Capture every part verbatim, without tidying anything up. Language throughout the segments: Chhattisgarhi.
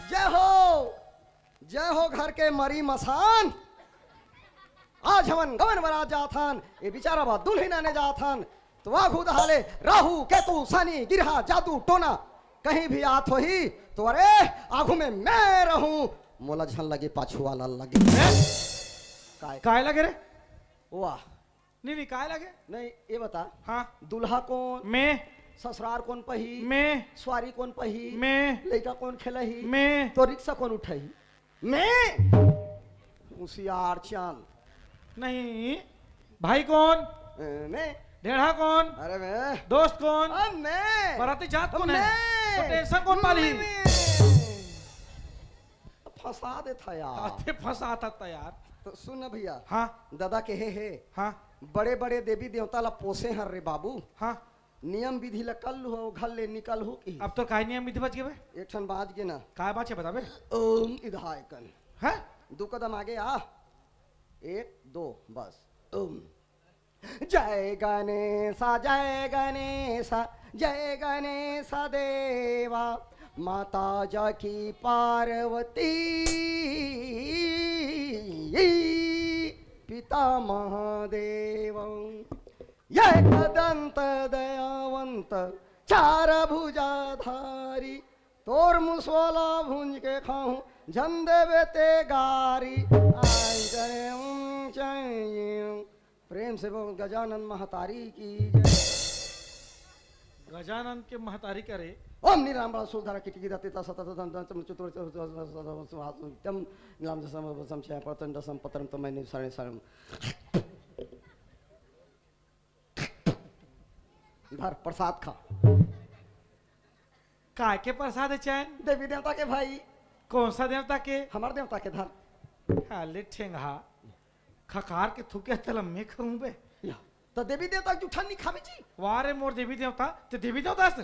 जय हो, जय हो घर के मरी मसान। आज हमन गवन बरात जात हन, ए बिचारा बा दुल्हिन आने जात हन। तो आघू दहाले राहु, केतु, शनि, गिरहा, जादू, टोना कहीं भी आत होही तो अरे आघू में मैं रहूं, मोला झन लगे, पाछू वाला लगे। काय? काय लगे रे? वाह। नहीं, नहीं, काय लगे? नहीं, ये बता। हाँ। दूल्हा कोन? मैं। ससुरार कोन पही? मैं। सुवारी कोन पही? मैं। लइका कोन खेलही? मैं। तो रिक्शा कोन उठही? मैं। होशियार चाल। नहीं। भाई कोन? ए, मैं। ढेढ़ा कोन? अरे मैं। दोस्त कोन? अब मैं। बराती जात कोन है? मैं। तो टेंशन कोन पाली? मैं, मैं। फंसा देथा यार। आते फंसाथा यार। तो सुन ना भैया। हाँ। दादा के हे हे। हाँ। बड़े बड़े देवी देवता ला पोसे हर रे बाबू। हाँ। नियम विधि ला कर लू हो, घर ले निकल हो की। अब तो काय नियम विधि बच गए बे? एक ठन बाज के ना। काय बाचे बताबे? ओम इधायकन। हैं? दो कदम आगे आ। एक, दो, बस। ओम। जय गणेश, जय गणेश, जय गणेश देवा। माता जाकी पार्वती, पिता महादेव। एक दंत दयावंत, चार भुजाधारी, तोर मुसवा ला भूंज के खाहूं, झन देबे ते गारी। आई करे ऊंचाई। प्रेम से बोल गजानन महतारी की जय। गजानन के महतारी करे। ओम निराम बड़ा सूलधर किटकी दत्ते ता सतत दंत चम चतुर चम नाम जसम सम छय परतन दसम पत्रम तमय निसारण सारण। धर, प्रसाद खा। काय के प्रसाद हे चैन? देवी देवता के भाई। कौन सा देवता के? हमर देवता के, धर। हाले ठेंगहा, खखार के थूके तलम में खाऊं बे। या, त देवी देवता के जूठा नहीं खावे जी। वाह रे मोर देवी देवता, ते देवी देवता हस?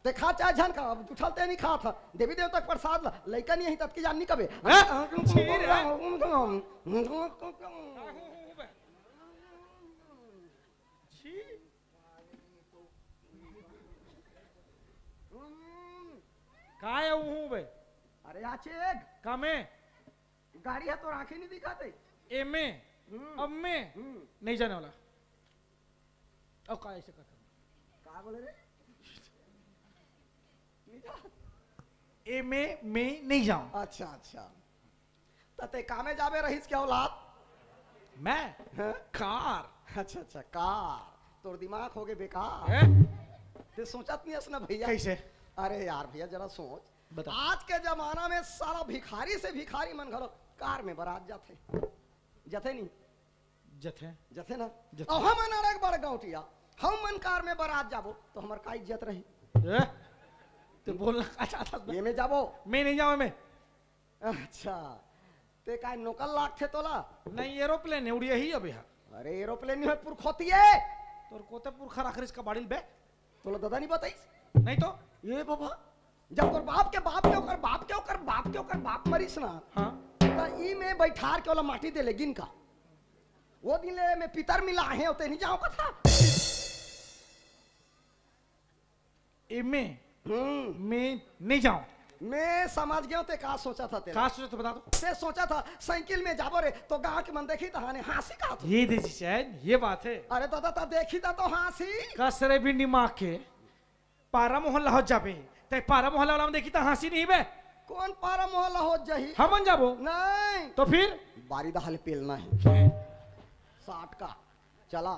ते खा चाहे झन खा, अब जूठा ते नहीं खाथा। देवी देवता के प्रसाद ला, लइका नहीं ही ततकी जान नहीं कबे। हैं? छी रे। काय हो, हो बे? चेक। का में? गाड़ी ह तोर आँखी नहीं दिखाते। एमे। हम्म। अब में हम्म। नहीं जाने वाला। अब का ऐसे करता? का बोले रे? नहीं जा। एमे में नहीं जाऊं। अच्छा, अच्छा। त ते कामे जाबे रहिस के औलाद? मैं? हाँ? कार। अच्छा, अच्छा, कार। तोर दिमाग हो गए बेकार। हैं? ते सोचत नहीं हस ना भैया। कैसे? अरे यार भैया, जरा सोच। बता। आज के जमाना में साला भिखारी से भिखारी मन घलो कार में बरात जाथे। जाथे नहीं? जथे। जथे ना? जथे। अउ हमन अड़क बड़ गौटिया, हम मन कार में बरात जाबो, तो हमर का इज्जत रही? ए? ते बोलना का चाहता था? ये में जाबो? मैं नहीं जाऊँ में। अच्छा, ते काय नौकर लागथे तोला? नहीं, एरोप्लेन है, उड़िया ही अभी है। अरे, एरोप्लेन नहीं है, पुरखोती है। तोर कोते पुरखा रख रिस कबाड़िल बे? तोला दादा नहीं बताइस? नहीं तो। ये बाबा, जब तोर बाप के बाप के ओकर बाप के ओकर बाप के ओकर बाप मरिस ना, हाँ। त ई में बैठार के ओला माटी दे ले गिन का। वो दिन ले मैं पितर मिला है, ते नहीं जाओ कथा। एमे हम्म। मैं नहीं जाऊं। मैं समझ गया ते का सोचा था तेरा। का सोचा था बता तो। ते सोचा था साइकिल में जाबो रे, तो गांव के मन देखी त हाने हाँसी का तो। ये दे जी चैन, ये बात है। अरे दादा, त देखी त तो हाँसी। कस रे भिंडी माँ के, पारा मोहल्ला हो जाबे, ते पारा मोहल्ला वाला में देखी त हाँसी नहीं बे। कौन पारा मोहल्ला हो जाही? हमन जाबो। नहीं। तो फिर? बारी दहाल पेलना है। साठ का। चला।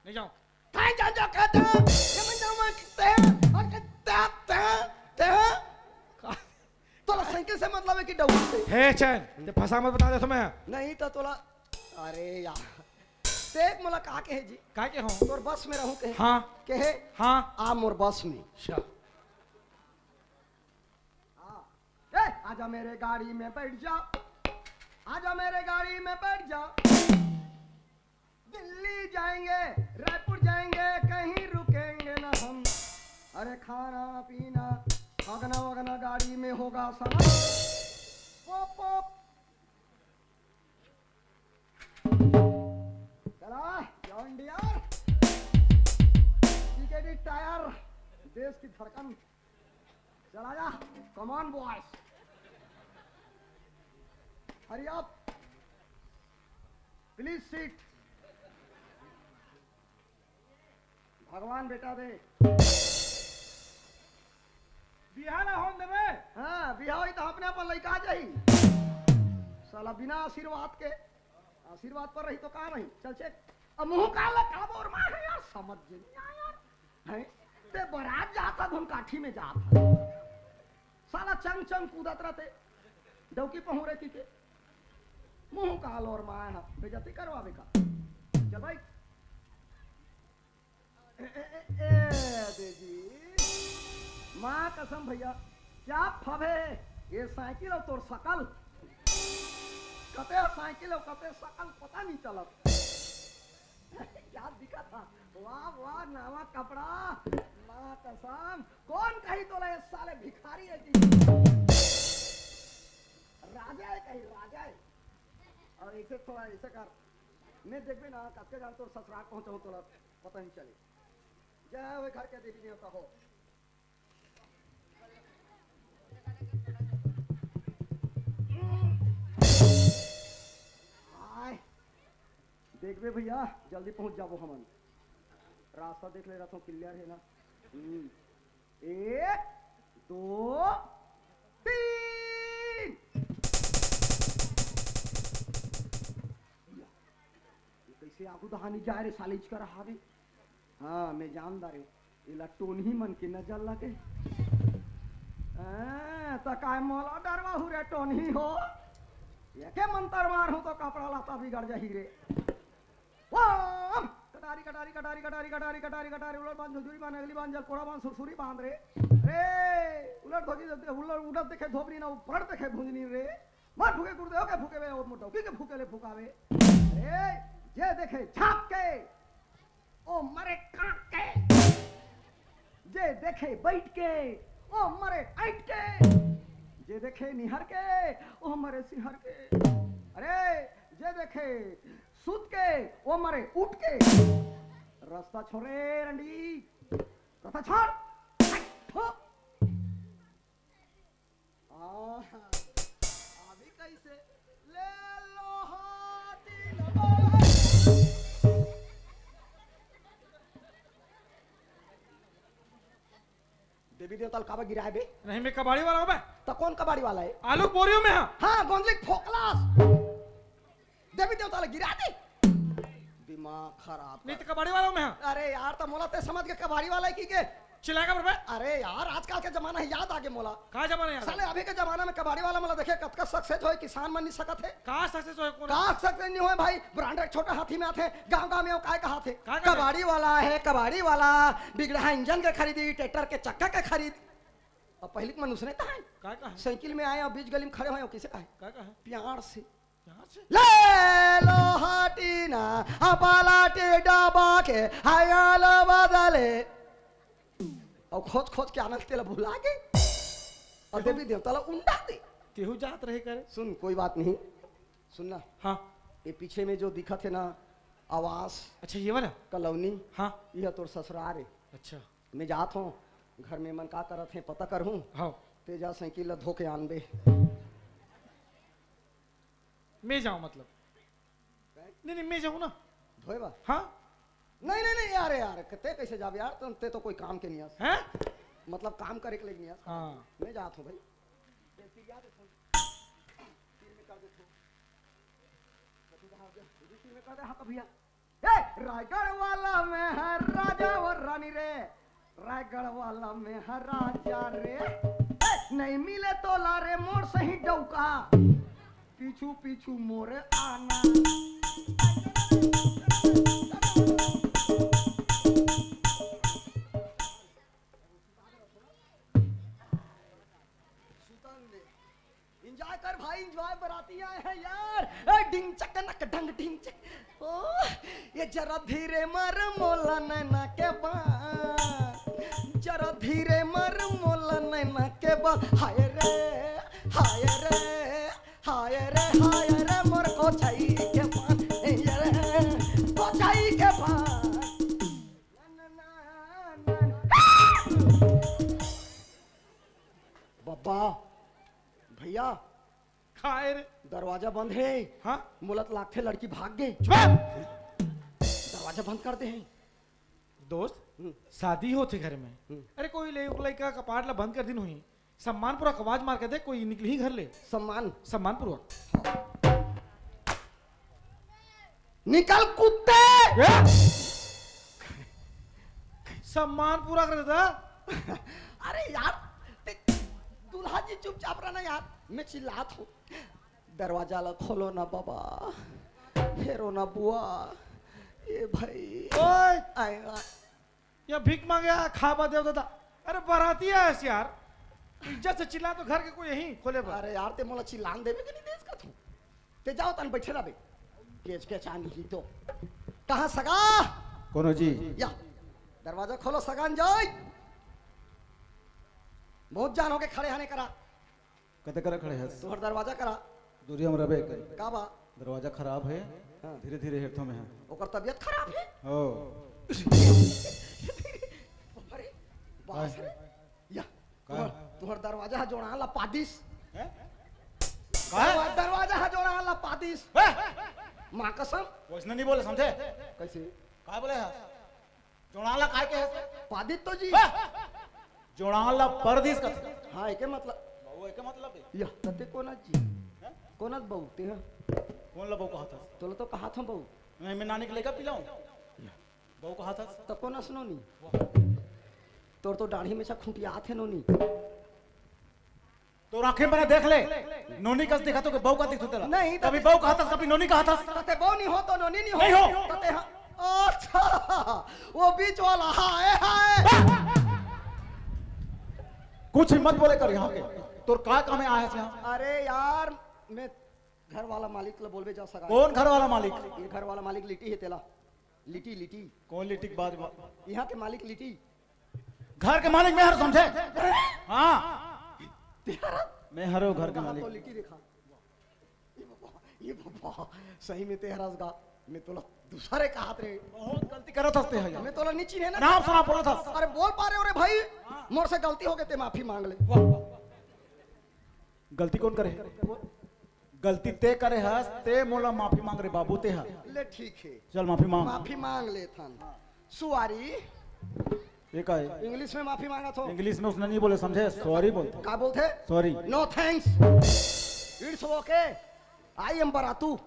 नहीं जाऊं। काहे जान जा कहते हैं? ये मन जाऊं मैं कहते हैं, और कहते हैं, कहते हैं। का? तोला साइकिल से मतलब है कि डौकी से? हे चैन, ते फंसा मत बता दे तो मैं। नहीं तो तोला, अरे यार, देख मोला का कहे जी? का के हो? तोर बस में रहूं कहे? हाँ। कहे? हाँ। आ मोर बस में। अच्छा। हाँ। ए, आजा मेरे गाड़ी में बैठ जा, आजा मेरे गाड़ी में बैठ जा। दिल्ली जाएंगे, रायपुर जाएंगे, कहीं रुकेंगे ना हम। अरे खाना पीना, हगना वगना गाड़ी में होगा साला। Pope, pope. चला, जॉन डियर, टीकेडी टायर, देश की धड़कन। चला जा, come on boys। Hurry up, please sit। भगवान बेटा दे। बिहाव ला होन देबे? हाँ, बिहाव ही तो अपने अपन लइका जाही। साला बिना आशीर्वाद के, आशीर्वाद पर रही तो का रही? चल चेक। अब मुंह का ला का बोर मा है यार, समझ जे नहीं आया यार। हैं? ते बरात जात हा, धुन काठी में जात हा। साला चंग चंग कूदत रहते। डौकी पहुरे की के। मुंह का लोर मा है, बेइज्जती करवावे का। चल भाई। ए, ए, ए, ए, दे जी। माँ कसम भैया, क्या फबे ये साइकिल और तोर सकल? कते साइकिल और कते सकल पता नहीं चलत। क्या दिखा था? वाह, वाह, नवा कपड़ा। माँ कसम, कौन कही तोला ये साले भिखारी है जी? राजा है कहीं, राजा है। और इसे थोड़ा ऐसे कर, मैं देखबे ना, कतके जान तोर ससुराल पहुंचाऊं तोला पता नहीं चले। जय हो घर के देवी देवता हो। आय, देखबे भैया, जल्दी पहुंच जाबो हमन। रास्ता देख ले रहता हूँ, क्लियर है ना? हम्म। एक, दो, तीन। ये कैसे आगू दहानी जाए रे साले, इचकर हावे। हाँ, मैं जान डारे, एला टोनही मन के नजर लगे। हाँ, त काय मोला डरवाहू रे टोनही हो? एके मंतर मारहूँ तो कपड़ा लत्ता बिगड़ जाही रे। वाम! कटारी, कटारी, कटारी, उलट बांध, झुझुरी बांध, अगली बांध, जल कोड़ा बांध, सुरसुरी बांध रे। रे, उलट धोजी, उलट, उलट देखे धोबरी ना, ऊपर देखे भुंजनी रे। मर फूके गुरुदेव के फूके बे, ओ मोटा, के फूके ले फुकावे। ए, जे देखे झांक के, ओ मरे कांक के। जे देखे बैठ के, ओ मरे ऐंठ के। जे देखे निहर के, ओ मरे सिहर के। अरे, जे देखे सुत के, ओ मरे उठ के। रास्ता छोड़े रंडी, रास्ता छोड़। हो। आहा। ऐसे ले लो हाथी लबाई। देवी देवता ल काबर गिराए बे? नहीं, मैं कबाड़ी वाला हूँ बे। त कौन कबाड़ी वाला है? आलू बोरियों में हाँ। हाँ, गोंदली फोकलास। देवी देवता ल गिरा दे। दिमाग खराब नहीं कर। तो कबाड़ी वाला हूँ मैं हाँ। अरे यार, त मोला ते समझ के कबाड़ी वाला है की के? चिल्लाएगा बे? अरे यार, आजकल के जमाना है, याद आगे मोला। का जमाना याद साले आगे? अभी के जमाना में कबाड़ी वाला मोला देखे कतका सक्सेस होए, किसान मन नहीं सकत है। का सक्सेस होए कोन? का सक्सेस नहीं होए भाई, ब्रांडेड छोटा हाथी में आथे, गांव गांव में वो काय कहाथे? का कहाथे? कबाड़ी वाला है, कबाड़ी वाला, बिगड़ा इंजन के खरीदी, ट्रैक्टर के चक्का के खरीदी। अब पहली के मन उसने कहा है। का कहा? साइकिल में आए और बीच गली में खड़े हुए, किसे कहा है? का कहा? प्यार से। प्यार से? ले लो हाटी ना, अपाला टेडा बाके, हायालो बदले। और खोज खोज के आनंद तेला भुला गए। और देवी देवता ला उंडा दे। तेहू जात रहे करे। सुन, कोई बात नहीं। सुन ना। हाँ। ये पीछे में जो दिखत है ना, आवास अच्छा, ये वाला? कॉलोनी, हाँ। यह तोर ससुराल है। अच्छा। मैं जात हूँ, घर में मन का करत हैं, पता करहूँ। हाँ। ते जा साइकिल ला धो के आनबे। मैं जाऊँ मतलब? नहीं, नहीं, मैं जाऊँ ना। धोए बा? हाँ। नहीं, नहीं, नहीं, यार, यार, ते कैसे जाबे यार? ते, ते तो कोई काम के नहीं आस। हैं? मतलब काम करे के लिए नहीं आस। हाँ। मैं जात हूँ भाई। तीन में कर दे तो। कथी कहा हो गया? दो तीन में कर दे, हाँ, कभी यार। ए, रायगढ़ वाला में है राजा और रानी रे। रायगढ़ वाला में है राजा रे। ए, नहीं मिले तोला रे मोर सही डौका। पीछू पीछू मोरे आना। सुतन दे। एंजॉय कर भाई, एंजॉय, बराती आए हैं यार। ए, डिंग चक नक ढंग डिंग चक। ओ, ये जरा धीरे मार मोला नैना के बान। जरा धीरे मार मोला नैना के बान। हाय रे, हाय रे, हाय रे, हाय रे, मोर कोचाई के बान। ए, ये रे, कोचाई के बान। बब्बा, भैया, काय रे? दरवाजा बंद है। हाँ? मोला त लागथे लड़की भाग गे। चुप! दरवाजा बंद कर दे हैं। दोस्त, हम्म। शादी होथे घर में। हम्म। अरे कोई ले, लड़का कपाट ला बंद कर दिन हुई। सम्मानपूर्वक आवाज मार के दे, कोई निकलही घर ले। सम्मान। सम्मानपूर्वक। निकल कुत्ते। ए? सम्मान पूरा कर देता। अरे यार, ते, दूल्हा जी चुपचाप रहना यार, मैं चिल्लात हूँ। दरवाजा ला खोलो ना बाबा, फेरो ना बुआ, ए भाई। ओए! आए, आए। या भीख मांगे आ, खाबा देव दादा। अरे बराती आयस यार, इज्जत से चिल्ला तो घर के कोई यहीं खोले बर। अरे यार, ते मोला चिल्लान देबे के नहीं देस का तू? ते जाओ तन बैठे रह बे। केच केच आनी ही तो। कहाँ सगा? कोनो जी? या, दरवाजा खोलो सगान जाओ। बहुत जान हो के खड़े हने करा। कते करा खड़े हस? तुहर दरवाजा करा। दूरी हम रबे कर। का बा? दरवाजा खराब है। हाँ। धीरे धीरे हेरथो में है। ओकर तबीयत खराब है? हो। अरे, बास रे। या, का? तुहर, तुहर दरवाजा हा जोड़ान ला पादिस। हैं? का? दरवा-, दरवाजा हा जोड़ान ला पादिस। हैं? माँ कसम। वैसने नहीं बोले, समझे? कैसे? का बोले है? जोड़ान ला काय के है? पादित तो जी। हैं? जोड़ान ला परदिस कथे। हाँ, एके मतलब। बहू एके मतलब है। या, तते कोना जी? हैं? कोना बहू ते हा? कोन ला बहू कहा था? तोला तो कहा था बहू। नहीं, मैं नानी के लेकर पिलाऊं। बहू कहा था? त कोना सुनो नी। तोर तो दाढ़ी में से खुंटियात है नोनी। तोर आंखें बना देख ले, नोनी कस दिखा तो के बहू का दिख तेला। नहीं, कभी तते बहू कहा था, कभी नोनी कहा था। तते बहू नहीं हो तो नोनी नहीं हो। नहीं हो। तते हाँ। अच्छा, वो बीच वाला, हाय, हाय। कुछ हिम्मत बोले कर यहाँ के। तोर का काम है आया यहाँ? अरे यार, मैं घर वाला मालिक ला बोलबे जा सका। कौन घर वाला मालिक? ये घर वाला मालिक लिटी है तेला। लिटी, लिटी। कौन लिटी के बात बा? यहाँ के मालिक लिटी। घर के मालिक मैं हर समझे। हाँ। तेरा मैं हरो घर के कहाँ मालिक। तो लिटी देखा। ये बाबा, ये बाबा, सही में तेरा गा, मैं तोला दूसरे का हाथ रे। बहुत गलती करत हस्ते है यार। मैं तोला नहीं चिन्हे ना। नाम सुना बोलत हस। अरे बोल पा रहे हो रे भाई, मोर से गलती हो गई ते माफी मांग ले। वाह। गलती कौन करे? कौन? गलती ते करे हस, ते मोला माफी मांग रे बाबू, ते ह। ले ठीक हे। चल, माफी मांग। माफी मांग लेथन। सुआरी। ये का है? इंग्लिश में माफी मांगत हो। इंग्लिश में उसने नहीं बोले, समझे? सॉरी बोलते। का बोलते? Sorry। No thanks। It's okay। I am Baratu.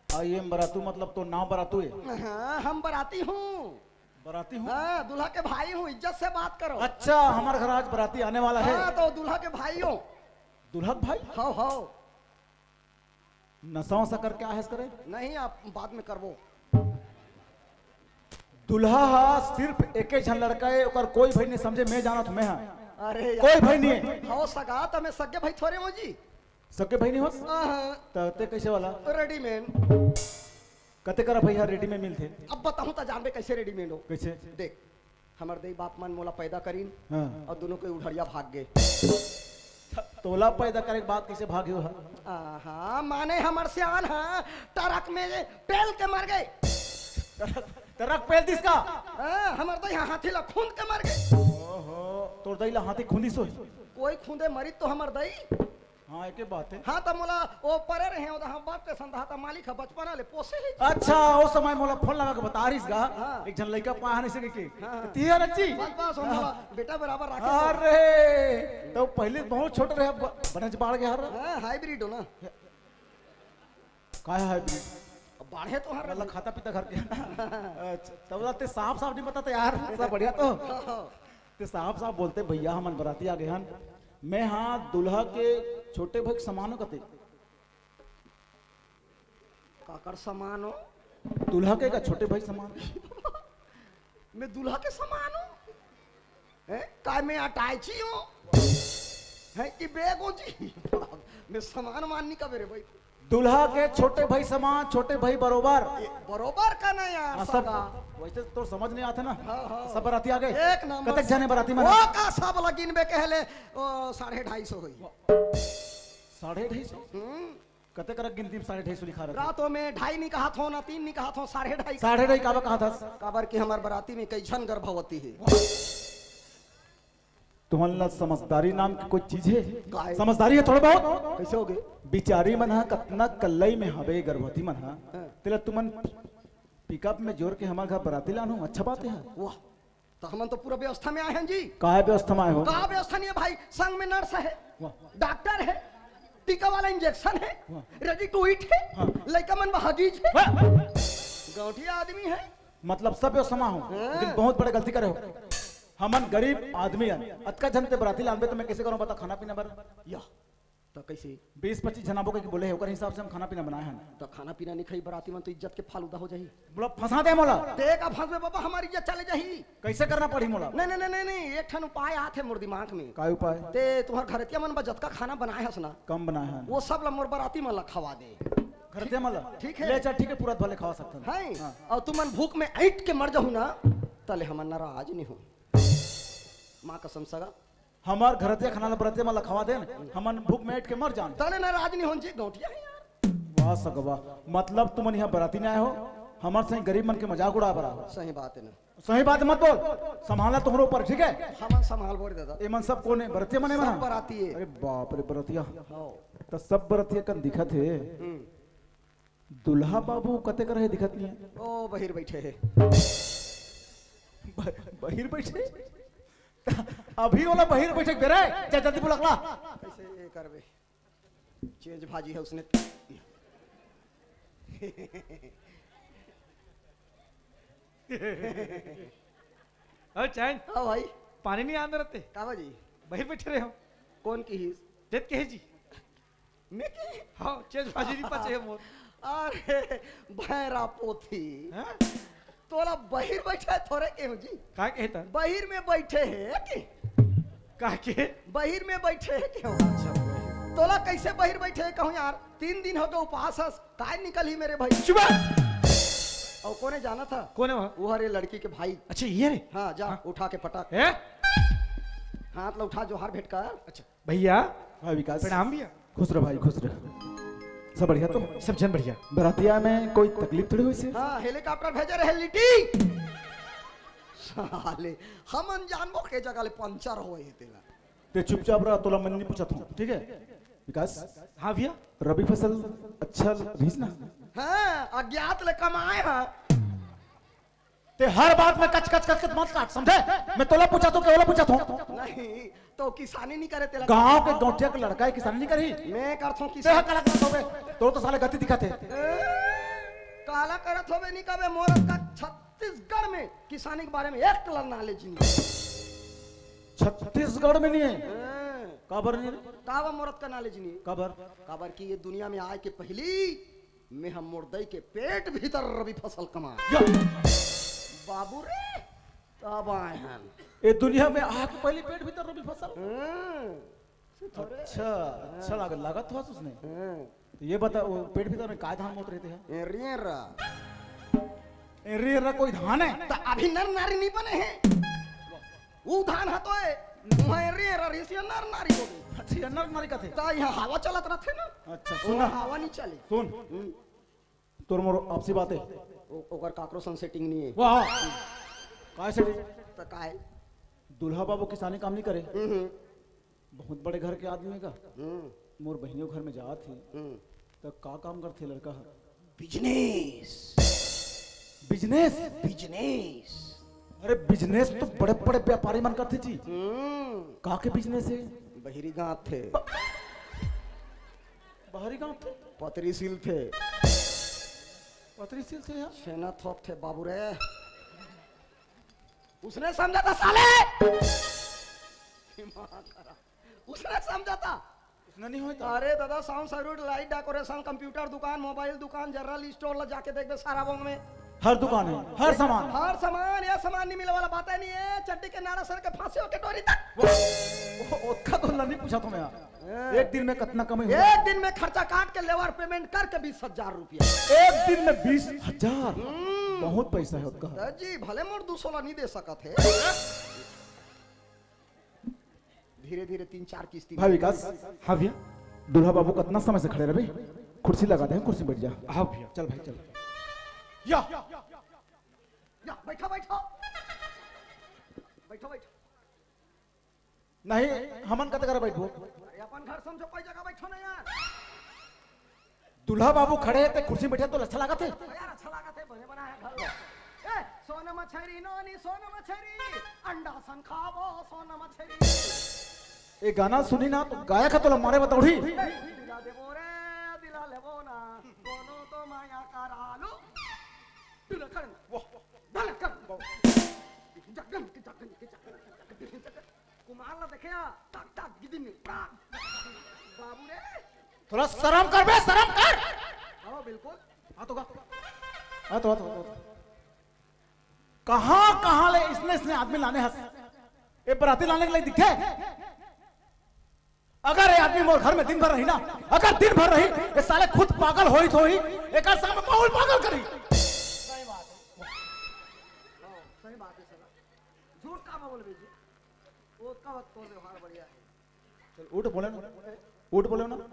I am Baratu मतलब तो नाम बरातू है। हाँ, हम बराती हूँ। बराती हूँ। हाँ, दूल्हा के भाई हूँ, इज्जत से बात करो। अच्छा, हमारे घर आज बराती आने वाला है। हाँ, तो दूल्हा के भाई हूँ। दूल्हा के भाई? हाओ हाओ। नशा वशा करके आहे करे? नहीं, आप बाद में करबो। दूल्हा हा सिर्फ एके झन लड़का है, ओकर कोई भाई नहीं समझे, मैं जानत मैं हा। अरे यार, कोई भाई नहीं है। हो सगा, त मैं सगे भाई थोरे हो जी। सगे भाई नहीं हो? हाँ, हाँ। त ते कैसे वाला? रेडीमेड। कते करा भाई हा रेडीमेड मिलथे? अब बताऊं त जानबे कैसे रेडीमेड हो। कैसे? देख, हमर दई बाप मन मोला पैदा करिन हाँ। और दोनों के उढ़ड़िया भाग गए। तोला पैदा करे के बाद कैसे भागे हो? आहा, माने हमर सियान हा ट्रक में पेल के मर गए। ट्रक पेल दिस का? हाँ, हमर दई हा हाथी ला खूंद के मर गए। ओहो, तोर दई ला हाथी खूंदिस होही। कोई खूंदे मरी तो हमर दई। हाँ, एके बात है। हाँ, त मोला ओ परे रहे, ओदा हम बाप के संधा त मालिक ह बचपना ले पोसे हे। अच्छा, ओ समय मोला फोन लगा के बता रहिस गा, हाँ। एक झन लइका पाहन से के। हाँ, हाँ। तिया रची। बस, बस, हम मोला बेटा बराबर राखे। अरे, तो पहले बहुत छोट रहे, ब-, बनच बाढ़ गया हर। हाँ, हाइब्रिड हो ना। काय हाइब्रिड? अब बाढ़े तो हर वाला खाता पीता घर के। अच्छा, तब ते साफ साफ नहीं बताते यार, सब बढ़िया तो। हाँ, हाँ। ते साफ साफ बोलते, भैया हमन बराती आ गए हन, मैं हाँ दूल्हा के छोटे भाई के समान हो कते। काकर समान हो? दूल्हा के का छोटे भाई समान। मैं दूल्हा के समान हो? हैं? काय मैं अटैची हो? हैं कि बैग हो जी? मैं समान मान नहीं कबे रे भाई। दूल्हा के छोटे भाई समान, छोटे भाई बरोबर। ए, बरोबर का ना यार, हाँ, सब सगा। वैसे तो समझ नहीं आते ना। हाँ, हाँ। सब बराती आ गए। एक नंबर कतक से। जाने बराती में? वो का सब लगिन बे कहले, ओ, साढ़े ढाई सौ होई। साढ़े ढाई सौ? हम्म। कते करक गिनती में साढ़े ढाई सौ लिखा रहता? रातों में ढाई नहीं कहा थो ना, तीन नहीं कहा थो, साढ़े ढाई। साढ़े ढाई काबर कहा था? काबर कि हमार बराती में कई झन गर्भवती है। तुमन ला समझदारी नाम की कोई चीज है? काय? समझदारी है थोड़ा बहुत? कैसे हो गए? बिचारी मन हा कतना कल्लई में हवे, गर्भवती मन हा। हाँ। तेला तुमन पिकअप में जोर के हमार घर बराती लानू, अच्छा बात है। वाह, तो हमन तो पूरा व्यवस्था में आए हैं जी। काय व्यवस्था में आए हो? का व्यवस्था नहीं है भाई, संग में नर्स है, वाह। डॉक्टर है, टीका वाला इंजेक्शन है, वाह। Ready to eat है, हाँ। लइका मन में हगीज है। वाह। गौंटिया आदमी है। मतलब सब व्यवस्था में हो, हाँ। लेकिन बहुत बड़े गलती करे हो। हमन गरीब आदमी हन, अतका झन ते बराती लानबे तो मैं कैसे करूं बता खाना पीना बर? या, तो कैसे? बीस पच्चीस झन आबो कहिके बोले हे, ओकर हिसाब से हम खाना पीना बनाए हन। तो खाना पीना नहीं खाई, बराती मन तो इज्जत के फालूदा हो जाही। बोला फंसा दे मोला। ते का फंसबे बाबा, हमारी इज्जत चले जाही। कैसे करना पड़ी मोला? नहीं, नहीं, नहीं, नहीं, नहीं, एक ठन उपाय आत है मोर दिमाग में। का उपाय? ते तुम्हार घरतिया मन बर जतका खाना बनाए हस ना, कम बनाए हन। वो सब ला मोर बराती मन ला खवा दे। घरतिया मन ला? ठीक है। ले चल, ठीक है, पूरा भले खवा सकथन। हैं? हाँ। और तुमन भूख में ऐंठ के मर जाहू ना, तले हमन नाराज नहीं हो। माँ कसम सगा। हमार घरतिया खाना ला बरतिया मन ला खवा देन, हमन भूख में ऐंठ के मर जान। तले नाराज नहीं होन जी, गौंटिया है यार। वाह सगवा, मतलब तुमन यहाँ बराती नहीं आए हो, हमार सही गरीब मन के मजाक उड़ा बर आए हो। सही बात है ना। सही बात मत बोल, संभालना तुम्हारे ऊपर, ठीक है? हमन संभाल बोल दादा। ये मन सब कौन है? बरतिया मन है सब मना? बराती है। अरे बाप रे, बरतिया। हाँ। तो सब बरतिया कन दिखत है। हम्म। दूल्हा बाबू कते कर है, दिखत नहीं है। ओ, बहिर बैठे है। ब-, बहिर बैठे? अभी वाला बहिर बैठे के बेरा है, जा जल्दी बुला ला। कैसे ये करबे? चेंज भाजी है उसने। ओ चैन, हाँ भाई। पानी नहीं आंदर रहते? का भाजी? बहिर बैठे रहे हो। कौन की ही? देत के है जी। मैं के? हाँ, चेंज भाजी नहीं पचे है मोर। अरे, भैरा पोथी। हाँ? तोला बहिर बैठे है थोरे के हो जी? का कहता? बहिर में बैठे है कि? का के? बहिर में बैठे है कि हो? अच्छा, बहिर। तोला कैसे बहिर बैठे है कहूँ यार? तीन दिन हो गए उपास हस, काय निकल ही मेरे भाई? चुप! और कोने जाना था? कोने वहाँ? वो हरे लड़की के भाई। अच्छा, ये रे? हाँ, जा, हाँ। उठा के पटक। ए? हाथ ला उठा, जोहार भेंट कर। अच्छा। भैया। हाँ विकास। प्रणाम भैया। खुश रह भाई, खुश रह। सब बढ़िया तो? सब जन बढ़िया। बरातिया में कोई तकलीफ थोड़ी हुई से? हाँ, हेलीकॉप्टर भेजे रहे लिट्टी। साले, हमन जानबो के जगह ले पंचर होए हे तेला। ते चुपचाप रह, तोला मन नहीं पूछत हूँ, ठीक है? विकास। हाँ भैया। रबी फसल अच्छा रहिस ना? हाँ, अज्ञात ले कमाए हा। ते हर बात में कच कच कच कच मत काट, समझे? मैं तोला पूछा तो केवला पूछा तो। नहीं, तो किसानी नहीं करे तेला। गांव के गौंटिया के लड़का है, किसानी नहीं करी। मैं करथों ते हा किसान। कला करत होबे, तोर तो साले गति दिखत हे। ए, काला करत होबे नहीं कबे, मोर का छत्तीसगढ़ में किसानी के बारे में एक कलर नॉलेज नहीं। छत्तीसगढ़ में नहीं है? हाँ। काबर नहीं रे? काबर मोरत का नॉलेज नहीं? काबर? काबर कि ये दुनिया में आए के पहली मैं हम मोर दई के पेट भीतर रबी फसल कमा। या। बाबू रे, तब आए हम। ये दुनिया में आए के पहली पेट भीतर रबी फसल? हाँ। से थोड़े। अच्छा, अच्छा लागत, लागत हुआ उसने। हाँ। तो ये बता, वो पेट भीतर में काय धान मोत रहते हैं? एरी एरा। एरी एरा कोई धान है? तो अभी नर नारी नहीं बने हैं। वो धान हतो है, वहाँ एरी एरा रिसिया नर नारी हो गई। अच्छा, ये नर नारी का थे? तो यहाँ हवा चलत रहते ना। अच्छा, वो सुन ना। हवा नहीं चले। सुन। हम्म। तोर मोर आपसी बात है। ओ-, ओकर काकरो संग सेटिंग नहीं है। वाह। काय सेटिंग? तो काय? दूल्हा बाबू किसानी काम नहीं करे। हम्म। बहुत बड़े घर के आदमी का। हम्म। मोर बहिनियों घर में जात ही। हम्म। तो का काम करथे लड़का ह? बिजनेस। बिजनेस? बिजनेस। अरे, बिजनेस तो बड़े-बड़े व्यापारी मन करथे जी। हम्म। का के बिजनेस है? बहिरी गांठ थे। बाहरी गांव थे? पतरी सील थे। पतरी सील थे यार? छेना थोप थे बाबू रे। उसने समझा था साले। दिमाग खराब। उसने समझा था। उसने नहीं होता। अरे दादा, sound service, light decoration, computer दुकान, मोबाइल दुकान, जनरल स्टोर ला जाके देखबे सारा बोंग में। हर दुकान है, हर सामान। हर सामान, ये सामान नहीं मिले वाला बात है नहीं है। चड्डी के नाड़ा सर के फांसी होके डोरी तक। वो, वो, ओतका तो नहीं पूछा तुम्हें यार। हाँ। एक दिन में कितना कमाई हुआ? एक दिन में खर्चा काट के लेबर पेमेंट करके बीस हजार रुपया। एक दिन में बीस हजार? हम्म। बहुत पैसा है ओतका। जी, भले मोर दो सौ ला नहीं दे सकत है। धीरे धीरे तीन चार किस्ती भाई में। विकास। हाँ भैया। दूल्हा बाबू कितना समय से खड़े रहे? कुर्सी लगा दे, कुर्सी बैठ जा। हाँ भैया। चल भाई, चल। या। या, बैठो, बैठो। बैठो, बैठो। नहीं, हमन कते करा बैठबो? अरे, अपन घर समझो, कोई जगह बैठो ना यार। दूल्हा बाबू खड़े हे, ते कुर्सी में बैठे तो अच्छा लागत हे? यार, अच्छा लागत हे, बने बना है घर। ए, सोन मछरी, नोनी सोन मछरी, अंडा सन खाबो सोन मछरी। ये गाना सुनी ना तो गायक है तोला मारे बताऊही। दिला देबो रे, दिला लेबो ना, कोनो तो माया करा लू। दिला कर, वाह, दिला कर। जगन के, जगन के, जगन के, जगन के। कुमार ला देखे आ, टक टक गिदिन, टक। बाबू रे। थोड़ा शर्म कर बे, शर्म कर। हाँ, बिल्कुल। हाँ तो, हाँ तो, हाँ तो, हाँ तो। कहाँ, कहाँ ले इसने, इसने आदमी लाने हस? ये बराती लाने के लिए दिखे? अगर ये आदमी मोर घर में दिन भर रही ना, अगर दिन भर रही, ये साले खुद पागल होई तो होई, एकर सामने माहौल पागल करी। सही बात है। सही बात है सर। झूठ का बोलबे जी? वो का वक्त तोर व्यवहार बढ़िया है। चल, उठ बोले ना। उठ बोले ना। उठ!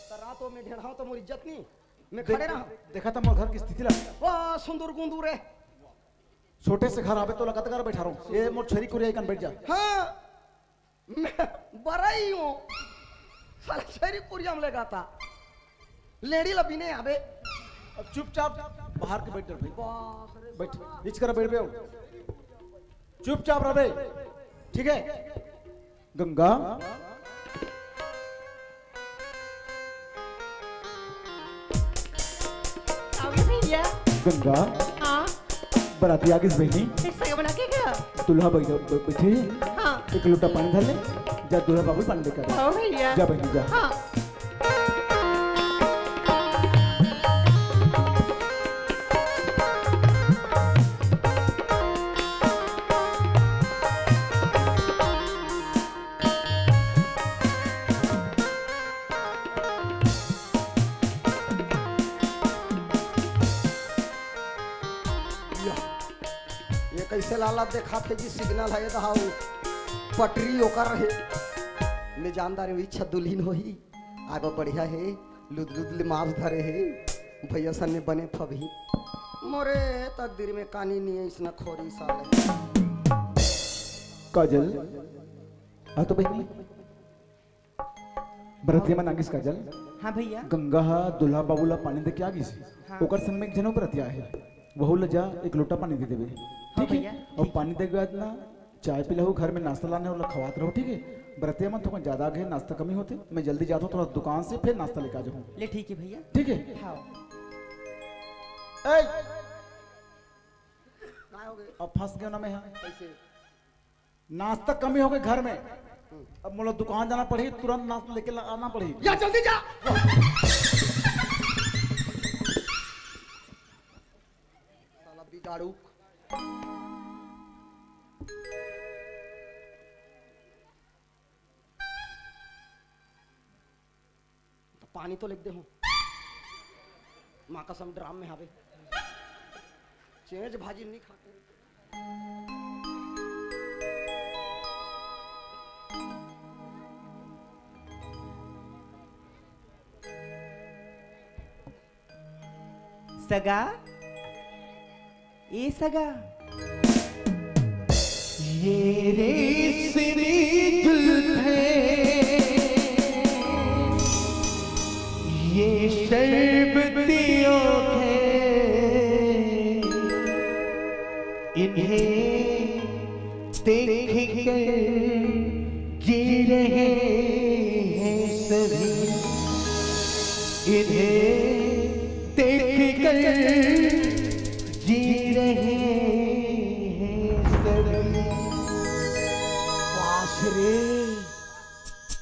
त रात में ढेढ़ाओ तो मोर इज्जत नहीं। मैं देख-, खड़े रहा। देखा था मोर घर की स्थिति ला। वाह, सुंदर गुंदू रे। छोटे से घर आवे तो लगत घर बैठा रहूं। ये मोर छेरी कुरिया कन बैठ जा। हाँ। मैं बरई हूँ। साला छेरी कुरिया में लेगा था। लेड़ी ला बिने आबे। अब चुपचाप बाहर के बैठ जा भाई। बाप रे बैठ, साला। इच करा बैठ बे। चुपचाप रह बे। ठीक है? गंगा। आओगे भैया। गंगा। हाँ। बराती आ गिस बहिनी। फिर सगा बना के क्या? दूल्हा बैठ, बै-, बैठे हे। हाँ। एक लोटा पानी धर ले। जा दूल्हा बाबू पानी लेकर आ। हाँ भैया। जा बहिनी जा। हाँ। ये कैसे लाला देखा थे जी सिग्नल है दहाऊ पटरी ओकर है। मैं जानदार हूँ इच्छा दुल्हन होही। आगो बढ़िया है। लुद लुद ले मांस धरे हे। भैया सन्ने बने फबही। मोरे तकदीर में कानी नहीं है इसना खोरी साले। काजल, आ तो बहिनी, बरतिया मन आगिस काजल। हाँ भैया। गंगा हा दूल्हा बाबू ला पानी दे के आगिस। हाँ। ओकर संग में एक झन अउ बरतिया हे, वहू ला जा एक लोटा पानी दे देबे। हाँ ठीक है? भैया, अउ ठीक। पानी दे के बाद ना चाय पिलाहू, घर में नाश्ता लाने वाला खवात रहो, ठीक है? बरतिया मन थोड़ा ज्यादा आगे, नाश्ता कमी होथे, मैं जल्दी जात हूँ थोड़ा दुकान से, फिर नाश्ता लेके आ जाऊँ। ले ठीक है भैया। ठीक है? हाँ। ए! काय हो गए? अब फंस गयो ना मैं यहाँ। कैसे? नाश्ता कमी हो गई घर में। अब मोला दुकान जाना पड़ी, तुरंत नाश्ता लेके ला-, आना पड़ी। या जल्दी जा। साला बिगाड़ू। तो पानी तो लिख दे हूँ। माँ कसम ड्राम में हावे। चेंज भाजी नहीं खाते। सगा, ए सगा। ये रेशमी जुल्फे, ये शरबती आंखें, इन्हें देख कर जी रहे हैं सभी, इन्हें देख कर जी रहे हैं सभी। बास रे,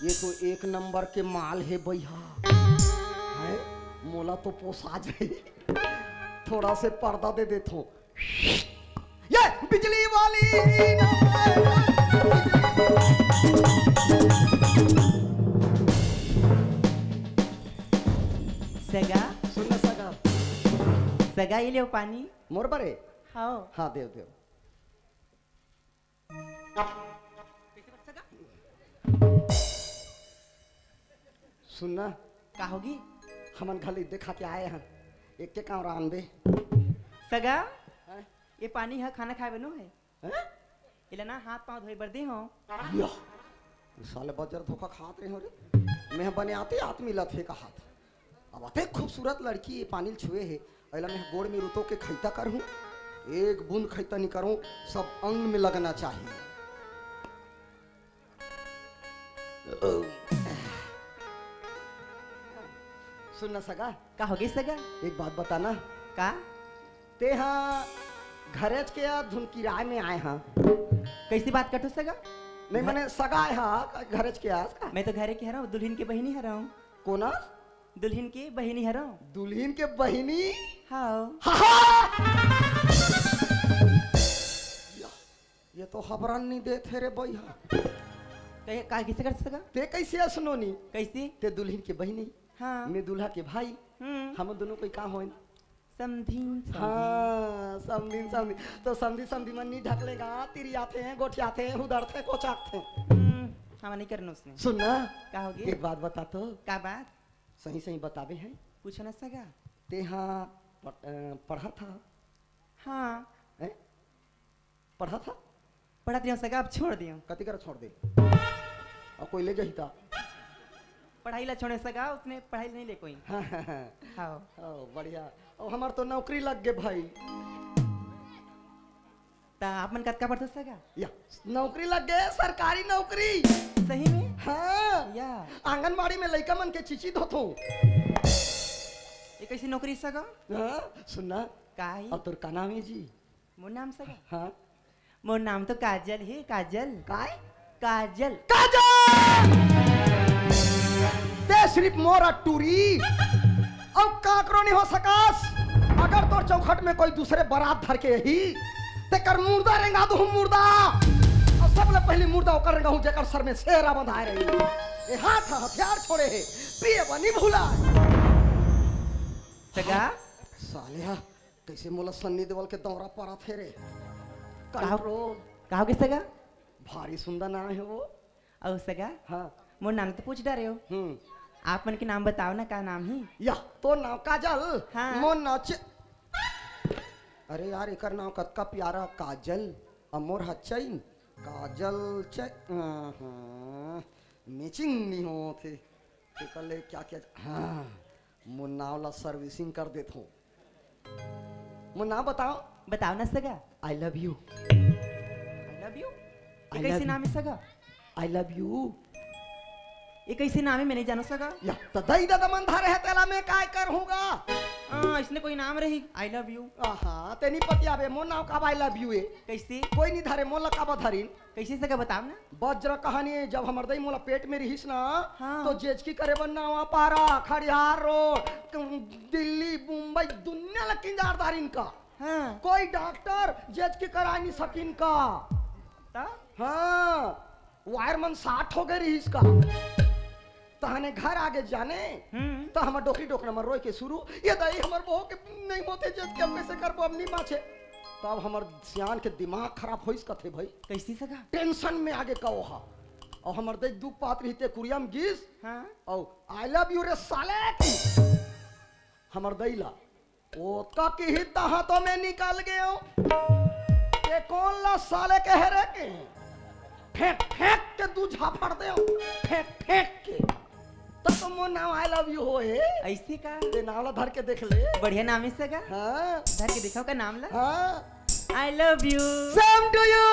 ये तो एक नंबर के माल है भैया। हैं? मोला तो पोसा जाए। थोड़ा से पर्दा दे देथो। ये बिजली वाली। सगा। सुन ना सगा। सगा, ये ले पानी। मोर बरे? हाँ। हाँ, देव, देव। सुन ना। का होगी? हमन घली देखा के आए हन, एक के काम रांधे। सगा, हैं? ये पानी ह खाना खाए बर नो है। हैं? एला ना हाथ पाँव धोए बर दे हो। या, साले बजर धोखा खात रहे हो रे। मैं बने आते हाथ मिलत हे का हाथ। अब अतेक खूबसूरत लड़की ये पानी ल छुए हे, अइला मैं गोड़ में रुतो के खैता करहूँ, एक बूंद खैता नहीं करूँ, सब अंग में लगना चाहिए। सुन ना सगा। का होगे सगा? एक बात बताना। का? तेहा घरेच के या धुन किराए में आए हाँ? कैसी बात करथो सगा? नहीं, घर- मने सगा आए हाँ, घरेच के आस का? मैं तो घरे के हरव, दुल्हिन के बहिनी हरव। कोन आस? दुल्हिन के बहिनी हरव। दुल्हिन के बहिनी? हाँ। हा, हा! या, ये तो हबरन नहीं देत हे रे बइहा। कहे, का, किसे कर सका? ते कैसे असनोनी? कैसे? ते दुल्हिन के बहिनी, हाँ। मैं दूल्हा के भाई, हम्म। हम दोनों कोई का होइन? समधिन, समधिन। हाँ, समधिन, समधिन। तो समधी, समधी मन नहीं ढकलेगा, तिरियाथे, गोठियाथे, हुदरथे, कोचाकथे। हम्म, हम नहीं करना उसने। सुन ना, का होगे? एक बात बता तो। का बात? सही, सही बताबे हैं। पूछो ना सगा। ते हाँ, प-, अ, पढ़ा था? हाँ। हैं? पढ़ा था? पढ़त रहियो सगा, अब छोड़ दियो। कति करा छोड़ दे? अउ कोई ले जाही ता? पढ़ाई ला छोड़े सगा, उसने पढ़ाई नहीं ले कोई। हाँ, हाँ, हाँ। हाँ। ओ, बढ़िया। ओ, हमार तो नौकरी लग गे भाई। ता आप मन कतका पढ़थो सगा? या, नौकरी लग गे, सरकारी नौकरी। सही में? हाँ। या। आंगनबाड़ी में लइका मन के चीची धोथो। ये कैसी नौकरी सगा? हाँ, सुन ना। का है? अउ तोर का नाम है जी? मोर नाम सगा? हाँ। मोर नाम तो काजल हे, काजल। काय? काजल। काजल! ते सिर्फ मोर टूरी। अउ काकरो नहीं हो सकास। अगर तोर चौखट में कोई दूसरे बारात धर के आही, तेकर मुर्दा रेंगा दूँ मुर्दा। अउ सबले पहली मुर्दा ओकर रेंगाहूँ, जेकर सर में सेहरा बंधाए रही। ए हाथ ह हथियार छोड़े हे, पिए बनी भुला। सगा? साले हा। कैसे मोला सन्नी देवल के दौरा परत हे रे। का हो-, Control। का होगे सगा? भारी सुंदर नाम है वो। अउ सगा? हाँ। मोर नाम तो पूछ डारे हो। हम्म। आप मन के नाम बताओ ना, का नाम ही? या, तोर नाम काजल? हाँ। मोर नाम च-, अरे यार, एकर नाम कतका प्यारा, काजल। अउ मोर ह चैन। काजल च-, अहं, matching नहीं होत हे। तेकर ले क्या क्या, हाँ, मोर नाव ला servicing कर देथों। मोर नाव बताओ। बताओ ना सगा। I love you। I love you? ये I कैसे love नाम है सगा? I love you। ये कैसे नाम है, मैं नहीं जानों सगा। या, त दई ददा मन धरे हे, तेला मैं काय करहूँ गा? हाँ, इसने कोई नाम रही, I love you। आहा, ते नहीं पतियाबे, मोर नाव काबर I love you ए? कैसे? कोई नहीं धरे, मोला काबर धरिन? कैसे सगा बताओ ना। बज्र कहानी, जब हमर दई मोला पेट में रिहिस ना, हाँ। तो जेजकी करे बर नवापारा, खड़ियार रोड, दिल्ली, मुंबई, दुनिया ला किंजार धारिन का। हाँ। कोई डॉक्टर जेजकी करा नहीं सकिन का। त? हाँ, wire मन short हो गए रिहिस का। तहने घर आगे जाने, हम्म। त हमर डोकरी डोकरा मन रोए के शुरू, "ये दई हमर बहू के नहीं मोथे जेजकी, अब कैसे करबो, अब नहीं बाँचे।" तब हमर सियान के दिमाग खराब होइस कथे भाई। कैसे सगा? Tension में आगे का ओहा। अउ हमर दई दुख पात रहिते कुरिया म गिस। हाँ। अउ I love you रे साले की। हमर दई ला। ओतका किही तहाँ तो मैं निकल गेंव। ये कोन ला साले कहे रे के? फेंक फेंक के दू झापड़ देंव। फेंक फेंक के। त तो मोर नाम I love you होए। ऐसे का? ते नाम ला धर के देख ले। बढ़िया नाम है सगा। हाँ। धर के दिखाओ का नाम ला। हाँ। I love you। Same to you।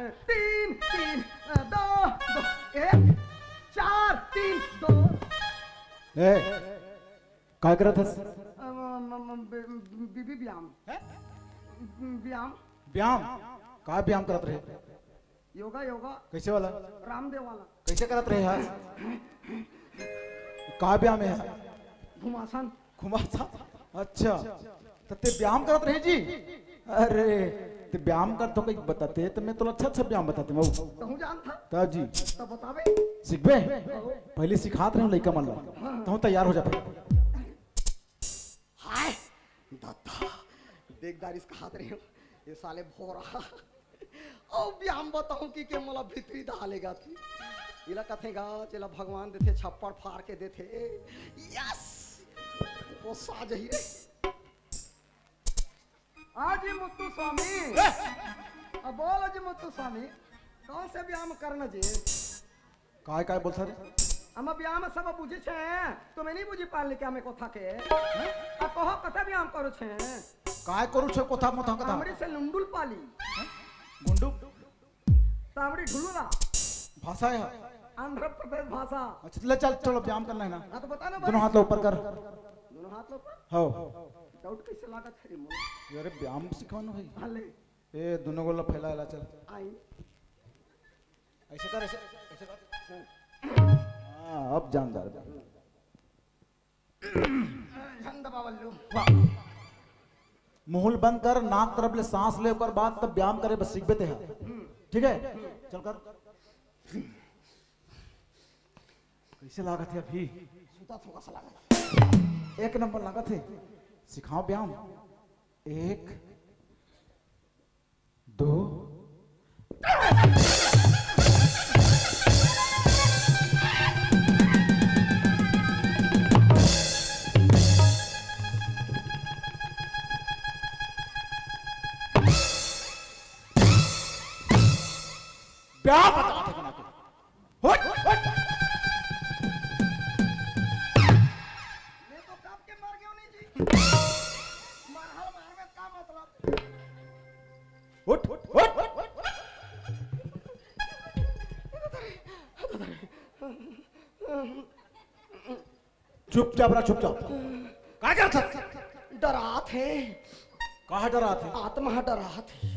तीन, तीन, दो, दो, एक, चार, तीन, दो। ए, काय करत हस? अ, म, म, म, बे-, बीबी व्यायाम। हैं? व्यायाम। व्यायाम? का व्यायाम करत रहे? योगा, योगा। कइसे वाला? रामदेव वाला। कइसे करत रहे हस? का व्यायाम हे? घुमासन। घुमासन? अच्छा, त तें व्यायाम करत रहे जी? अरे, तें व्यायाम करत हो कहिके बताते त मैं तोला अच्छा अच्छा व्यायाम बतातेंव। तहूँ जानथस? तब जी। तब बताबे। सीखबे? अहो। पहिली सिखात रहेंव लइका मन ला। हाँ। तहूँ तैयार हो जा फेर। हाय ददा, देख डारिस कहत रहेंव, ये साले भोरा। अउ व्यायाम बताहूँ कहिके मोला भीतरी दहा लेगथे। एला कथें गा, जेला भगवान देथे, छप्पड़ फार के देथे। यस! ओ साज ही रे। आ जी मुत्तु स्वामी। ए! अब बोल जी मुत्तु स्वामी, कौन से व्यायाम करना जी? काय, काय बोलत हस रे? हम अब यहाँ में सब बुझे छे, तुम्हें नहीं बुझी पाल के हमें कोथा के। हैं? अब कहो कथा व्यायाम करो छे। काय करू छे कोथा मोथा कथा? हमरी से लुंडुल पाली। हैं? गुंडू? तामड़ी ढुलुला। भाषा हे? आंध्र प्रदेश भाषा। अच्छा, ले चल, चलो, व्यायाम करना हे ना। हाँ, तो बता ना भाई। दोनों हाथ ला ऊपर कर। दोनों हाथ ला ऊपर? हो। डाउट कइसे लागत हे रे मोला? अरे, व्यायाम सिखाना भाई। हाँ, ले। ए, दोनों गोड़ ला फैला, ला चल। आई। अइसे कर, अइसे, अइसे कर। हाँ, अब जान जा रहा। झन दबावल्लू। वाह। मुंह ल बंद कर, नाक तरफ ले सांस ले, ओकर बाद तब व्यायाम करे बर सीखबे तेहा। ठीक है? चल कर। कइसे लागत हे अभी? सुता थोड़ा सा लागत। एक नंबर लागत हे। सिखाओ व्यायाम। एक, दो। ब्याह बता दे बना के। हट, हट। मैं तो कब के मर गया हूँ, नहीं जी। मरहल मारवे का मतलब? उठ, उठ, उठ, उठ, उठ। चुपचाप रह, चुपचाप। का करत हस? डरात हे। काहे डरात हे? आत्मा डरात हे।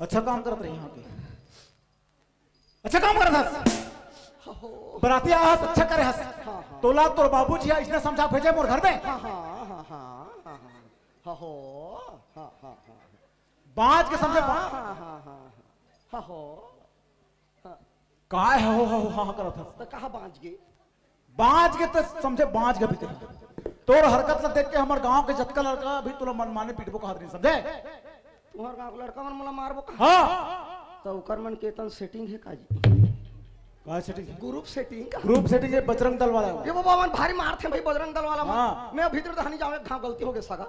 अच्छा काम करत रहे यहाँ के। अच्छा काम करत हस। हो। बराती आए हस, अच्छा करे हस। हाँ, हाँ। तोला तोर बाबूजी ह अइसने समझा भेजे मोर घर में। हाँ, हाँ, हाँ, हाँ, हाँ, हाँ। हो, हाँ, हाँ, हाँ। बाँच के समझे, हाँ, बा- हाँ, हाँ, हाँ, हाँ। हो। हाँ। काय हो, हो, हो, हाँ, हाँ करत हस? त कहाँ बाँच गे? बाँच गे त समझे, बाँच गे भी ते। तोर हरकत ला देख के हमर गांव के जतका लड़का भी तोला मनमाने पीटबो कहत रहिन, समझे? तुम्हर गांव के लड़का मन मोला मारबो कहा? हाँ। त ओकर मन के तन सेटिंग हे का जी? का सेटिंग? ग्रुप सेटिंग का? ग्रुप सेटिंग ये बजरंग दल वाला हे। ये बाबा मन भारी मारथे भाई बजरंग दल वाला मन। हाँ। मैं भीतर दहनी जावे, घाव गलती हो गे सगा।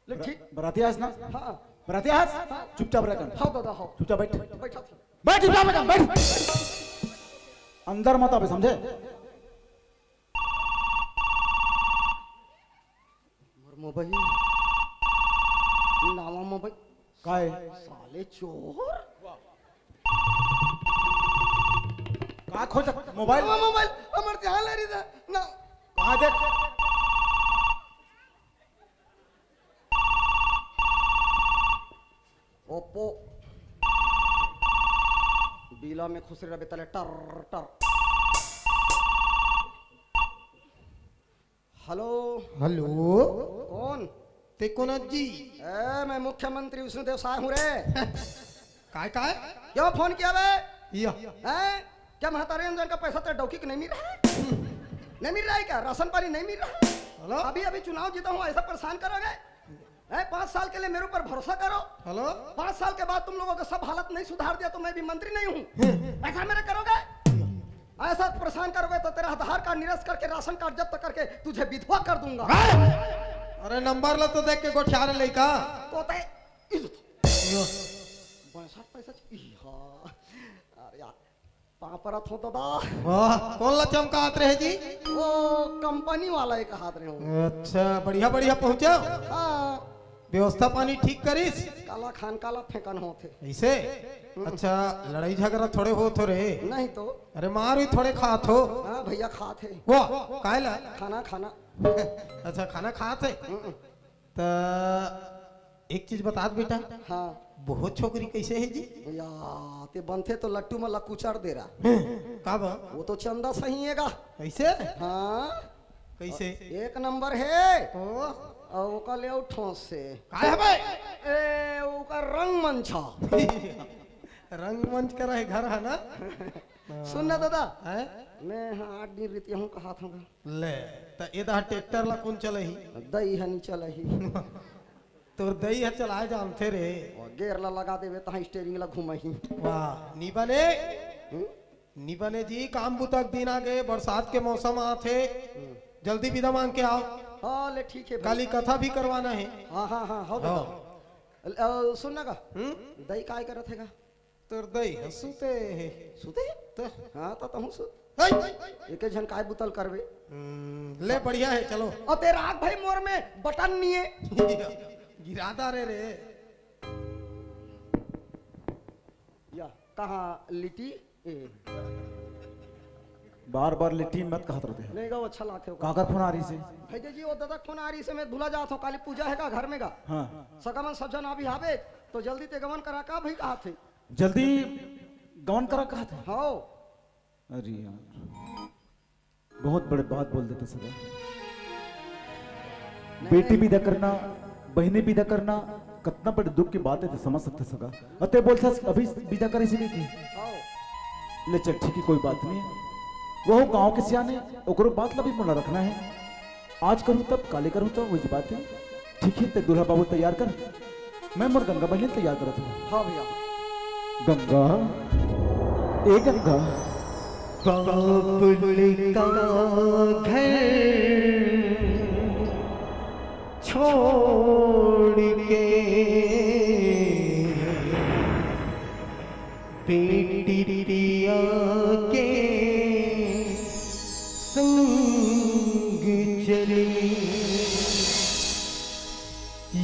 ले ठीक। बराती आस ना? हाँ। बराती आस? हाँ। चुपचाप रह कर। हाँ दादा, हाँ। चुपचाप बैठ। बैठा था। बैठ, चुपचाप रह कर, बैठ। अंदर मत आवे, समझे? मोर मोबाइल। नावा मोबाइल। काय? साले चोर। का खोजत? मोबाइल? नावा मोबाइल। हमर ध्यान ले रही था। ना। कहाँ देख? ओप्पो। बीला में खुसरे रहे तले टर टर। हेलो। हेलो। कौन? ते कौन जी? ए, मैं मुख्यमंत्री विष्णुदेव साय हूँ रे। काय, काय? क्यों फोन किया बे? या। हैं? क्या महतारी अंजन का पैसा तेरे डौकी को नहीं मिल रहा है? नहीं मिल रहा है क्या? राशन पानी नहीं मिल रहा है? हेलो? अभी, अभी चुनाव जीता हूँ, ऐसा परेशान करोगे? हैं? पाँच साल के लिए मेरे ऊपर भरोसा करो। हेलो? पाँच साल के बाद तुम लोगों का सब हालत नहीं सुधार दिया तो मैं भी मंत्री नहीं हूँ। हम्म। ऐसा मेरे करोगे? ऐसा परेशान करोगे तो तेरा आधार कार्ड निरस्त करके राशन कार्ड जब्त करके तुझे विधवा कर दूंगा। अरे नंबर ला तो देख के गोठियार लइका। तो ते इज्जत। यो। पैंसठ पैसा च-, ई हाँ। अरे यार, पाँव परत हो दादा। वाह, कौन ला चमकात रहे जी? वो कंपनी वाला एक हाथ रहे हो। अच्छा, बढ़िया, बढ़िया पहुंचो। हाँ। व्यवस्था पानी ठीक करिस? काला खान काला फेंकन होथे। ऐसे? हम्म। अच्छा, लड़ाई झगड़ा थोड़े होत हो रे? नहीं तो। अरे मार भी थोड़े खात हो। हाँ भैया, खात हे। वाह, काय ला? खाना, खाना। अच्छा, खाना खात हे? हम्म। त एक चीज बतात बेटा। हाँ। बहुत छोकरी कैसे है जी? या, ते बनथे तो लट्टू मन ला कुचर दे रहा। का बा? वो तो चंदा सही है गा। कैसे? हाँ। कैसे? एक नंबर है। ओ। और ओका ले आऊ ठोस से। काय है बे? ए, ओकर रंगमंच ह। रंगमंच करा है घर है ना? सुन ना दादा। हैं? मैं हाँ आठ दिन रहती हूँ कहा था। ले, त एदा ट्रैक्टर ला कौन चलही? दई ह नहीं चलही। तोर दई ह चलाए जानथे रे। वो गेयर ला लगा देवे तहाँ स्टीयरिंग ला घुमाही। वाह, नी बने। हम्म? नी बने जी, काम बुता के दिन आ गए, बरसात के मौसम आथे। हम्म। जल्दी विदा मांग के आओ। हाँ, ले ठीक है भाई। काली कथा भी करवाना है। हाँ, हाँ, हाँ, हो हाँ। दादा। अ, सुन ना का? हम्म? दई काय करत है का? तोर दई ह सुते हे। सुते हे? त हाँ, त तहूँ सुत। हई! एक झन काय बुतल करबे? हम्म, ले बढ़िया है, चलो। अउ तेरा आग भाई मोर में बटन नहीं है। गिरा दा रे रे। या, कहाँ लिटी? ए। बार-बार लिट्टी मत कहत रहते हैं। नहीं गा, वो अच्छा लागथे ओकर। काकर फोन आ रही से? भैया जी, वो दादा फोन आ रही से, मैं भुला जात हूँ, काली पूजा है का घर में का? हाँ। सगा मन सब झन अभी आबे, तो जल्दी ते गमन करा का भाई कहा थे? जल्दी गमन करा कहा थे? हाँ। अरे यार, बहुत बड़े बात बोल देते सगा। नहीं, बेटी नहीं। विदा करना, बहिनी विदा करना, कतना बड़े दुख की बात है, तो समझ सकते सगा। अते बोल सस अभी विदा करे से की? हाँ। ले चल, ठीक है, कोई बात नहीं। वो गांव के सियाने, ओकरो बात ला भी मोला रखना है। आज करूँ तब, काले करूँ तब, वही बात है। ठीक है, ते दूल्हा बाबू तैयार कर, मैं मोर गंगा बहिनी तैयार करत हूँ। हाँ भैया। गंगा, ए गंगा। बाबुल का घर छोड़ के बेटी पिया के संग चली।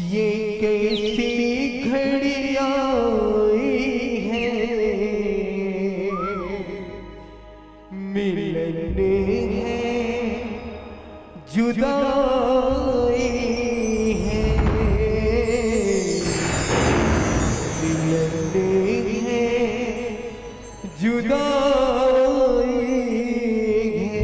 ये कैसी घड़ी आई है, मिलन है जुदाई है, मिलन है जुदाई है।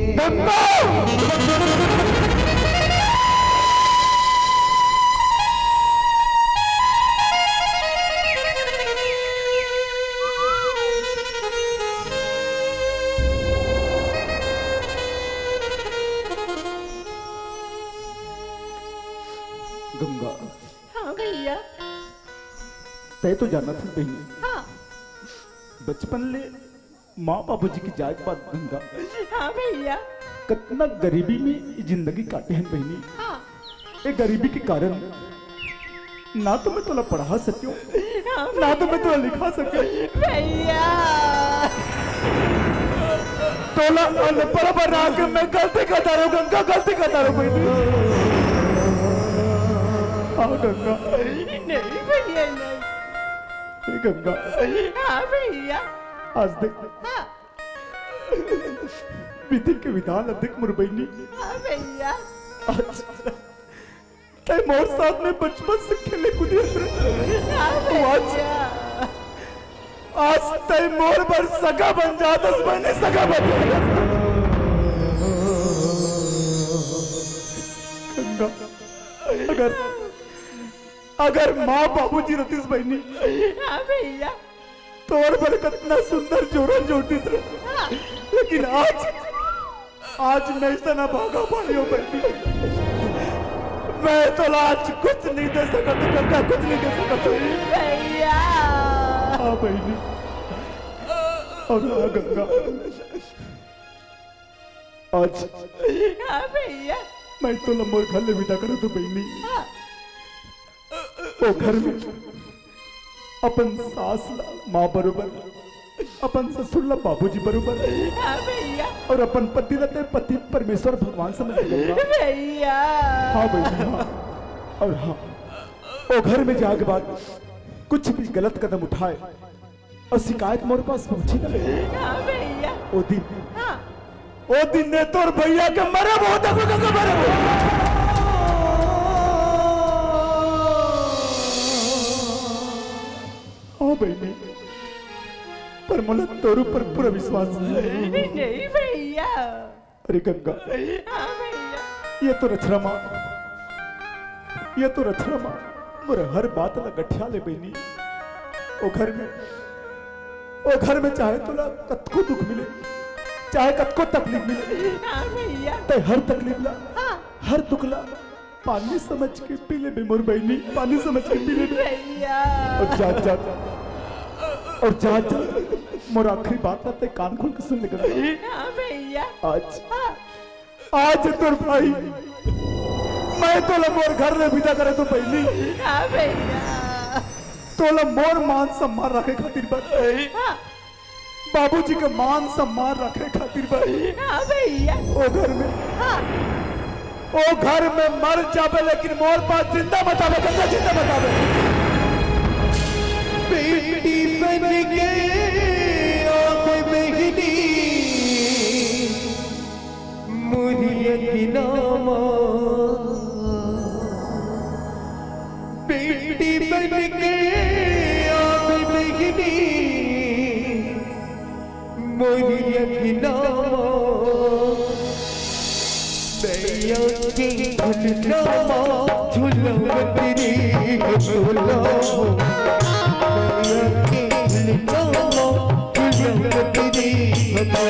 गंगा। हाँ भैया। तय तो जानत हस बहिनी। हाँ। बचपन ले माँ बाबूजी के जाए के बाद गंगा। हाँ भैया। कतना गरीबी में जिंदगी काटे हन बहिनी। हाँ। ए गरीबी के कारण ना तो मैं तोला पढ़ा सकियो, हाँ ना तो मैं तोला लिखा सकियो। भैया। तोला अनपढ़ बना के मैं गलती करता रहूं गंगा, गलती करता रहूं बहिनी। हाँ गंगा। नहीं भैया, नहीं। ए गंगा। हाँ भैया। आज देख। हाँ। विधि के विधान अधिक मुरबैनी। हाँ भैया। आज तय मोर साथ में बचपन से खेले कूदे। हाँ आज, भैया। आज तय मोर बर सगा बन जात हस बहिनी, सगा बन जात हस। गंगा, अगर, अगर माँ बाबूजी रहतीस बहिनी, हाँ भैया। तोर बर कतना सुंदर जोरन जोड़तीस रे। हाँ। लेकिन आज, आज मैं अइसन अभागा पानी हो बहिनी। मैं तोला आज कुछ नहीं दे सकत हूँ गंगा, कुछ नहीं दे सकत हूँ। भैया। हाँ बहिनी। और हाँ गंगा, आज हाँ भैया। मैं तोला मोर घर ले विदा करत हूँ बहिनी। हाँ। ओ घर में अपन सास ला माँ बरोबर, अपन ससुर ला बाबूजी बरोबर, हाँ भैया। और अपन पति ला ते पति परमेश्वर भगवान समझ ले गंगा। भैया। हाँ बहिनी, हाँ। और हाँ, ओ घर में जाए के बाद कुछ भी गलत कदम उठाए और शिकायत मोर पास पहुंची ना, हाँ भैया। ओ दिन, हाँ। ओ दिन ने तोर भैया के मरे बहुत तक गंगा मरे बहुत। मोला तोर ऊपर पूरा विश्वास हे। नहीं भैया। अरे गंगा, हाँ भैया। ये तो रछरा माँ, ये तो रछरा माँ मोर हर बात ला गठिया ले बहिनी। ओ घर में, ओ घर में चाहे तोला कतको दुख मिले, चाहे कतको तकलीफ मिले, हाँ भैया। तैं हर तकलीफ ला, हाँ। हर दुख ला पानी समझ के पी लेबे मोर बहिनी, पानी समझ के पी लेबे। भैया। अउ जात जात, अउ जात जात मोर आखिरी बात ला तैं कान खोल के सुन ले गंगा। हाँ भैया। आज, हाँ। आज तोर भाई, मैं तोला मोर घर ले विदा करे तो पहिली, हाँ भैया। तोला मोर मान सम्मान रखे खातिर बस, हाँ। बाबूजी के मान सम्मान रखे खातिर बस, हाँ भैया। ओ घर में, हाँ। ओ घर में मर जाबे, लेकिन मोर पास जिंदा मत आबे, गंगा, जिंदा मत आबे। बेटी बन के आबे बहिनी, मोरी अंगना मा। बेटी बन के आबे बहिनी, मोरी अंगना मा। मैया के झुलना मा, झुलवत रे झुलना। मैया के झुलना मा, झुलवत रे झुलना।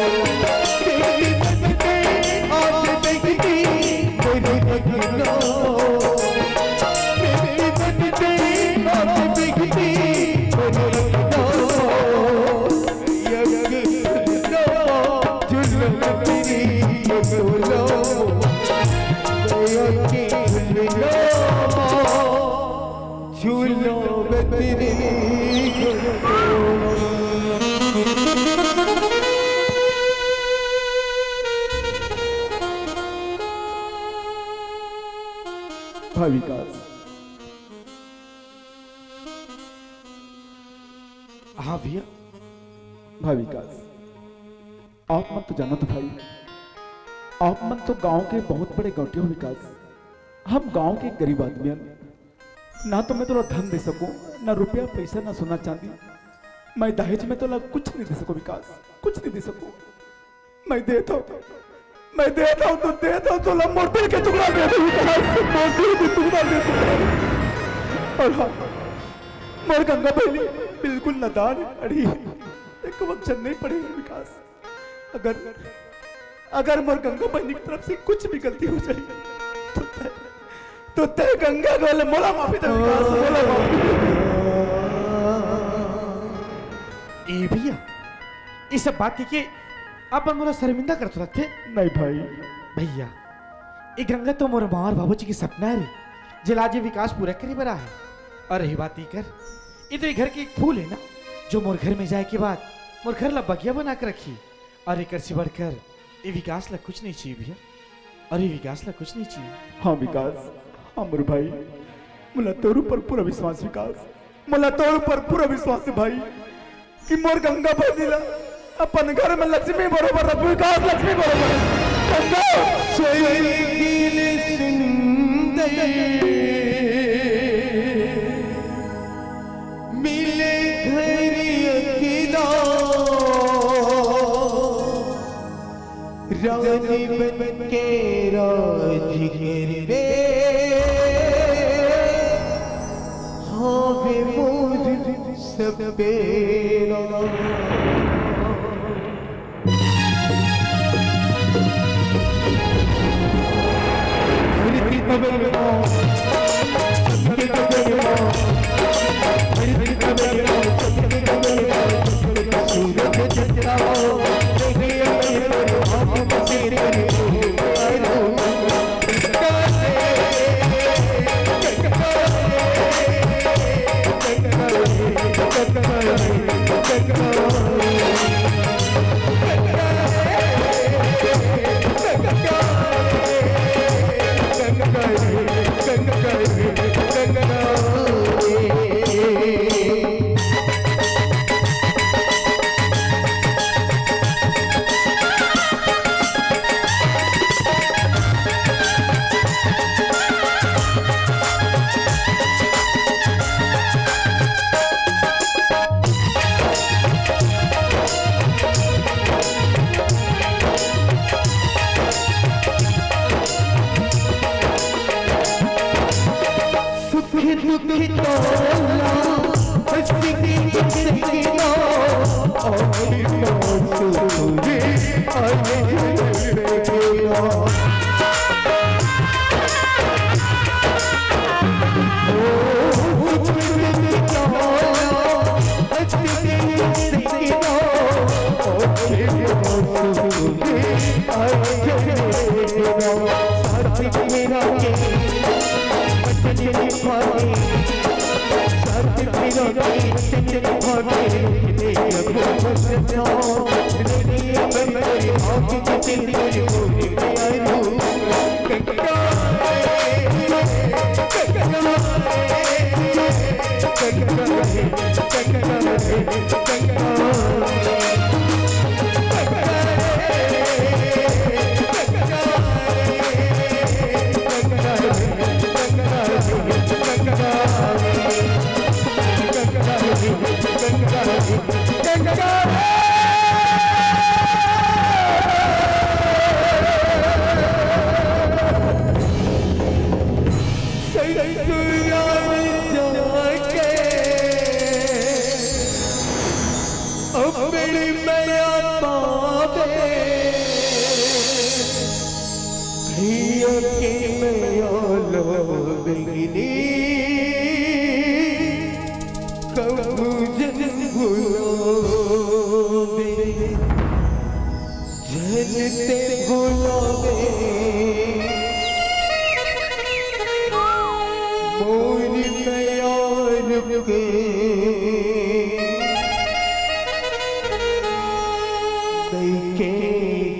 बेटी बन के आबे बहिनी, मोरी अंगना। बेटी बन के आबे बहिनी, मोरी अंगना। भाई विकास, हाँ भैया। भाई विकास, आप मन तो जानत हो भाई, आप मन तो गांव के बहुत बड़े गौंटिया हो विकास। हम गांव के गरीब आदमी हन, ना तो मैं तोला धन दे सकूं, ना रुपया पैसा, ना सोना चांदी। मैं दहेज में तोला कुछ नहीं दे सकूं विकास, कुछ नहीं दे सकूं। मैं देत हूं, मैं देत हूं, तो देत हूं, तोला मोर दिल के टुकड़ा दे दूं विकास, मोर दिल के टुकड़ा दे दूं। अउ हाँ, मोर गंगा बहिनी बिल्कुल नादान हे, अड़ी, एको अक्षर नहीं पढ़े हे विकास। अगर, अगर मोर गंगा बहिनी के तरफ से कुछ भी गलती हो जाही, तो तैं, तो तैं गंगा के बदले मोला माफी दे विकास, मोला माफी दे। ए भैया, ये सब बात कहिके आप मन मोला शर्मिंदा करत रखथे। नहीं भाई। भैया, ये गंगा तो मोर माँ अउ बाबूजी के सपना हे रे, जेला आज ये विकास पूरा करे बर आए हे। अउ रही बात एकर, ये तो ये घर के एक फूल हे ना, जो मोर घर में जाए के बाद मोर घर ला बगिया बना के रखही। अउ एकर से बढ़कर ये विकास ला कुछ नहीं चाहिए भैया, अउ ये विकास ला कुछ नहीं चाहिए। हाँ विकास, हाँ मोर भाई, मोला तोर ऊपर पूरा विश्वास विकास, मोला तोर ऊपर पूरा विश्वास हे भाई, कि मोर गंगा बहिनी ला अपन घर में लक्ष्मी बरोबर रखबो विकास, लक्ष्मी बरोबर। गंगा। सोई गिल सुंदर मिले घर अकेला, रानी बन के राज करबे, हाँ वे मोर सपेरा। दुख दुख तोला, हंसी की जिंदगी लो, और मौत तुझे आए लो। ओ, दुख दुख तोला, हंसी की जिंदगी लो, और मौत तुझे आए लो। साथ मेरा के बचन निभाए। अपनी मैया पावे, भैया की मैया लो बिगड़ी, कबू जन भुलावे, जन ते भुलावे। मोर मैया रुके, कई के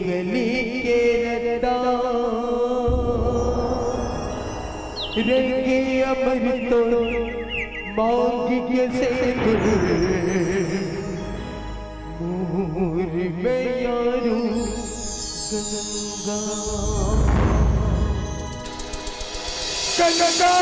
गली के रद्दा, रंगे अमर तो मांग के सेंदूर, मोर मैया रो गंगा।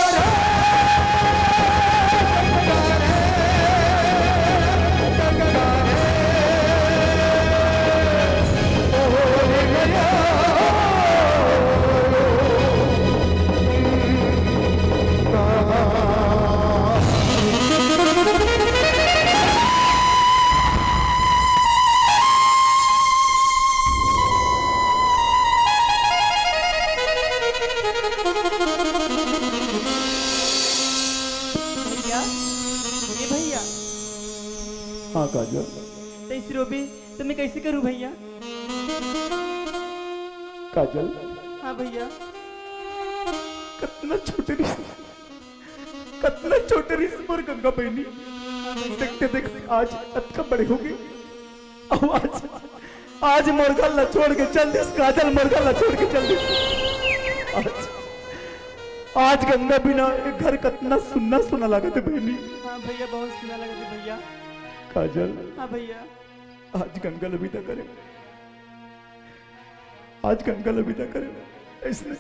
भैया, ए भैया। हाँ काजल। तैसे रोबे त मैं कैसे करूँ भैया? काजल। हाँ भैया। कतना छोटे रिहिस, कतना छोटे रिहिस मोर गंगा बहिनी। देखते देख आज अतका बड़े हो गे। अउ आज, आज मोर घर ला छोड़ के चल दिस, काजल मोर घर ला छोड़ के चल दिस। आज, आज गंगा बिना ये घर कतना सुन्ना सुन्ना लागत हे बहिनी। हाँ भैया, बहुत सुन्ना लागत हे भैया। काजल। हाँ भैया। आज गंगा ला विदा करे, आज गंगा ला विदा करे। अइसने,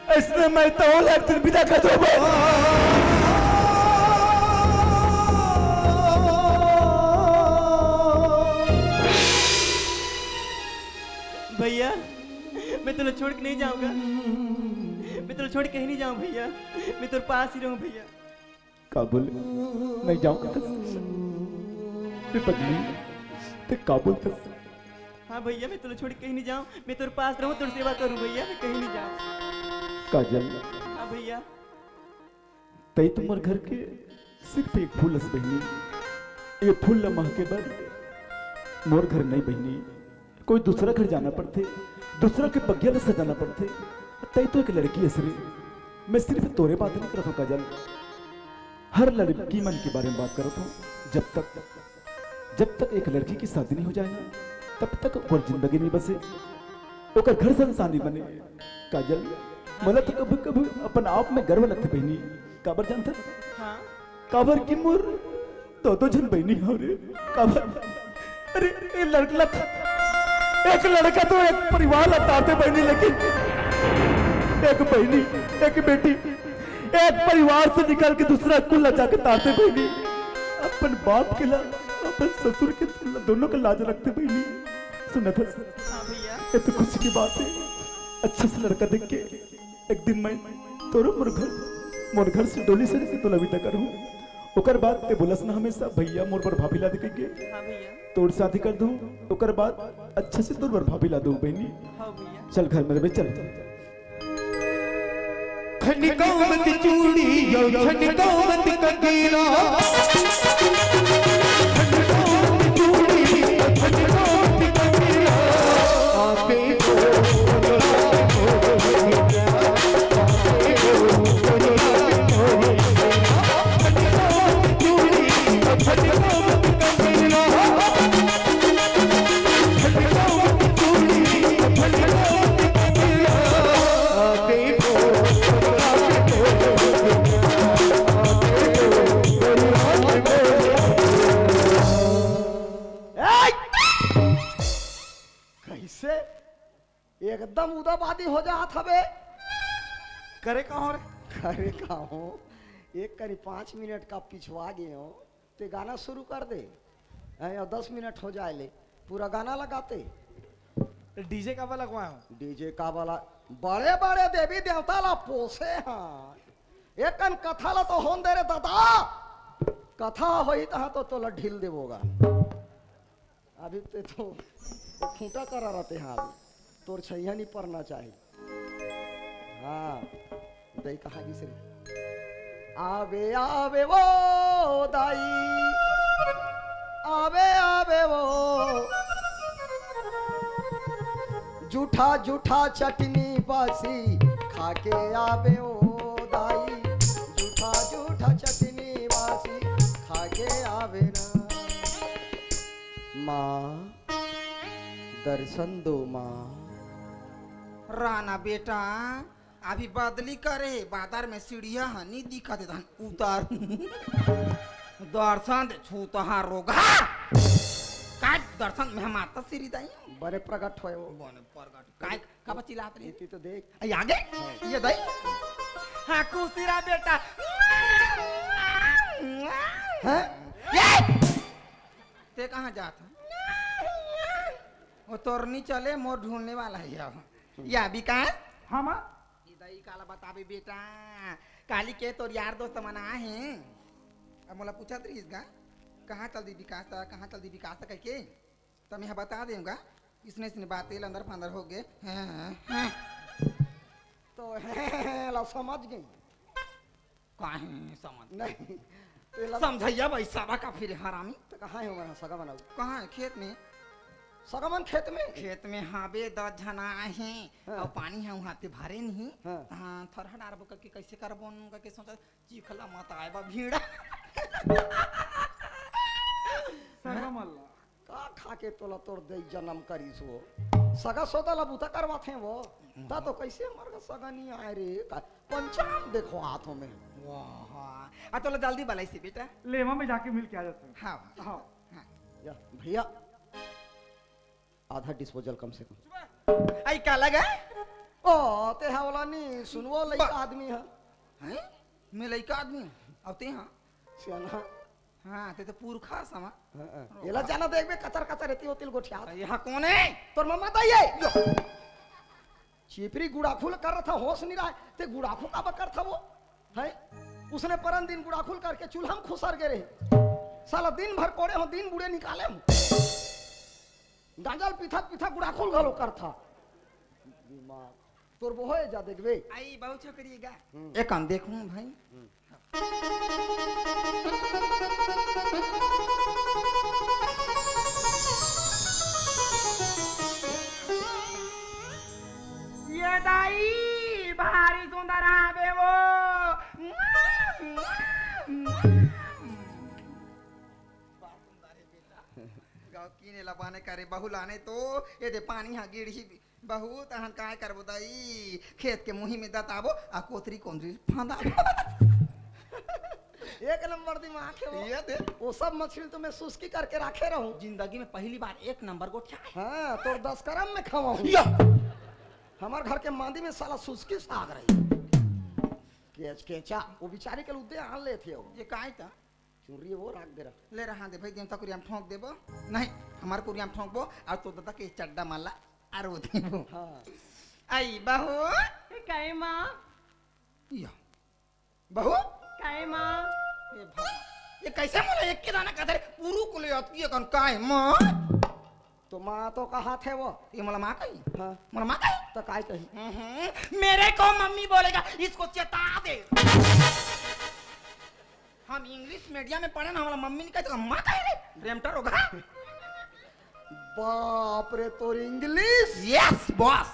अइसने मैं तो ओला एक दिन विदा कर देबो। भैया, मैं तोला छोड़ के नहीं जाऊंगा, मैं तोला छोड़ के कहीं नहीं जाऊँ भैया, मैं तोर पास ही रहूँ भैया। का बोले? नहीं जाऊंगा तो ते पगली, ते का बोलत? हाँ भैया, मैं तोला छोड़ के कहीं नहीं जाऊँ, मैं तोर पास रहूँ, तोर सेवा करूँ भैया, मैं कहीं नहीं जाऊँ। काजल। हाँ भैया। तई तो मोर घर के सिर्फ एक फूल अस बहिनी, ये फूल ल महके बर मोर घर नहीं बहिनी, कोई दूसरा घर जाना पड़थे, दूसरा के बगिया ल सजाना पड़थे। तई तो एक लड़की अस रे, मैं सिर्फ तोरे बात नहीं करत हूँ काजल, हर लड़की मन के बारे में बात करत हूँ। जब तक, जब तक एक लड़की की शादी नहीं हो जाए ना, तब तक ओकर जिंदगी नहीं बसे, ओकर घर संसार नहीं बने। काजल, मोला तो कभी-कभी अपन आप में गर्व लगथे बहिनी। काबर जानथस? हाँ। काबर कि मोर दो दो झन बहिनी हव रे। काबर? अरे, ए लड़का, एक लड़का तो एक परिवार ला तारथे बहिनी, लेकिन एक बहिनी, एक बेटी, एक परिवार से निकल के दूसरा कुल ला जाके तारथे बहिनी। अपन बाप के ला, अपन ससुर के ला, दोनों के लाज रखथे बहिनी। सुनत हस? हाँ भैया। ये तो खुशी की बात है। अच्छा सा लड़का देख के एक दिन मैं तोरो मोर घर मोर घर से डोली सजा के तोला विदा करहूँ। ओकर बाद ते बोलस ना हमेशा, "भैया, मोर बर भाभी ला दे," कहिके। हाँ भैया। तोर शादी कर दूँ, ओकर बाद अच्छा से तोर बर भाभी ला दूँ, बहिनी। हाँ भैया। चल घर में रहिबे, चल। खनकावत चूड़ी यो, खनकावत ककेरा। खनकावत चूड़ी, खनकावत ककेरा। आपे को ए! कइसे? एकदम उदाबादी हो जात हवे। करे का हो रे? करे का हो? एक करी पाँच मिनट का पिछवा गे हो, ते गाना शुरू कर दे। हैं, अउ दस मिनट हो जाए ले, पूरा गाना लगाते। डीजे काबर लगवाए हो? डीजे काबर ला? बड़े-बड़े देवी देवता ला पोसे हन। एक कन कथा ला तो होन दे रे दादा। कथा होही तहाँ तो तोला ढील देबो गा। अभी ते तो खूंटा करा रहते हैं अभी। तोर छैया नहीं पड़ना चाहिए। हाँ, दई कहाँ गिस रे? आवे, आवे वो दाई, आवे, आवे वो। जूठा, जूठा चटनी बासी, खाके आवे ओ दाई। जूठा, जूठा चटनी बासी, खाके आवे ना। माँ, दर्शन दो माँ। राना बेटा, अभी बदली करे, बादर में सीढ़िया ह, नी दिखत हे, तहन उतर। दर्शन दे, छूतहा रोगहा। का दर्शन में हम आता श्री दाई? बने प्रगट होए वो। बने प्रगट। काय, का बचिलात रे? इति तो देख। आई आगे? हाँ। ये दाई। हाँ, खुशी रहा बेटा। हैं? ये! ते कहाँ जात है? वो तोर नी चले, मोर ढूंढने वाला है अब। या विकास? हाँ, माँ। ई दई काला बताबे बेटा, काली के तोर यार दोस्त मन आए हैं। अब मोला पूछत रहिस गा, "कहाँ चल दी विकास त, कहाँ चल दी विकास त?" कहिके, त मैं बता देंगा, इसने, इसने बातें लंदर फंदर हो गए। हैं, हैं, हैं। तो हैं, ला समझ गई। काहे समझ? नहीं, तेला समझैया भाई, सारा का फिर हरामी। तो कहाँ है हमारा सगा बनाऊ? कहाँ है? खेत में। सगा मन खेत में? खेत में हाबे, दस झना आहे। हाँ। अउ पानी है वहाँ ते भरे नहीं। हाँ। हाँ, थरहा डारबो करके कैसे करबो करके सोचा, चिखला मत आए बा भीड़। सगा मन ला। का खा के तोला तोर दई जन्म करिस हो? सगा सोदा ला बूता करवाथे वो। ता तो कैसे हमर का सगा नहीं आए रे? का पंचांग देखो हाथों में। वाह। आ तोला जल्दी बलाइस हे बेटा। ले, मैं जाके मिल के आ जाता हूँ। हाँ, हाँ। हाँ। हाँ। या, भैया, आधा डिस्पोजल कम से कम। आई का लगा? ओ, ते हवला नहीं, सुनवो लइका बा- आदमी है। हैं? मैं लइका आदमी हूँ। अब ते हाँ। सियाना। हाँ, ते तो पुरखा समा। हाँ, हाँ। एला जाना देखबे, कचर कचर एती ओती ल गोठियात। यहाँ कौन है? तोर मम्मा दाई है। चिपरी गुड़ाखुल कर रहा था, होश नहीं रहा है। ते गुड़ाखुल का कर था वो? है? उसने परन दिन गुड़ाखुल करके चूल्हा में खुसर गए रहे। साला दिन भर पड़े हो, दिन बूढ़े निकाले हो। गांजा ल पीथा पीथा गुड़ाखुल घलो कर था। दिमाग। तोर बोहोए जा देखबे। आई, बहुत छोकरी गा। हम्म। एक कान देखूं भाई। हम्म। ये दाई, भारी सुंदर आवे वो। गाँव कीने ला बाने करे, बहू लाने तो, ये दे पानी हा गिरही। बहू, तहन काय करबो दाई? खेत के मुही में दताबो, आ कोतरी कोंदरी फांदाबो। एक नंबर दिमाग है वो। ये दे। वो सब मछली तो मैं सुस्की करके रखे रहूं। जिंदगी में पहली बार एक नंबर गोठिया है। हाँ, तोर दस करम में खवाऊं। या। हमार घर के मांदी में साला सुस्की साग रही। केच केचा, वो बेचारी के उद्दे आन लेथे हो। ये काय था? चुनरी वो राख दे रहा। ले रहा दे भाई, देवता कुरिया में ठोंक देबो। नहीं, हमार कुरिया में ठोंकबो, और तो दादा के चड्डा माला आरो देबो। हाँ। आई बहू। ए, काहे माँ? या। बहू? काय माँ? ये भगवान, ये कैसे मोला एक के दाना कहत हे, पूरू को ले आती है कौन काय माँ? तो माँ तो कहाथे वो। ये मोला माँ कही? हाँ। मोला माँ कही? तो काय कही? हम्म, मेरे को मम्मी बोलेगा, इसको चेता दे। हम इंग्लिश मीडियम में पढ़े ना, हमारा मम्मी नहीं कहते, माँ कहे रे, रेमटा रोगा। बाप रे, तोर इंग्लिश। Yes boss.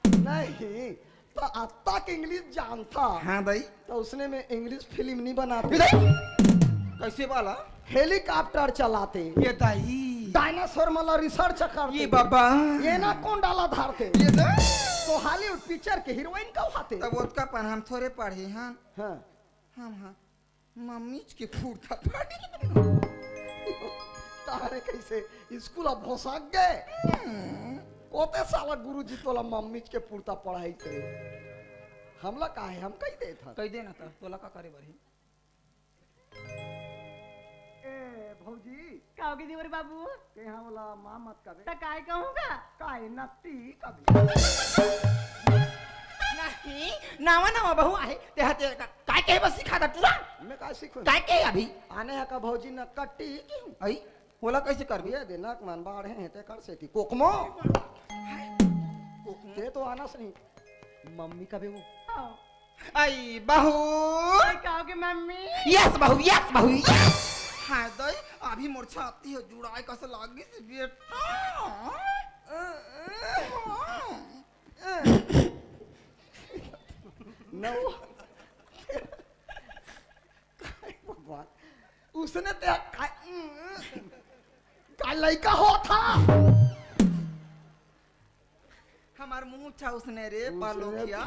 नहीं, तो अत्ता के इंग्लिश जानता। हाँ भाई। तो उसने में इंग्लिश फिल्म नहीं बनाते। इधर। कैसे वाला? हेलीकॉप्टर चलाते। ये दाई। डायनासोर मला रिसर्च करते। ये बाबा। ये ना कौन डाला धारते। ये दाई। तो हॉलीवुड पिक्चर के हीरोइन का खाते। तब ओतका पन हम थोड़े पढ़े हन। हाँ। हम हाँ। मम्मीच के फूटता पड़ी। तारे कैसे स्कूल अब भोसक गए। हम्म। कोते साला गुरुजी तोला मम्मीच के फूटता पढ़ाई करे। हमला काहे, हम कही देत हन। कही देना था, तोला का करे बर हे? ए, भौजी। का होगे देवर बाबू? ते हाँ वाला माँ मत कबे। त काय कहूँगा? काय नत्ती कबे। नहीं, नवा नवा बहू आहे, ते हा ते का, काय कहे बस सिखा दा पूरा? मैं काय सीखूं? काय कहे अभी? आने हा का भौजी न कट्टी की? आई, ओला कैसे करबे? ये दे नक मन बाढ़े हैं, ते कर से की कोकमो। कोकमो। ते तो आना सही। मम्मी कबे वो? हाँ। आई बहू। आई का होगे मम्मी? यस बहू, यस बहू, यस। हाँ दाई, अभी मोर छाती ह जुड़ाए कस लागिस बेटा। नौ। काय भगवान, उसने ते काय, काय लइका होत हा? हमार मुंह छा उसने रे, उसने पालोखिया।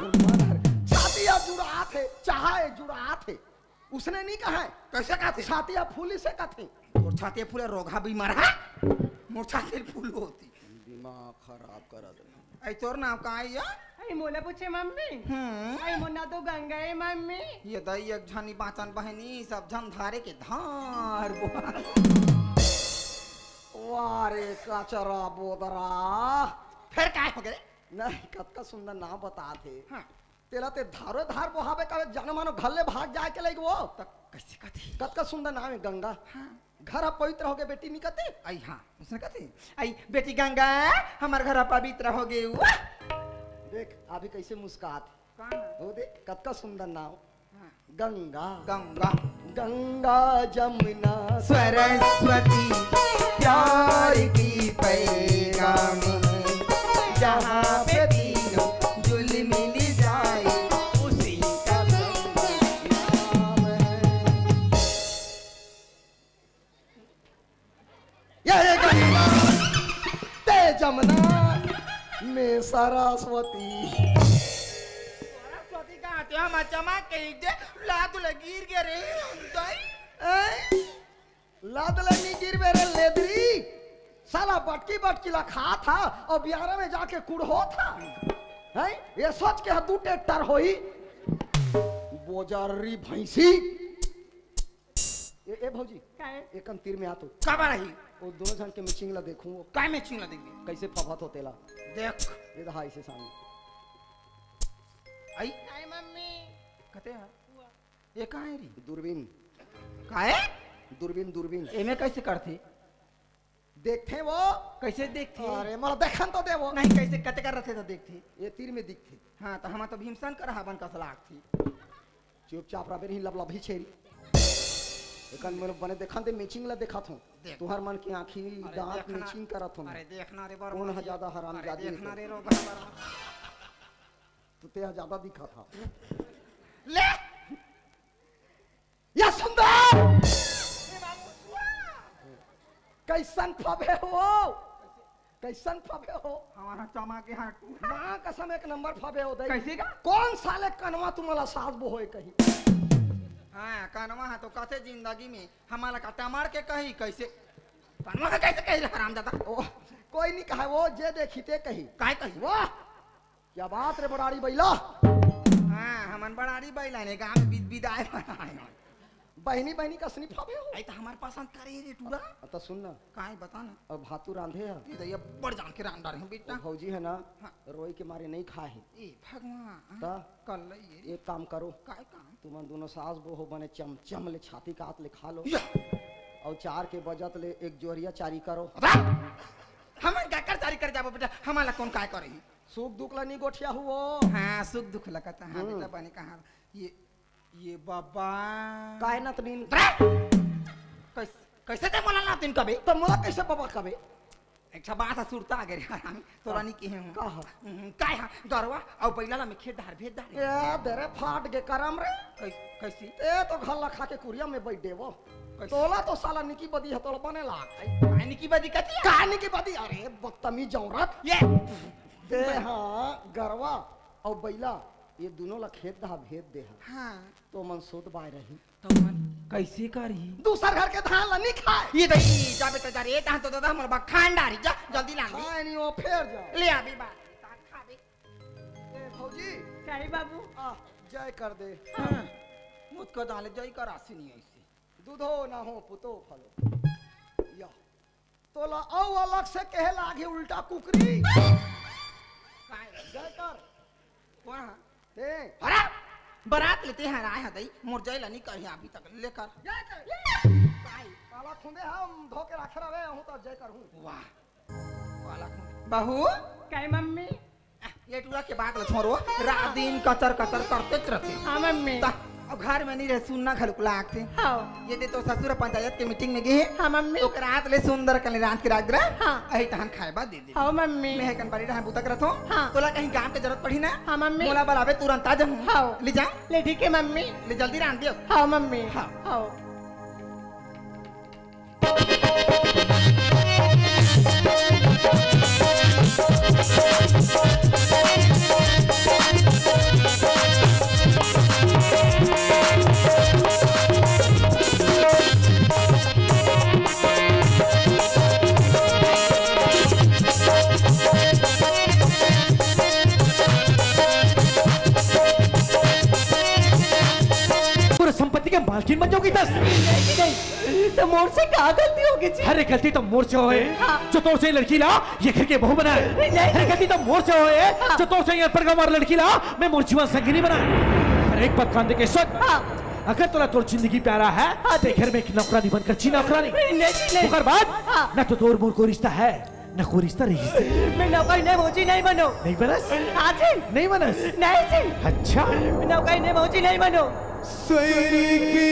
छाती या जुड़ात हे, चाहा हे जुड़ात हे। उसने नहीं कहा है। कैसे कहते? छाती या फूली से कहते। तोर छाती फूले रोगहा बीमार है। मोर छाती फूल होती। दिमाग खराब करा दे। आई तोर नाम का आई या? आई मोला पूछे मम्मी। हम्म। आई मोर नाम तो गंगा है मम्मी। ये दाई एक झनी बाचन बहनी सब झन धारे के धार बोहा। वाह रे कचरा बोदरा। फिर काय हो गए? नहीं, कतका सुंदर नाम बतात हे। हाँ। तेला ते धारो धार बोहाबे का जानो मानो घर ले भाग जाए के लइक वो। त कैसे कथे? कतका सुंदर नाम हे गंगा। हाँ। घर ह पवित्र होगे बेटी नी कथे? आई हाँ, उसने कथे, आई बेटी गंगा, हमर घर ह पवित्र होगे वो। देख, अभी कैसे मुस्कात हे। कहाँ? वो देख, कतका सुंदर नाम। हाँ। गंगा। गंगा। गंगा जमुना सरस्वती प्यार की पैगाम है, जहाँ पे तीनों जुल मिल जाए उसी का नाम है। ये, ये गंगा, ते जमुना, मैं सरस्वती। सरस्वती का आते हम चमा कही दे, लात लगी गिर गए रे, दाई। ए? लात लगी गिर मेरे लेदरी। साला बटकी बटकी ला खा था और बिहारा में जाके कुड़हो था। हैं? ये सोच के दू ट्रैक्टर होई। बोजरी भैंसी। ए, ए भौजी, काहे? एकन तीर में आ तो। का बार ही? वो दोनों झन के मैचिंग ला देखूं, वो काय मैचिंग ला देखबे? कैसे फफत हो तेला। देख। ये दहा इसे सामने। आई? काय मम्मी? कते हा? हुआ। ये का है री? दूरबीन। का है? दूरबीन, दूरबीन। एमे कैसे करथे? देखथे वो। कैसे देखथे? अरे, मोला देखन तो दे वो। नहीं, कैसे कते कर रथे तो देखथे? ये तीर में दिखथे। हाँ, तो हम तो भीमसन कर हबन कस लागथे। चुपचाप रह बेरही लबलबी छेरी। एकन मोला बने देखन दे, मैचिंग ला देखत हूँ। देख। तुहर मन की आँखी, अरे दांत देखना, मैचिंग करत हूँ। अरे देखना रे बरमसिया। कौन ह ज्यादा हरामजादी अरे देखना निकल। रे रोगहा बरमसिया। तो ते ह ज्यादा दिखत हा। ले। या सुंदर! कैसन फबे हो? कैसन फबे हो? हमारा चमा के हाटू। माँ कसम एक नंबर फबे हो दे। कैसे का? कौन साले कनवा तुम्हारा सास बोहोए कही? हाँ, कनवा है तो कथे जिंदगी में हमारा का टमार के कही कैसे? कनवा का कैसे कही रे हरामजादा? ओ, कोई नहीं कहे वो जे देखी ते कही। काय कही? वाह! क्या बात रे बड़ाड़ी बैला। हाँ, हमन बड़ाड़ी बैला ने गांव में बिद बिदाए बनाए। बहिनी बहिनी कस निभावे हो। आई त हमर पसंद करे रे टूरा। अ, त सुन ना। काय बता ना। अब भातू रांधे ह। ये दइया बड़ जान के रांध डारे हूँ बेटा। ओ भौजी है ना, हाँ। रोई के मारे नहीं खाए हे। ए भगवान, त? कर ले ये। एक काम करो। काय काम? तुमन दोनों सास बहू बने चमचम ले छाती कात ले खा लो। या। अउ चार के बजत ले एक जोरिया चारी करो। अबे! हमन काकर चारी कर जाबो बेटा, हमन ला कौन काय करही? सुख दुख ला नी गोठिया हुओ। हाँ, सुख दुख लगत, हाँ हम्म। बेटा बने कहा। ये, ये बाबा। काय नतनीन? अबे! कैस-, कैसे ते मोला नतनीन कबे? त मोला कैसे बाबा कबे? एक ठा बात ह सुरता आ गे रे हरामी, तोला नी कहे हूँ। का ह? हम्म, काय ह? गरवा अउ बइला ला मैं खेत डहर भेज डारे। ए, दे रे फाट गे करम रे। कैस-, कैसी? ए तो घर ला खा के कुरिया में बैठ देवो। कैसी? तोला तो साला निकी बदी ह, तोला बने लाग। काय निकी बदी कथी? का निकी बदी? अरे बदतमीज औरत। ये। दे हाँ, गरवा अउ बइला, ये दोनों ला खेत डहर भेज दे हा। हाँ। तो मन सोत बाय रही। तो मन कैसे करही? दूसर घर के धान ला नी खाए। ये दई, जा बेटा जा रे, धान तो दादा हमर बखान डारी, जा जल्दी लान दे। खाए नी वो फेर जा। ले आ बे बात, ताक खा बे। ए भौजी। काहे बाबू? आ, जय कर दे। हाँ। मुझको दाले जय कर आसी नहीं ऐसे। दूधो ना हो पुतो फलो। या। तोला अउ अलग से कहे लागे उल्टा कुकरी। काय? जय कर। कौन हा? ते। अरे! बरात लेते हैं आए हा दई, मोर जय ला नी कहे अभी तक, ले कर। जय कर। काय? काला खुंदे हम धो के राखे रहे हूँ तो जय कर हूँ। वाह। काला खुंदे। बहू? काय मम्मी? ये टूरा के बात ला छोड़ो, रात दिन कचर कचर करते रहते। हाँ मम्मी। ता, अब घर में नहीं रहे, सुनना घलुक लागते। हाँ। ये दे तो ससुर पंचायत के मीटिंग में गए। हाँ मम्मी। तो रात ले सुंदर कले रात के रात रहा। हाँ। अही तहन खाए बा दे दे। हाँ मम्मी। मैं कन परी रहा बुतक रथो। हाँ। तोला कहीं काम के जरूरत पड़ी ना? हाँ मम्मी। मोला बलावे तुरंत आ जाऊँ। हाँ। ले जा। ले ठीक है मम्मी। ले जल्दी रांध दियो। हाँ मम्मी। हाँ। हाँ। पूरा संपत्ति के मालकिन बन जाओगी दस। नहीं, नहीं, तो मोर से का गलती होगे जी? अरे गलती तो मोर से होए, हाँ। जो तोर से लड़की ला ये घर के बहू बनाए। नहीं, नहीं। अरे गलती तो मोर से होए, हाँ। जो तोर से ये अनपढ़ गंवार लड़की ला मैं मोर जीवन संगिनी बनाए। अरे एक बात कान दे के सुन। हाँ। अगर तोला तोर जिंदगी प्यारा है, हाँ तो जी। घर में एक नौकरानी बनकर जी नौकरानी। नहीं, नहीं, नहीं। ओकर बाद हाँ। ना तो तोर मोर को रिश्ता है, ना कोई रिश्ता रही से। मैं नौकरी नहीं भौजी नहीं बनो। नहीं बनस? हाँ जी। नहीं बनस? नहीं जी। अच्छा। मैं नौकरी नहीं भौजी नहीं बनो। सैरी की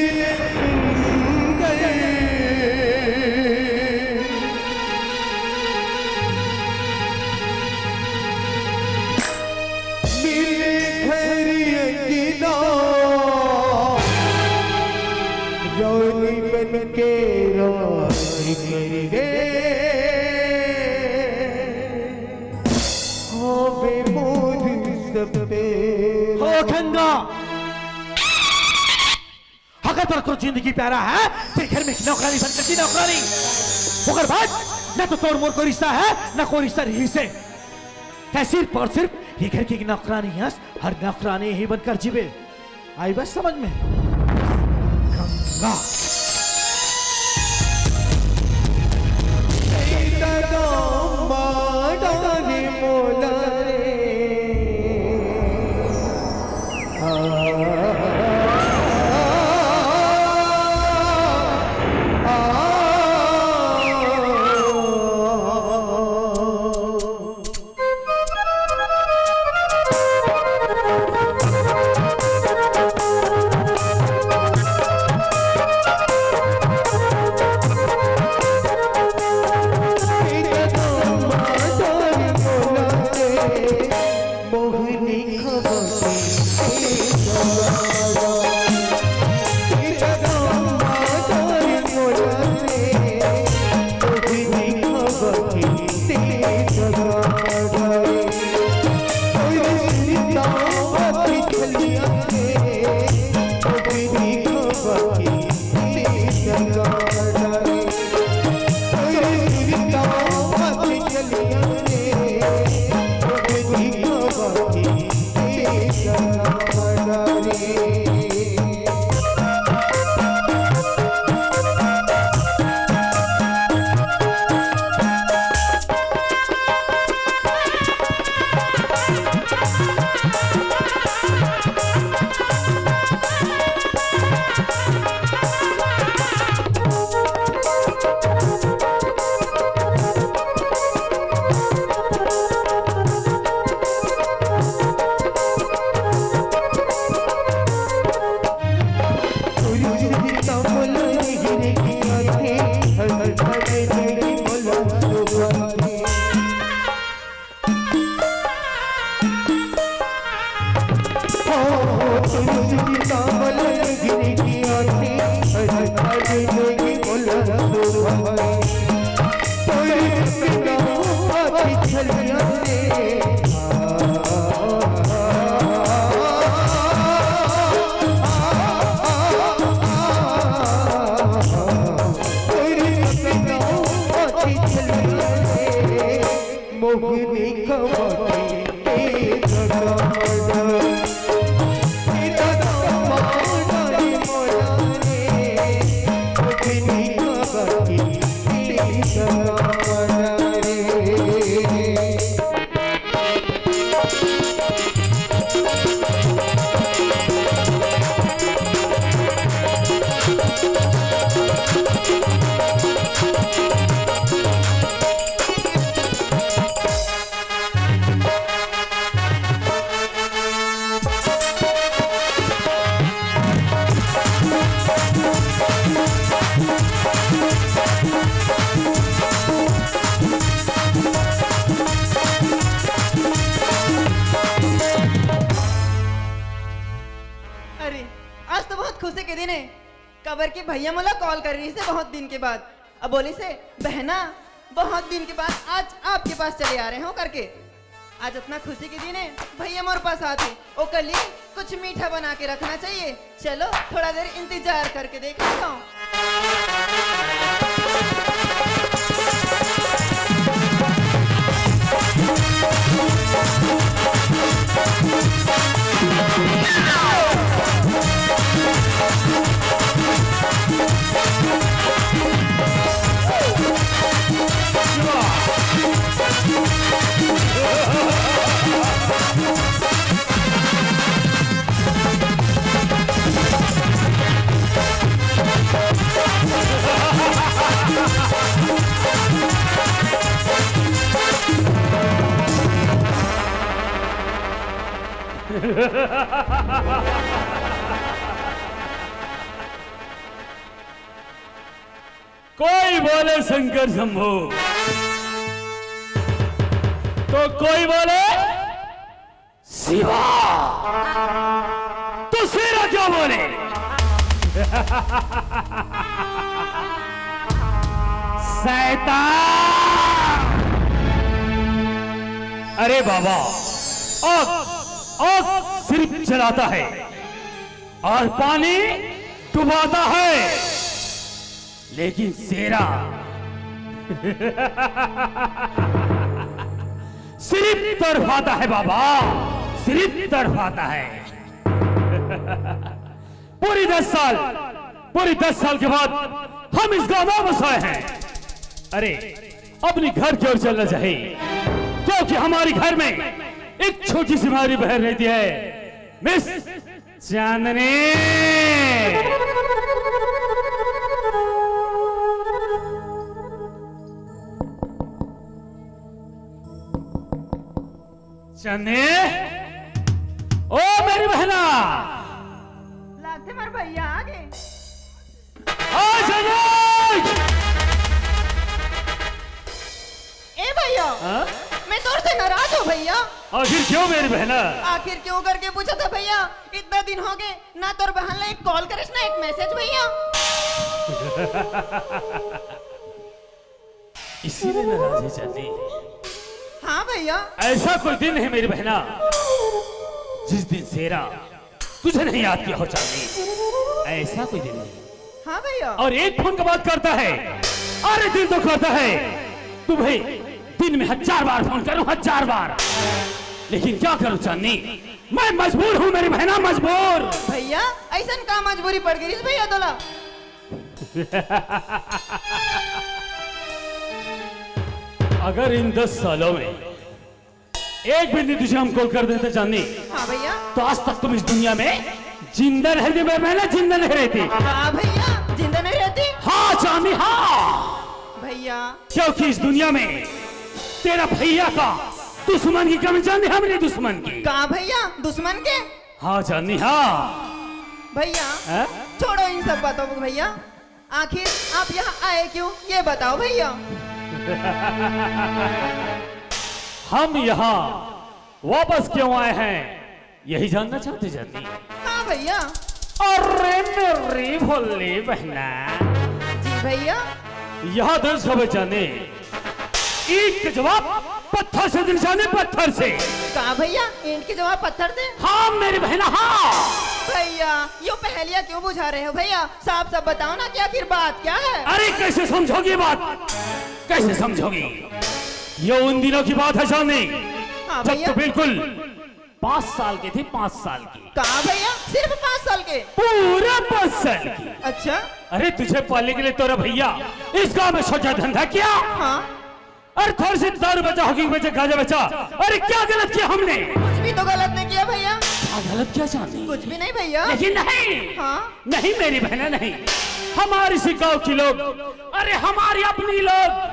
लंगई मिल घर अंगना, रानी बन के राज कर गए। होवे मोर सपना। हो गंगा, अगर तोर तोर जिंदगी प्यारा है, तेरे घर में एक नौकरानी बन करती नौकरानी। ओकर बाद ना तो तोर मोर कोई रिश्ता है, ना कोई रिश्ता रही से। तै सिर्फ और सिर्फ ये घर की एक नौकरानी हस, हर नौकरानी ही बनकर जीवे। आई बस समझ में? गंगा। अरे, आज तो बहुत खुशी के दिन है। काबर के भैया मोला कॉल कर रहिसे बहुत दिन के बाद। अब बोलिसे, "बहना, बहुत दिन के बाद आज आपके पास चले आ रहे हो," करके। आज इतना खुशी के दिन है, भैया मोर पास आथे, ओकर लिए कुछ मीठा बना के रखना चाहिए। चलो, थोड़ा देर इंतजार करके देख लेता हूँ। कोई बोले शंकर शंभू, तो कोई बोले शिवा। तो शेरा क्या बोले? शैतान। अरे बाबा, आग, आग सिर्फ जलाता है और पानी डुबाता है, लेकिन शेरा सिर्फ तड़पाता है बाबा, सिर्फ तड़पाता है। पूरी दस साल, पूरी दस साल के बाद हम इस गांव में बसाए हैं। अरे, अपने घर की ओर चलना चाहिए, क्योंकि हमारे घर में एक छोटी सी हमारी बहन रहती है, मिस चांदनी। चांदनी, ओ मेरी बहना। लागथे मोर भैया आगे। आ चांदनी। ए भैया, हाँ? मैं तोर से नाराज हूँ भैया। आखिर क्यों मेरी बहना? आखिर क्यों करके पूछा था भैया? इतना दिन हो गए, ना तोर बहन ला एक कॉल करिस, ना एक मैसेज भैया। इसीलिए नाराज है चांदनी। हाँ भैया। ऐसा कोई दिन नहीं मेरी बहना, जिस दिन शेरा तुझे नहीं याद किया हो चांदनी, ऐसा कोई दिन नहीं। हाँ भैया। और एक फोन का बात करता है, अरे दिल तो करता है तुम्हें दिन में हजार बार फोन करूं, हजार बार, लेकिन क्या करूं चांदनी, मैं मजबूर हूं मेरी बहना, मजबूर। भैया, ऐसन का मजबूरी पड़ गई भैया तोला? अगर इन दस सालों में एक भी दिन तुझे हम कॉल कर देते चांदनी, हाँ भैया। तो आज तक तुम इस दुनिया में जिंदा नहीं रहती, मैं, मैं ना जिंदा नहीं रहती। हाँ भैया, जिंदा नहीं रहती। हाँ चांदनी, हाँ। भैया। क्योंकि इस दुनिया में तेरा भैया का दुश्मन की कमी चांदनी, हमरे दुश्मन की। कहाँ भैया, दुश्मन के? हाँ चांदनी, हाँ। भैया, हैं? छोड़ो इन सब बातों को भैया। आखिर आप यहाँ आए क्यों, ये बताओ भैया। हम यहाँ वापस क्यों आए हैं, यही जानना चाहते चांदनी? हाँ भैया। अरे मेरी भोली बहना। जी भैया। यहाँ दर्ज खबर चांदनी, ईंट के जवाब पत्थर से देने चांदनी, पत्थर से। कहा भैया, ईंट के जवाब पत्थर से? हाँ मेरी बहना, हाँ। भैया, यो पहेलियाँ क्यों बुझा रहे हो भैया? साफ साफ बताओ ना कि आखिर बात क्या है? अरे कैसे समझोगी बात, कैसे समझोगी? ये उन दिनों की बात है चांदनी, हाँ जब भैया। तो बिल्कुल पाँच साल की थी, पाँच साल की। कहाँ भैया, सिर्फ पाँच साल के? पूरा पाँच साल की। अच्छा। अरे, तुझे पालने के लिए तेरा भैया इस गांव में सोचा धंधा किया। हाँ। अरे, थोड़ी सी दारू बेचा, हुक्का बेचा, गांजा बेचा। अरे, क्या गलत किया हमने? कुछ भी तो गलत नहीं किया भैया। क्या गलत किया चांदनी? कुछ भी नहीं भैया। लेकिन नहीं। हाँ। नहीं मेरी बहना, नहीं। हमारे इसी गांव के लोग, अरे, हमारे अपनी लोग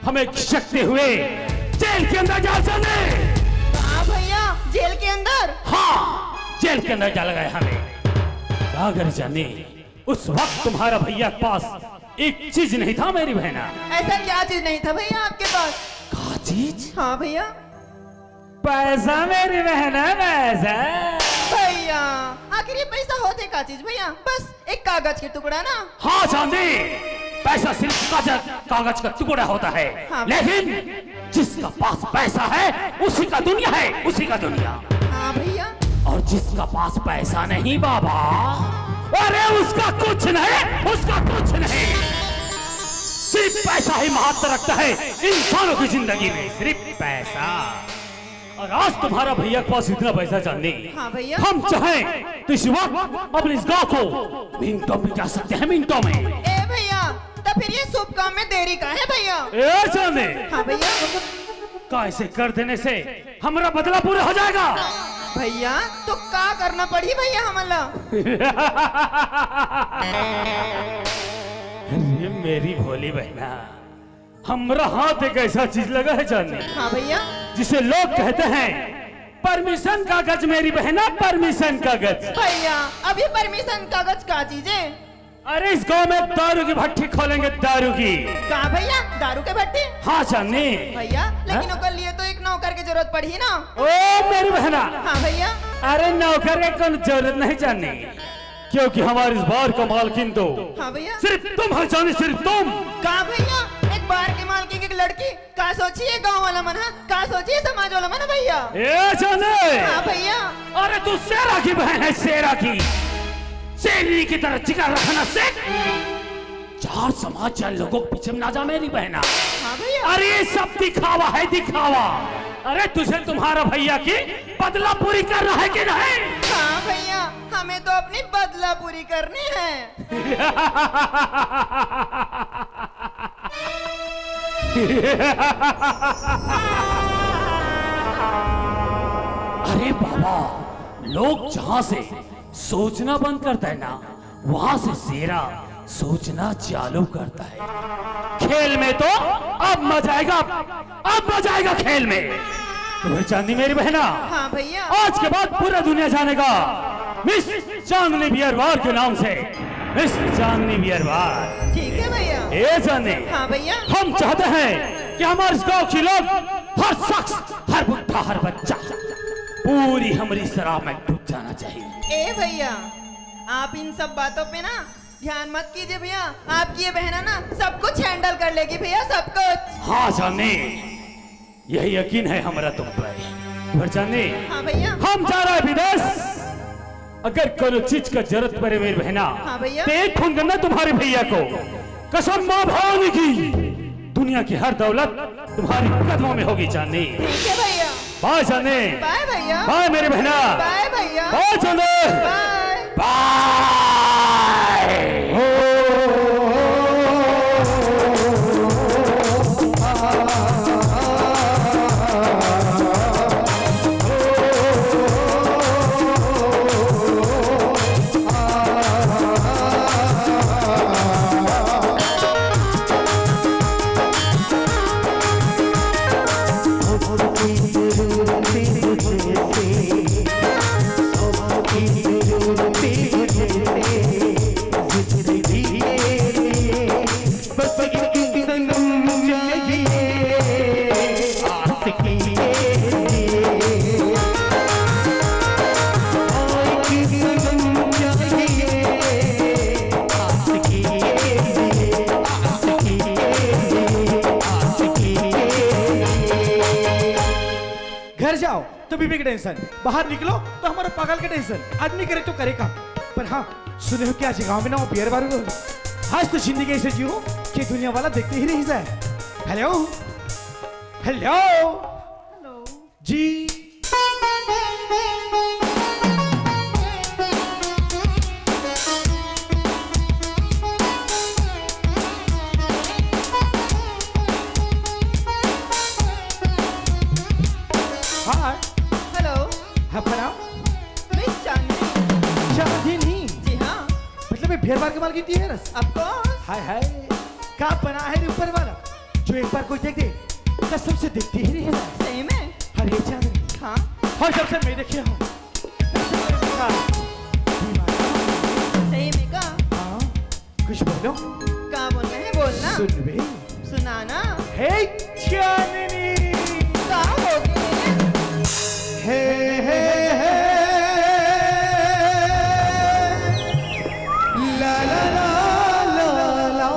हमें घसीटते हुए जेल के अंदर जा जाने। हाँ भैया, जेल के अंदर? हाँ, जेल के अंदर डाला गया हमें। क्या कर जाने, उस वक्त तुम्हारा भैया के पास एक चीज नहीं था मेरी बहना। ऐसा क्या चीज नहीं था भैया आपके पास? का चीज? हाँ भैया। पैसा मेरी बहना, पैसा। भैया, आखिर ये पैसा होते का चीज भैया? बस एक कागज के टुकड़ा ना। हाँ चांदनी, पैसा सिर्फ कागज, कागज का टुकड़ा होता है। हाँ। लेकिन जिसका पास पैसा है, उसी का दुनिया है, उसी का दुनिया। हाँ भैया। और जिसका पास पैसा नहीं बाबा, अरे उसका कुछ नहीं, उसका कुछ नहीं। सिर्फ पैसा ही महत्व रखता है इंसानों की जिंदगी में, सिर्फ पैसा। और आज तुम्हारा भैया के पास इतना पैसा चांदनी, हाँ भैया। हम चाहें तो इस वक्त अपने इस गांव को मिनटों में जा सकते हैं, मिनटों में। ए भैया, तो फिर ये शुभ काम में देरी का है भैया? ए चांदनी, हाँ भैया। का ऐसे कर देने से हमारा बदला पूरा हो जाएगा? भैया, तो का करना पड़ी भैया हमला? अरे मेरी भोली बहना, हमरा हाथ एक ऐसा चीज लगा है चांदनी, हाँ भैया। जिसे लोग कहते हैं परमिशन कागज मेरी बहना, परमिशन कागज। भैया, अभी परमिशन कागज का चीज है? अरे इस गांव में दारू की भट्टी खोलेंगे, दारू की। का भैया, दारू के भट्टी? हाँ चांदनी। भैया, लेकिन हाँ? ओकर लिए तो एक नौकर की जरूरत पड़ी ना। ओ मेरी बहना। हाँ भैया। अरे नौकर की कौन जरूरत नहीं चांदनी, क्योंकि हमारे इस बार का मालकिन तो हाँ भैया। सिर्फ तुम हो चांदनी, सिर्फ तुम। का भैया, एक बार के मालकिन की एक लड़की, का सोचिए गांव वाला मन, हाँ? का सोचिए समाज वाला मन भैया? ए चांदनी। हाँ भैया। अरे तू शेरा की बहन है, शेरा की। शेरनी की तरह जिगर रखना सीख। चार समाज, चार लोगों के पीछे में ना जा मेरी बहना। हाँ भैया। अरे ये सब दिखावा है, दिखावा। अरे तुझे तुम्हारा भैया की बदला पूरी करना है कि नहीं? हाँ भैया, हमें तो अपनी बदला पूरी करनी है। अरे बाबा, लोग जहां से सोचना बंद करता है ना, वहां से शेरा सोचना चालू करता है। खेल में तो अब मजा आएगा, अब मजा आएगा खेल में। तो फिर चांदनी मेरी बहना, हाँ भैया। आज के बाद पूरा दुनिया जानेगा मिस चांदनी बियर बार के नाम से, मिस चांदनी बियर बार। ठीक है भैया। ए चांदनी, हाँ भैया। हम चाहते हैं कि हमारे इस गांव के लोग, हर शख्स, हर बुढ़ा, हर बच्चा पूरी हमारी शराब में डूब जाना चाहिए। ए भैया, आप इन सब बातों पे ना ध्यान मत कीजिए भैया, आपकी ये बहना ना सब कुछ हैंडल कर लेगी भैया, सब कुछ। हाँ चांदनी, यही यकीन है हमारा तुम पर। पर चांदनी, हाँ भैया। हम जा रहे हैं विदेश। अगर कोनो चीज का जरूरत पड़े मेरी बहना, हाँ भैया। तो एक फोन करना तुम्हारे भैया को। कसम माँ भवानी की, दुनिया की हर दौलत तुम्हारे कदमों में होगी चांदनी। ठीक है भैया। बाय चांदनी। बाय भैया। बाय मेरी बहना। बाय भैया। बाय चांदनी। बाय। बाय। घर जाओ तो बीबी की टेंशन, बाहर निकलो तो हमारा पागल का टेंशन। आदमी करे तो करे का, पर हाँ, सुने हो क्या आज गाँव में ना वो बियर बार हो? आज तो जिंदगी ऐसे जियो कि दुनिया वाला देखते ही रह जाए। हेलो। हेलो। हेलो। जी। हाय। हेलो। हाँ, प्रणाम। मिस चांदनी। चांदनी? जी हाँ। मतलब ये भेर बार के मालकिन तैं हरस? Of course। हाय हाय, का बना है रे ऊपर वाला, जो एक बार कोई देख दे, कसम से दिखती ही नहीं है। सही में? अरे चांदनी। हाँ। और जब से मैं देखे हूँ, तब से मेरे साथ दीवाना हो गई। सही में का? हाँ। कुछ बोलो। का बोलना है, बोलना। सुन बे। सुनाना। हे चांदनी। का हो गए? हे, हे, हे। ला, ला, ला, ला, ला।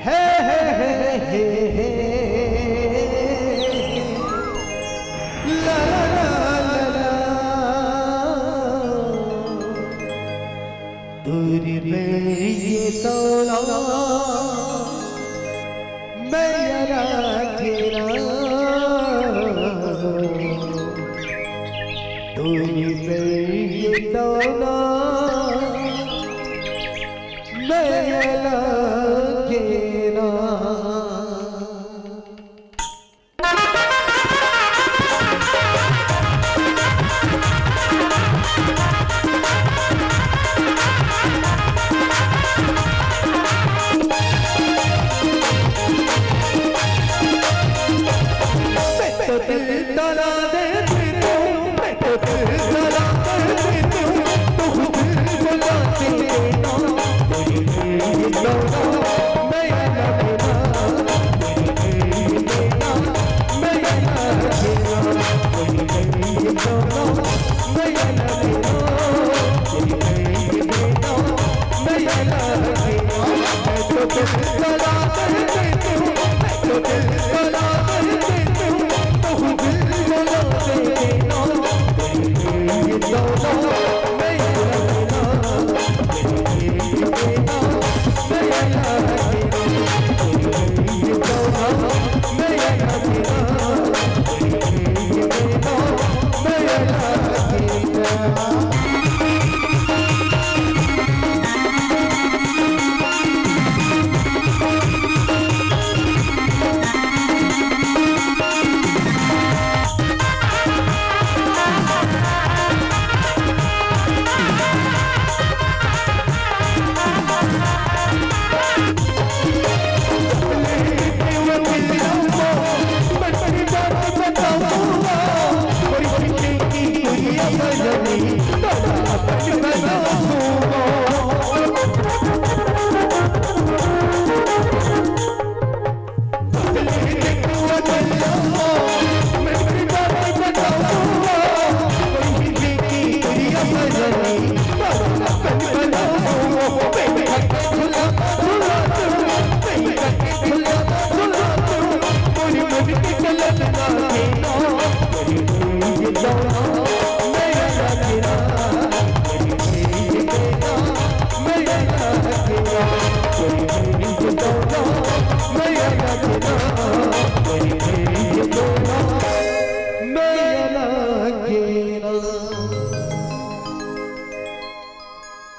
हे, हे, हे, हे, हे। ला, ला, ला, ला, ला। तोर बर ये तौला मैं अलग ना, तोर बर ये तौला मैं अलग ना।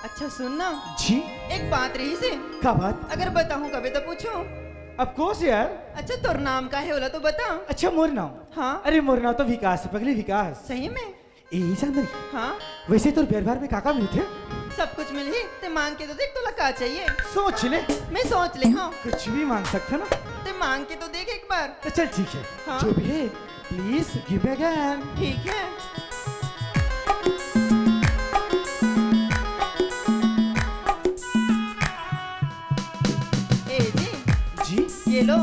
अच्छा सुन ना। जी? एक बात रही से। का बात? अगर बताहूँ कबे तो पूछो। Of course यार। अच्छा तोर नाम का है ओला तो बता। अच्छा मोर नाम? हाँ। अरे मोर नाम तो विकास है पगली, विकास। सही में? ए चांदनी। हाँ। वैसे तोर बेरबार में काका मिलथे? सब कुछ मिलही, ते मांग के तो देख तोला का चाहिए। सोच ले। मैं सोच ले हाँ। कुछ भी मांग सकथे ना। ते मांग के तो देख एक बार। तो चल ठीक है। हाँ। जो भी है, please give me a gun। ठीक है। ए जी। जी? ये लो।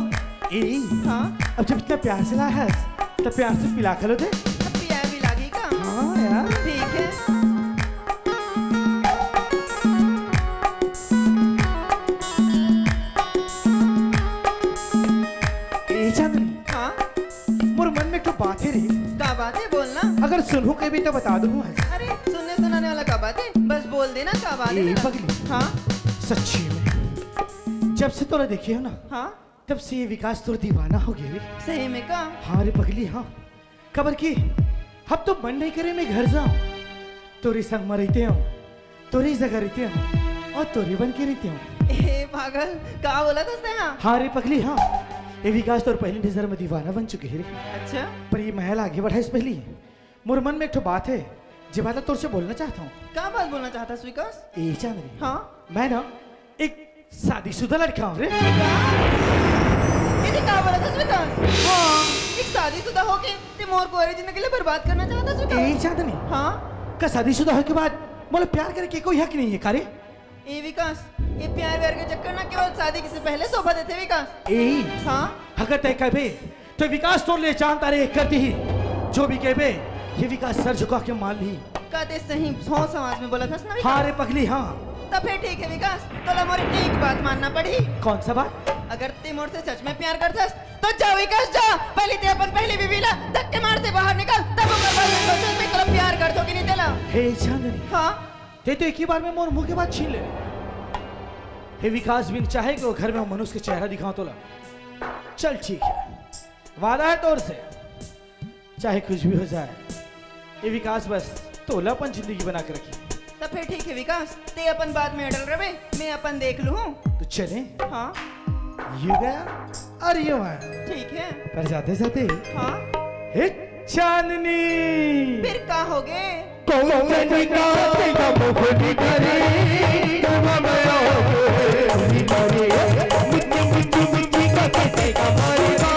ए? हाँ? अब जब इतना प्यार से लाया है, तो प्यार से पिला खा लो दे। अब पिया भी लागी का? हाँ यार। ठीक है। ए चांदनी। हाँ? मोर मन में एक ठो बात है रे। का बात है, बोलना। अगर सुनहूँ कभी तो बता दूँ। अरे, सुनने सुनाने वाला का बात है, बस बोल देना का बात है ए, तेरा। पगली। हाँ? सच्ची में, जब से तोला देखे हो ना, हाँ? तब से ये विकास तोर दीवाना हो गया रे। सही में का? हाँ रे पगली, हाँ। कबर की, अब तो मन नहीं करे मैं घर जाऊं, तोरे संग में रहते हूँ, तोरे जगह रहते हूँ और तोरे बन के रहते हूँ। ए पागल, का बोला था उसने? हाँ, हाँ रे पगली, हाँ। ये विकास तोर पहली नजर में दीवाना बन चुके है रे। अच्छा? पर ये महल आगे बढ़ा इस पहली। मोर मन में एक ठो बात है, जे बात ला तोर से बोलना चाहता हूँ। का बात बोलना चाहता है विकास? ए चांदनी। हाँ? मैं ना एक शादीशुदा लड़का हूँ रे। ये का बोला था विकास? हाँ। एक शादीशुदा होके ते मोर कोरी जिंदगी ले बर्बाद करना चाहता है विकास? ए चांदनी। हाँ? का शादीशुदा होके बाद मोला प्यार करे के कोई हक नहीं है का रे? ए विकास, ये प्यार व्यार के चक्कर ना केवल शादी से पहले शोभा देथे विकास। ए, हाँ? अगर तय कहबे तो विकास तोर ले जान तारे एक कर दी ही। जो भी कहबे, ये विकास सर झुका के मान ली। का ते सही सौ समाज में बोला था ना विकास? हाँ रे पगली, हाँ। तब फिर ठीक है विकास, तोला मोर एक बात मानना पड़ी। कौन सा बात? अगर ते मोर से सच में प्यार करथस तो जा विकास जा, पहले ते अपन पहली बीवी ला धक्के मार से बाहर निकाल, तब ओकर बाद मैं सोचूं मैं तोला प्यार करथों कि नहीं तेला। हे चांदनी। हाँ। ते तो एक ही बार में मोर मुंह के बात छीन ले रहे। हे विकास बिन चाहे कि वो घर में मनुष्य के चेहरा दिखाओ तोला। चल ठीक है, वादा है तोर से, चाहे कुछ भी हो जाए, ये विकास बस तोला अपन जिंदगी बना के रखी। तब फिर ठीक है विकास, ते अपन बात में अटल रहे, मैं अपन देख लूँ। तो चले? हाँ। ये गया और ये वहाँ। ठीक है। पर जाते जाते हाँ। हे चांदनी। फिर का हो गए? कौन का तेरा मुखड़ी करे, कौन में आओ तेरी करे, मुझे मुझे मुझे का तेरा मारेगा।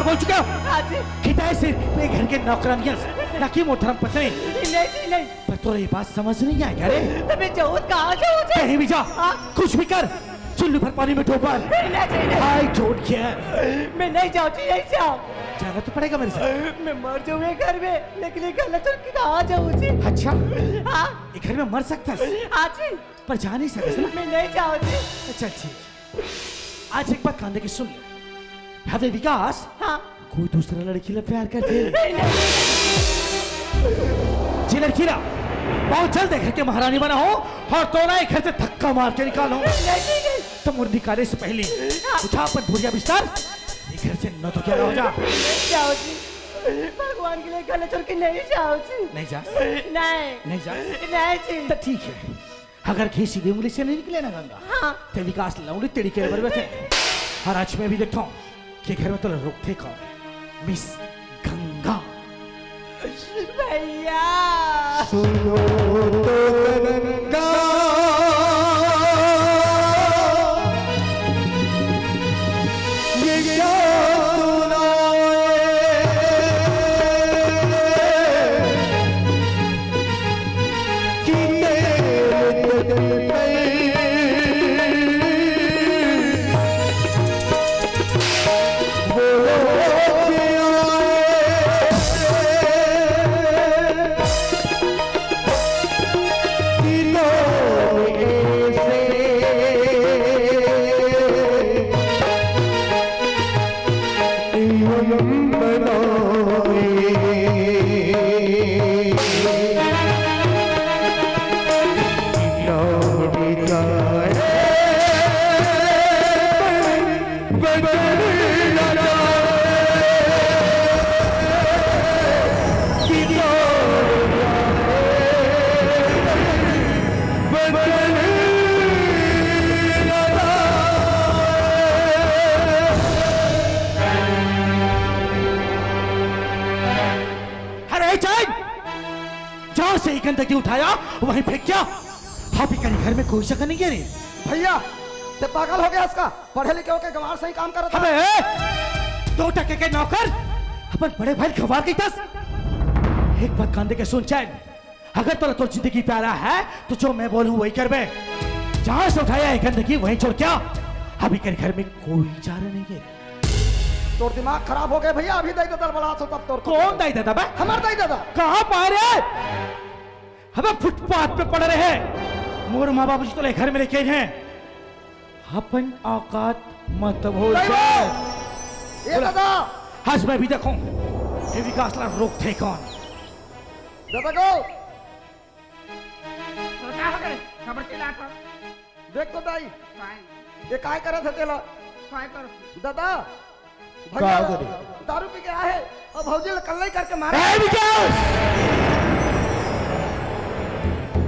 बोल चुका हूँ। हाँ जी। कि तैं सिर्फ ये घर के नौकरानियां से, ना कि मोहतरम पत्नी। नहीं जी, नहीं। पर तोला ये बात समझ नहीं आएगा रे। तो मैं जाऊँ, कहाँ जाऊँ जी? कहीं भी जा, हाँ। कुछ भी कर, चुल्लू भर पानी में डूबा। नहीं, नहीं, नहीं। I don't care। मैं नहीं जाऊँ जी, नहीं जाऊँ। जाना तो पड़ेगा मेरे साथ। मैं मर जाऊँ ये घर में, लेकिन ये घर छोड़ के कहाँ जाऊँ जी? अच्छा? हाँ। ये घर में मर सकता है? हाँ जी। पर जा नहीं सकता ना? मैं नहीं जाऊँ जी। अच्छा, ठीक। आज एक बात कान दे के सुन ले। अबे विकास, हाँ। कोई दूसरा लड़की ले प्यार कर दे। नहीं, नहीं। जी लड़की ला, बहुत जल्द घर के महारानी बनाहूँ और तोला ये घर से धक्का मार के निकालूँ। नहीं, नहीं, नहीं। तो मुर निकाले से पहले हाँ। उठा अपन बोरिया बिस्तर, ये घर से न तो क्या हो जा। नहीं जाऊँ जी। भगवान के लिए गले छोड़ के नहीं जाऊँ जी। नहीं जा। नहीं। नहीं जा। नहीं जी। तो ठीक है। अगर घी सीधी उंगली से नहीं निकले ना गंगा, हाँ। ते विकास ला उंगली टेढ़ी करे बर बैठे। और आज मैं भी देखता हूँ कि घर में तो रोकथे कौन? मिस गंगा। भैया। सुनो तो गंगा, ये क्या सुनाए कि तेरे दिल पे अरे चल, जहाँ से ये गंदगी उठाया, वहीं फेंक क्या? अभी कहीं घर में कोई जगह नहीं है रे। भैया, ते पागल हो गया इसका? पढ़े लिखे होके गंवार सही काम करत हे। अबे, दो टके के नौकर, अपन बड़े भाई गंवार कहिथस। एक बात कान दे के सुन चैन, अगर तोला तोर जिंदगी प्यारा है, तो जो मैं बोलूं वही करबे। जहाँ से उठाया है गंदगी, वहीं छोड़ क्या? अभी कर घर में कोई जा रहा नहीं है। तोर दिमाग खराब हो गया भैया, अभी दाई ददा बड़ा सो तब तोर कौन दाई ददा बे? हमार दाई ददा। कहाँ पाए रे? अबे फुटपाथ पे पड़े रहे। मोर माँ बाबूजी तोला घर में लेके आए हैं। अपन औकात मत भूल। दाई बा! ए बोला। ददा! आज मैं भी देखूं, ये विकास ला रोकथे कौन? ददा गो! तो का हो गए? खबर चिल्लात हो? देख तो दाई, काय? ये काय करत हे तेला? काय करत? ददा, का भैया करे? दारू पी के आए हे अउ भौजी ला कल्लई करके मारे। ए विकास!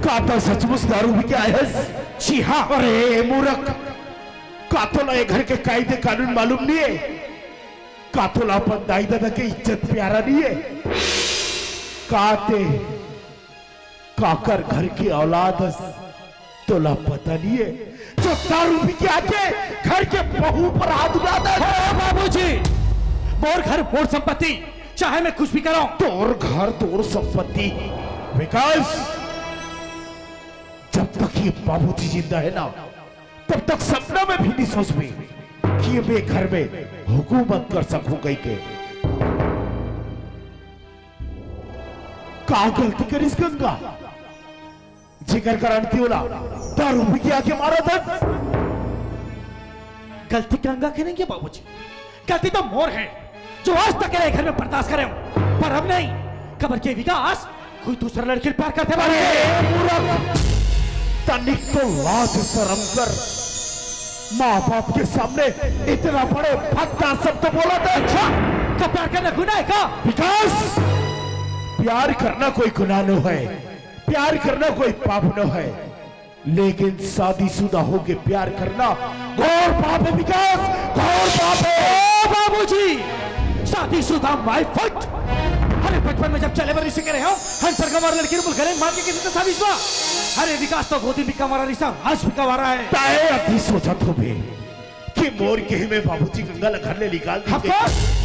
का तैं सचमुच दारू पी के आए हस? जी हाँ। अरे मूरख, का तोला ये घर के कायदे कानून मालूम नहीं है? का तोला अपन दाई ददा के इज्जत प्यारा नहीं है? का तैं काकर घर के औलाद हस, तोला पता नहीं है? जो दारू पी के आके घर के बहू पर हाथ उठा दे। अरे बाबूजी, मोर घर मोर संपत्ति, चाहे मैं कुछ भी करूं। तोर घर तोर संपत्ति। विकास, जब तक ये बाबूजी जिंदा है ना, तब तक सपना में भी नहीं सोचबे कि मैं घर में हुकूमत कर सकूं कहिके। का गलती करिस गंगा, जेकर कारण तैं ओला दारू पी के आके मारत हस? गलती गंगा के नहीं है बाबूजी, गलती तो मोर है, जो आज तक ये घर में बर्दाश्त करे हूँ, पर अब नहीं। काबर के विकास कोई दूसरा लड़की प्यार करथे। अरे मूरख, तनिक तो लाज शरम कर। माँ बाप के सामने इतना बड़े भद्दा शब्द बोलत हे। अच्छा, का प्यार करना गुनाह है का? विकास, प्यार करना कोई गुनाह नो है, प्यार करना कोई पाप नो है, लेकिन शादीशुदा होके प्यार करना घोर पाप है विकास, घोर पाप है। ओ बाबूजी, शादीशुदा my foot। अरे बचपन में जब चले बर इसे करे हो, हंसर गंवार लड़की को गले मार के किसी तो शादी हुआ। अरे विकास तो गोदी भी कंवारा रिसा, आज भी कंवारा है। तैं अति सोचत होबे कि मोर कहे में बाबूजी गंगा ला घर ले निकाल दीजिए। हमको?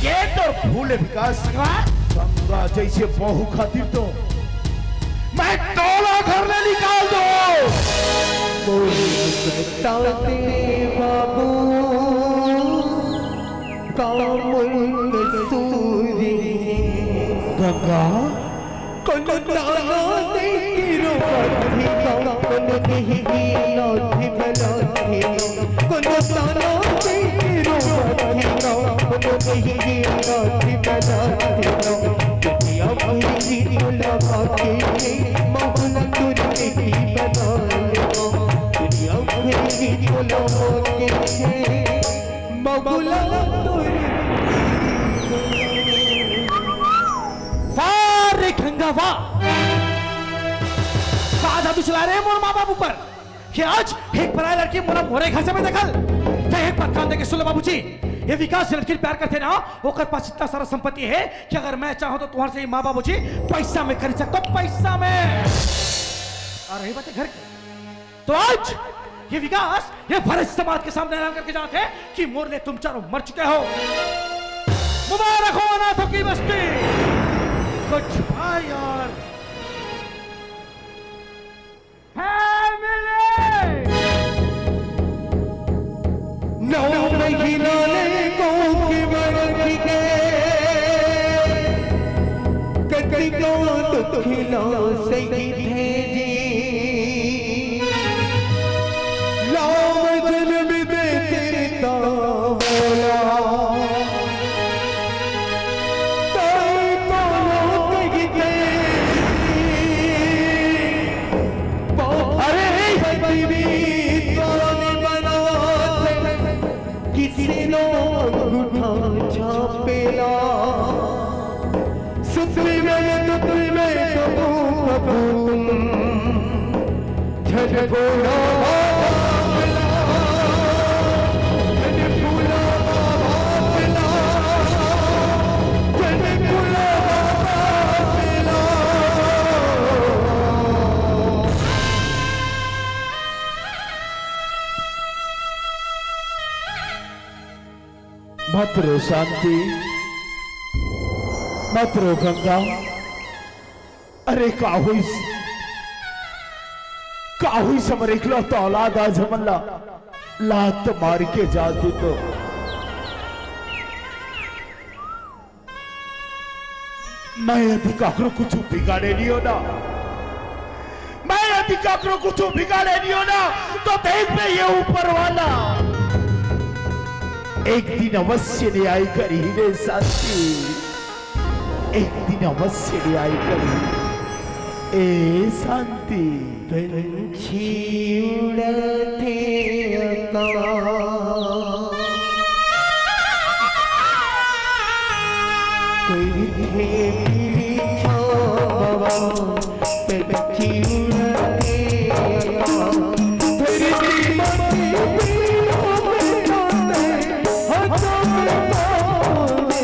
ये तो भूल है विकास। गंगा जैसे बहू खातिर तो मैं तोला घर ले निकाल दो। मोर ताते बाबू, का मोर कसूरी। गंगा, कोनो ताना दे के रोवत हे, कोनो देही लाठी बलाथे, कोनो ताना दे के रोवत हे, कोनो देही लाठी बलाथे। कटिया भैरी तोला बाके, महुला तोर बेटी बना लेबो। कटिया भैरी तोला बाके, महुला तोर वाह रे गंगा, वाह। का जादू चला रहे मोर माँ बाप ऊपर, कि आज एक पराया लड़की मोला मोरे घर से में दखल, ते एक बात कान दे के सुन ले बाबूजी, ये विकास जो लड़की प्यार करथे ना, ओकर पास इतना सारा संपत्ति है कि अगर मैं चाहूँ तो तुम्हारे से ये माँ बाबूजी पैसा में खरीद सकता हूँ, पैसा में। और रही बात घर की, तो आज ये विकास, ये भरत समाज के सामने ऐलान करके जात हे कि मोर ले तुम चारों मर चुके हो। मुबारक हो अनाथों की बस्ती। कुछ भाई और फैमिली। नौ महीना ले को के बरखी के, कतिको दुखिला सही थे जी। राम जन्म दे तेता होला, तई कोनो कही थे। अरे! पति भी कौन बनाते, किसी नो अंगूठा छापेला। सुख में दुख में कबू कबू तुम झन भूला बाबला, झन भूला बाबला, झन भूला बाबला। मत रो शांति, मत रो गंगा। अरे का होइस, का होइस हमर इकलौता औलाद आज हमन ला लात मार के जात दे तो। मैं यदि काकरो कुछ बिगाड़े नहीं हो ना, मैं यदि काकरो कुछ बिगाड़े नहीं हो ना, तो देख बे ये ऊपर वाला एक दिन अवश्य न्याय करही रे शांति, एक दिन अवश्य न्याय करही ए शांति। पंछी उड़थे आकाश, करिथे पीली छावा। पंछी उड़थे आकाश, धरती माटी पीला में जाते, हाथों में पावे।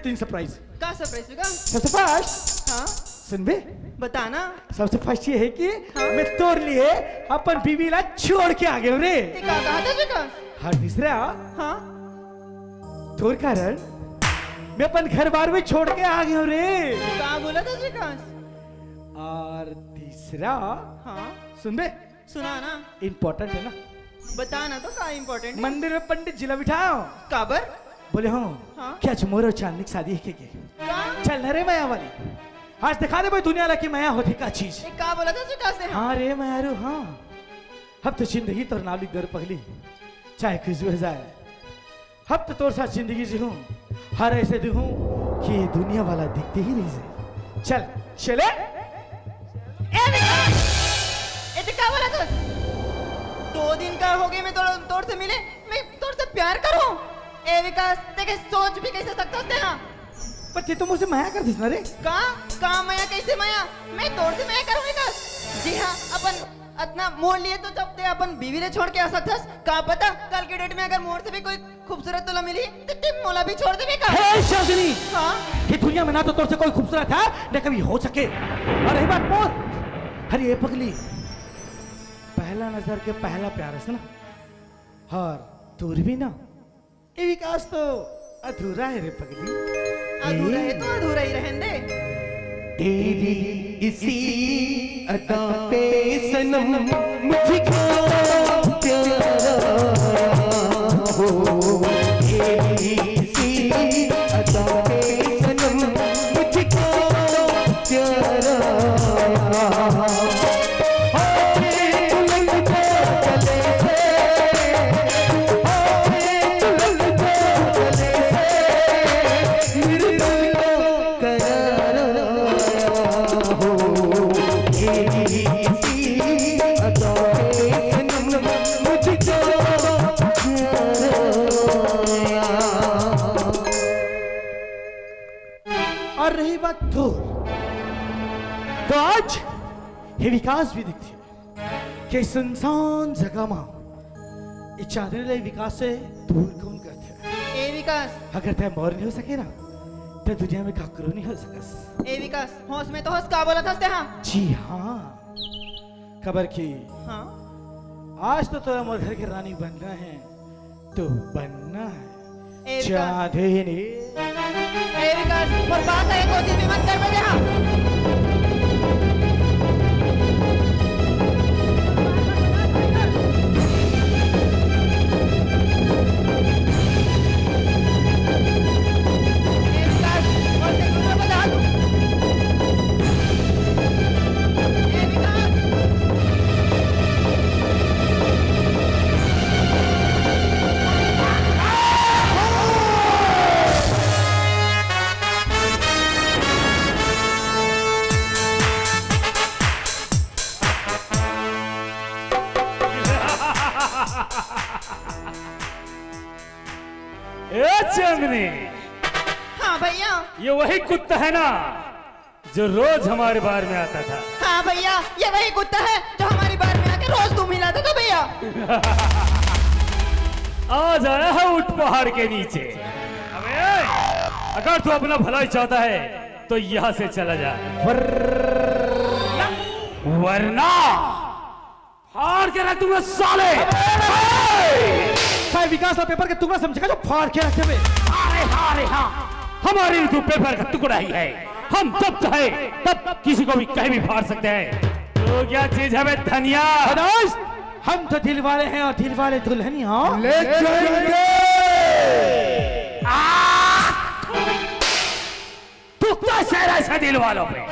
तीन सरप्राइज। का सरप्राइज का? सबसे फर्स्ट, हाँ, सुनबे, बताना। सबसे फर्स्ट ये है कि हाँ। मैं तोर लिए अपन बीवी ला छोड़ के आ गयो रे। ते का कहा था विकास? और तीसरा, हाँ, तोर कारण मैं अपन घर बार भी छोड़ के आ गयो रे। का बोला था विकास? और तीसरा, हाँ, सुनबे, सुना ना, इंपॉर्टेंट है ना। बताना तो का इम्पोर्टेंट? मंदिर में पंडित जी ला बिठाओ। काबर? बोले, हाँ, हाँ। क्या आज मोर और चांदनी की शादी है के? का? चल ना रे मया वाली, आज दिखा दे भाई दुनिया ला कि मया होथे का चीज। ए, का बोला था विकास ने? हाँ रे मयारू, हाँ। अब तो जिंदगी तोर नाम लिख दे रे पगली, चाहे कुछ भी हो जाए। अब तो तोर साथ जिंदगी जीहूँ, हर ऐसे दिखूँ कि दुनिया वाला दिखते ही रह जाए। चल, चले। ए विकास, ए ते का बोला था? दो दिन का हो गए मैं तोर, तोर से मिले, मैं तोर से प्यार करूं। ए विकास, ते के सोच भी कैसे सकता थे? हाँ, पर ते तो मुझसे मया कर दिस ना रे। का? का मया, कैसे मया? मैं तोर से मया करूं विकास? जी हाँ, अपन अतना मोल लिए तो जब ते अपन बीवी ले छोड़ के आ सकथस। का पता कल के डेट में अगर मोर से भी कोई खूबसूरत तोला मिली तो ते मोला भी छोड़ देबे का? हे चांदनी, हाँ, ये दुनिया में ना तो तोर से कोई खूबसूरत है, ना कभी हो सके। और रही बात मोर, अरे ये पगली, पहला नजर के पहला प्यार है ना, और तोर भी ना, ये विकास तो अधूरा है रे पगली। अधूरा है तो अधूरा ही रहन दे। तेरी इसी अदा पे सनम मुझको प्यारा हो, तेरी इसी अदा पे सनम मुझको प्यारा हो। और रही बात तोर, तो आज ये विकास भी दिखथे कि सुनसान जगह मा ये चांदनी ले विकास से दूर कौन करथे? ए विकास, अगर तय मोर नहीं हो सके ना, तो दुनिया में काकरो नहीं हो सकस। ए विकास, होश में तो होश, का बोला था? हाँ, जी हाँ, खबर की हाँ, आज तो तोरा मोर घर के रानी बनना है, तो बनना है। ए विकास, चांदनी। ए विकास, मोर बात है, कोशिश भी मत कर मेरे यहाँ। ए विकास, मोर से दूर मत जा तू। ए विकास। ए चांदनी, हाँ भैया। ये वही कुत्ता है ना जो रोज हमारे बार में आता था? हाँ भैया, ये वही कुत्ता है जो हमारी बार में आके रोज तुम हिलाता था भैया। आज आया है ऊंट पहाड़ के नीचे। अबे, अगर तू अपना भलाई चाहता है तो यहाँ से चला जा, वरना फाड़ के रख दूंगा साले। काय विकास ला पेपर के टुकड़ा समझेगा जो फाड़ के रख देबे? अरे हाँ, अरे हाँ, हमारे लिए तो पेपर का टुकड़ा ही है। हम जब चाहे तब किसी को भी कहीं भी फाड़ सकते हैं। तो क्या चीज है बे धनिया? दोस्त, हम तो दिल वाले हैं और दिल वाले दुल्हनिया ले जाएंगे। आ! थूकता है शहर ऐसा दिल वालों पे,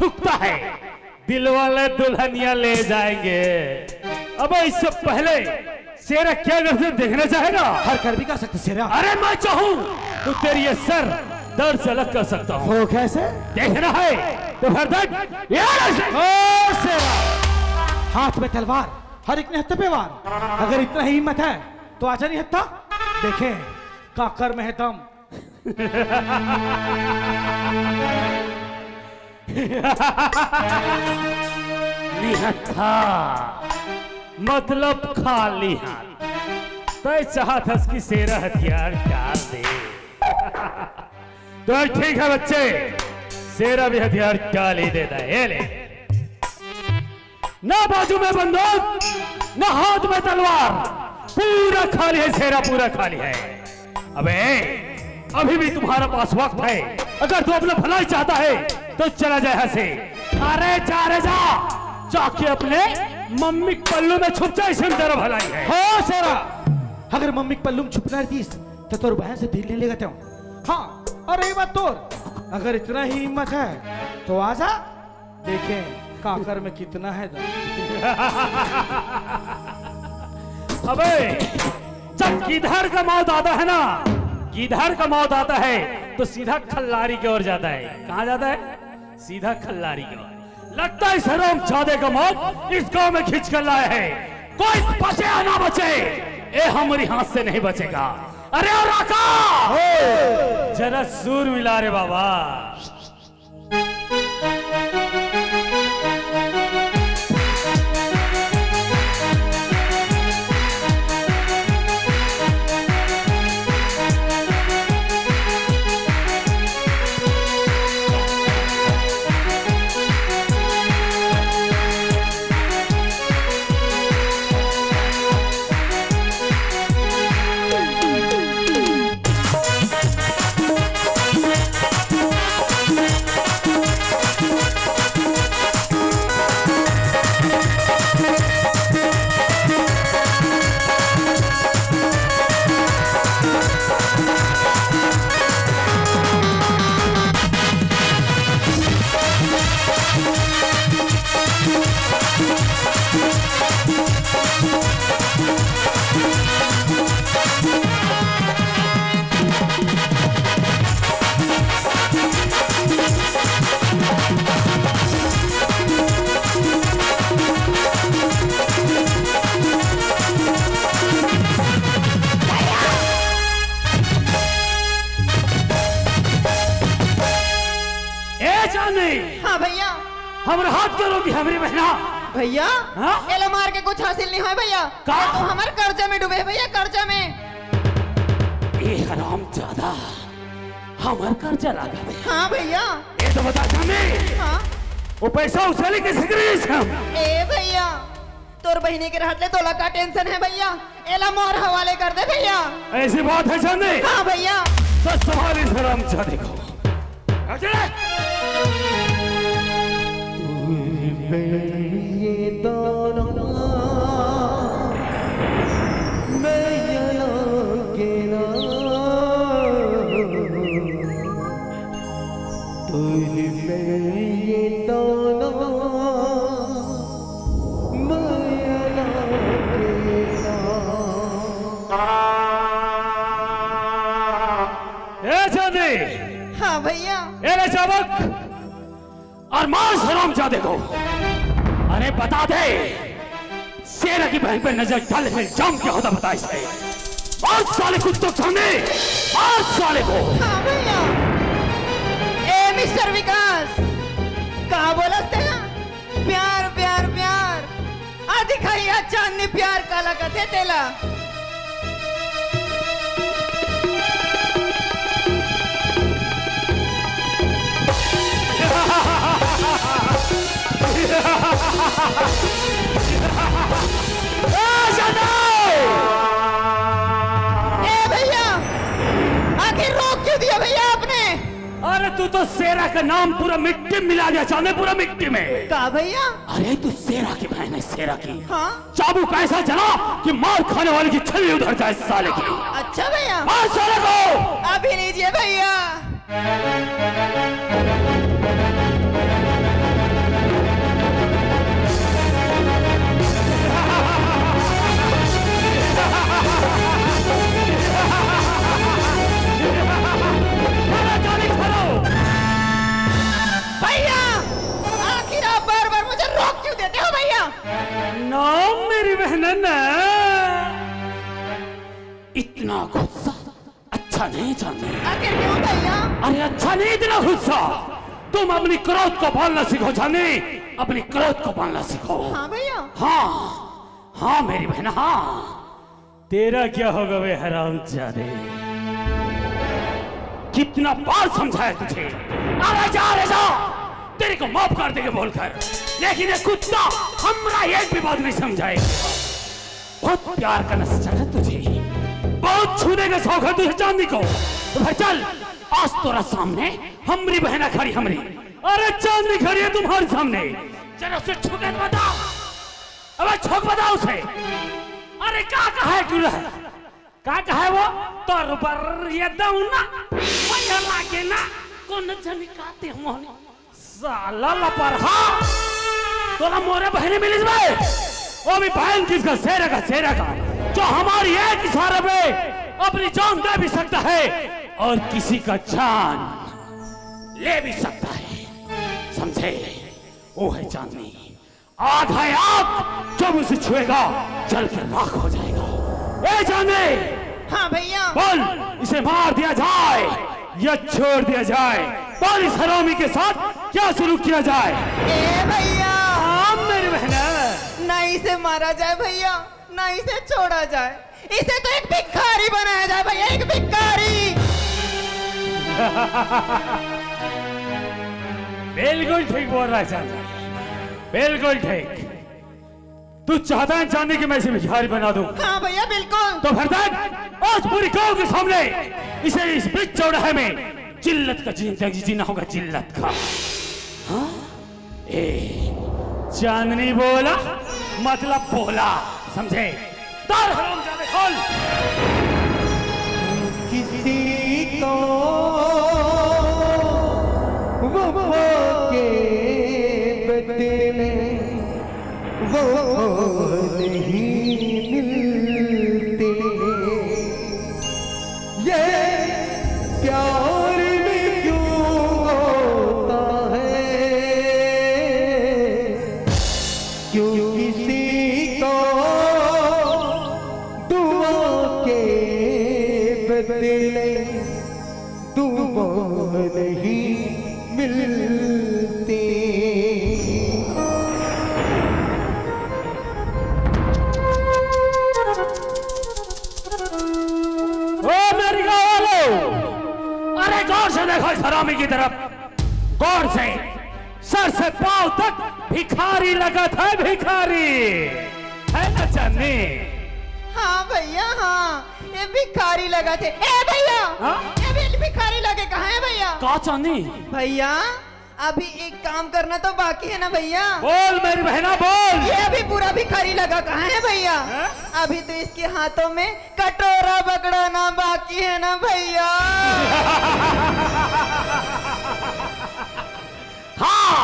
थूकता है। दिल वाले दुल्हनिया ले जाएंगे। अब इससे पहले शेरा क्या करते देखना चाहेगा? हर कर भी कर सकते शेरा। अरे मैं चाहूँ तो तेरी ये सर दर्द से अलग कर सकता हूँ। वो कैसे? देखना है तो फिर देख, ये ले से। ओ शेरा, हाथ में तलवार, हर एक ने हत्थे पे वार। अगर इतना ही हिम्मत है तो आजा नहीं हत्था, देखे काकर में है दम। निहत्था मतलब खाली हाथ। तय चाहत हस कि शेरा हथियार डाल दे। तो ठीक है बच्चे, शेरा भी हथियार डाल ही देता है। ये ले, ना बाजू में बंदूक, ना हाथ में तलवार, पूरा खाली है शेरा, पूरा खाली है। अबे, अभी भी तुम्हारा पास वक्त है। अगर तू अपना भलाई चाहता है तो चला जाए यहाँ से। अरे जा रे जा, जाके अपने मम्मी के पल्लू में छुप जा, इसे में तेरा भलाई है। हो शेरा, अगर मम्मी के पल्लू में छुपना रहतीस तो तोर बहन से दिल ले लेगा तें। हाँ, और रही बात तोर, अगर इतना ही हिम्मत है तो आजा, देखें काकर में कितना है दम। अबे, जब गिधर का मौत आता है ना, गिधर का मौत आता है तो सीधा खल्लारी की ओर जाता है। कहाँ जाता है? सीधा खल्लारी की ओर। लगता है सरम जादे का मौत इस गांव में खींच कर लाया है। कोई बचे या ना बचे, ये हमारी हाथ से नहीं बचेगा। अरे और आका, जरा सुर मिला रे बाबा। ए जाने, हाँ भैया। हमर हाथ करोगी हमरी बहना। भैया, हाँ? एला मार के कुछ हासिल नहीं होय भैया। का? ये तो हमर कर्जा में डूबे हे भैया, कर्जा में। ए हराम जादा, हमर कर्जा लागा दे। हाँ भैया। ये तो बता जाने। हाँ। वो पैसा उछाली कैसे करिस हम? ए भैया, तोर बहिनी के रहत ले तोला का टेंशन है भैया? एला मोर हवाले कर दे भैया। ऐसी बात है जाने? हाँ भैया। तो सवाल इस हराम जादे को। अजय! ये दोनों मैं ये ना तुझ पे ये दोनों माया लागेगा। ए जाने, हाँ भैया। ए ले चाबुक और मार हरामजादे को। अरे बता दे, शेरा की बहन पे नजर डालने से इल्जाम क्या होता, बता इसे। मार साले कुत्तों को, सामने मार साले को। हाँ भैया। ए मिस्टर विकास, का बोलत तेला? प्यार, प्यार, प्यार। आ दिखाई आ चांदनी प्यार काला कथे तेला। ए भैया, आखिर रोक क्यों दिया भैया आपने? अरे तू तो शेरा का नाम पूरा मिट्टी में मिला दिया, जाने पूरा मिट्टी में। का भैया? अरे तू शेरा की बहन है, शेरा की। हाँ। चाबुक ऐसा चला कि मार खाने वाले की छड़ी उधर जाए साले की। अच्छा भैया। मार साले को। अभी लीजिए भैया। भैया, आखिर आप बार बार मुझे रोक क्यों देते हो भैया? ना मेरी बहन ना, इतना गुस्सा अच्छा नहीं जाने। आखिर क्यों भैया? अरे अच्छा नहीं इतना गुस्सा। तुम अपनी क्रोध को पालना सीखो जाने, अपनी क्रोध को पालना सीखो। हाँ भैया। हाँ, हाँ मेरी बहन, हाँ। तेरा क्या होगा बे हरामजादे? कितना बार समझाया तुझे, अरे जा, अरे जा, तेरे को माफ कर देंगे बोलकर, लेकिन ये कुत्ता हमरा एक भी बात नहीं समझाए। बहुत प्यार का नशा चढ़ा तुझे, बहुत छूने का शौक है तुझे चांदनी को। तो फिर चल, आज तोरा सामने हमरी बहना खड़ी, हमरी, अरे चांदनी खड़ी है तुम्हारे सामने, जरा उसे छू के बताओ, अबे छू के बताओ उसे। अरे का कहा है तू? का कहा है वो? तोर बर ये दऊ ना, मया लागे ना, कौन जनी काते मोहनी। साला लपरहा, तोला मोरे बहनी मिलिस बे? ओ भी बहन किसका, शेर का, शेर का, जो हमारी एक इशारे पे अपनी जान दे भी सकता है और किसी का जान ले भी सकता है, समझे? वो है चांदनी। आग है आग, जब उसे छुएगा, जल के राख हो जाएगा। ए चांदनी, हाँ भैया। बोल, इसे मार दिया जाए या छोड़ दिया जाए? बोल, इस हरामी के साथ क्या सुलूक किया जाए? ए भैया। हाँ मेरी बहना। ना इसे मारा जाए भैया, ना इसे छोड़ा जाए, इसे तो एक भिखारी बनाया जाए भैया, एक भिखारी। बिल्कुल ठीक बोल रहा है चांदनी, बिल्कुल ठीक। तू चाहता है चांदनी कि मैं इसे भिखारी बना दूं? हाँ भैया, बिल्कुल। तो फिर देख, आज पूरी गांव के सामने इसे इस बीच चौराहे में जिल्लत का जिंदगी जीना होगा, जिल्लत का। हाँ? ए, चांदनी बोला, मतलब बोला, समझे? तार हराम जादे खोल। किसी को वफा के बदले वो नहीं मिलते। ये प्यार में क्यों होता है, क्यों किसी को दुआ के बदले दुआ नहीं मिलती। ओ मेरी गांव वालों, अरे गौर से देखो इस हरामी की तरफ, गौर से। सर से पांव तक भिखारी लगत है, भिखारी। है ना चांदनी? हाँ भैया, हाँ, ये भिखारी लगत है। ए भैया, हाँ? ये भी भिखारी लगे कहाँ है भैया? का चांदनी? भैया, अभी एक काम करना तो बाकी है ना भैया? बोल मेरी बहना, बोल। ये अभी पूरा भिखारी लगा कहाँ है भैया? हैं? अभी तो इसके हाथों में कटोरा पकड़ाना बाकी है ना भैया? हाँ,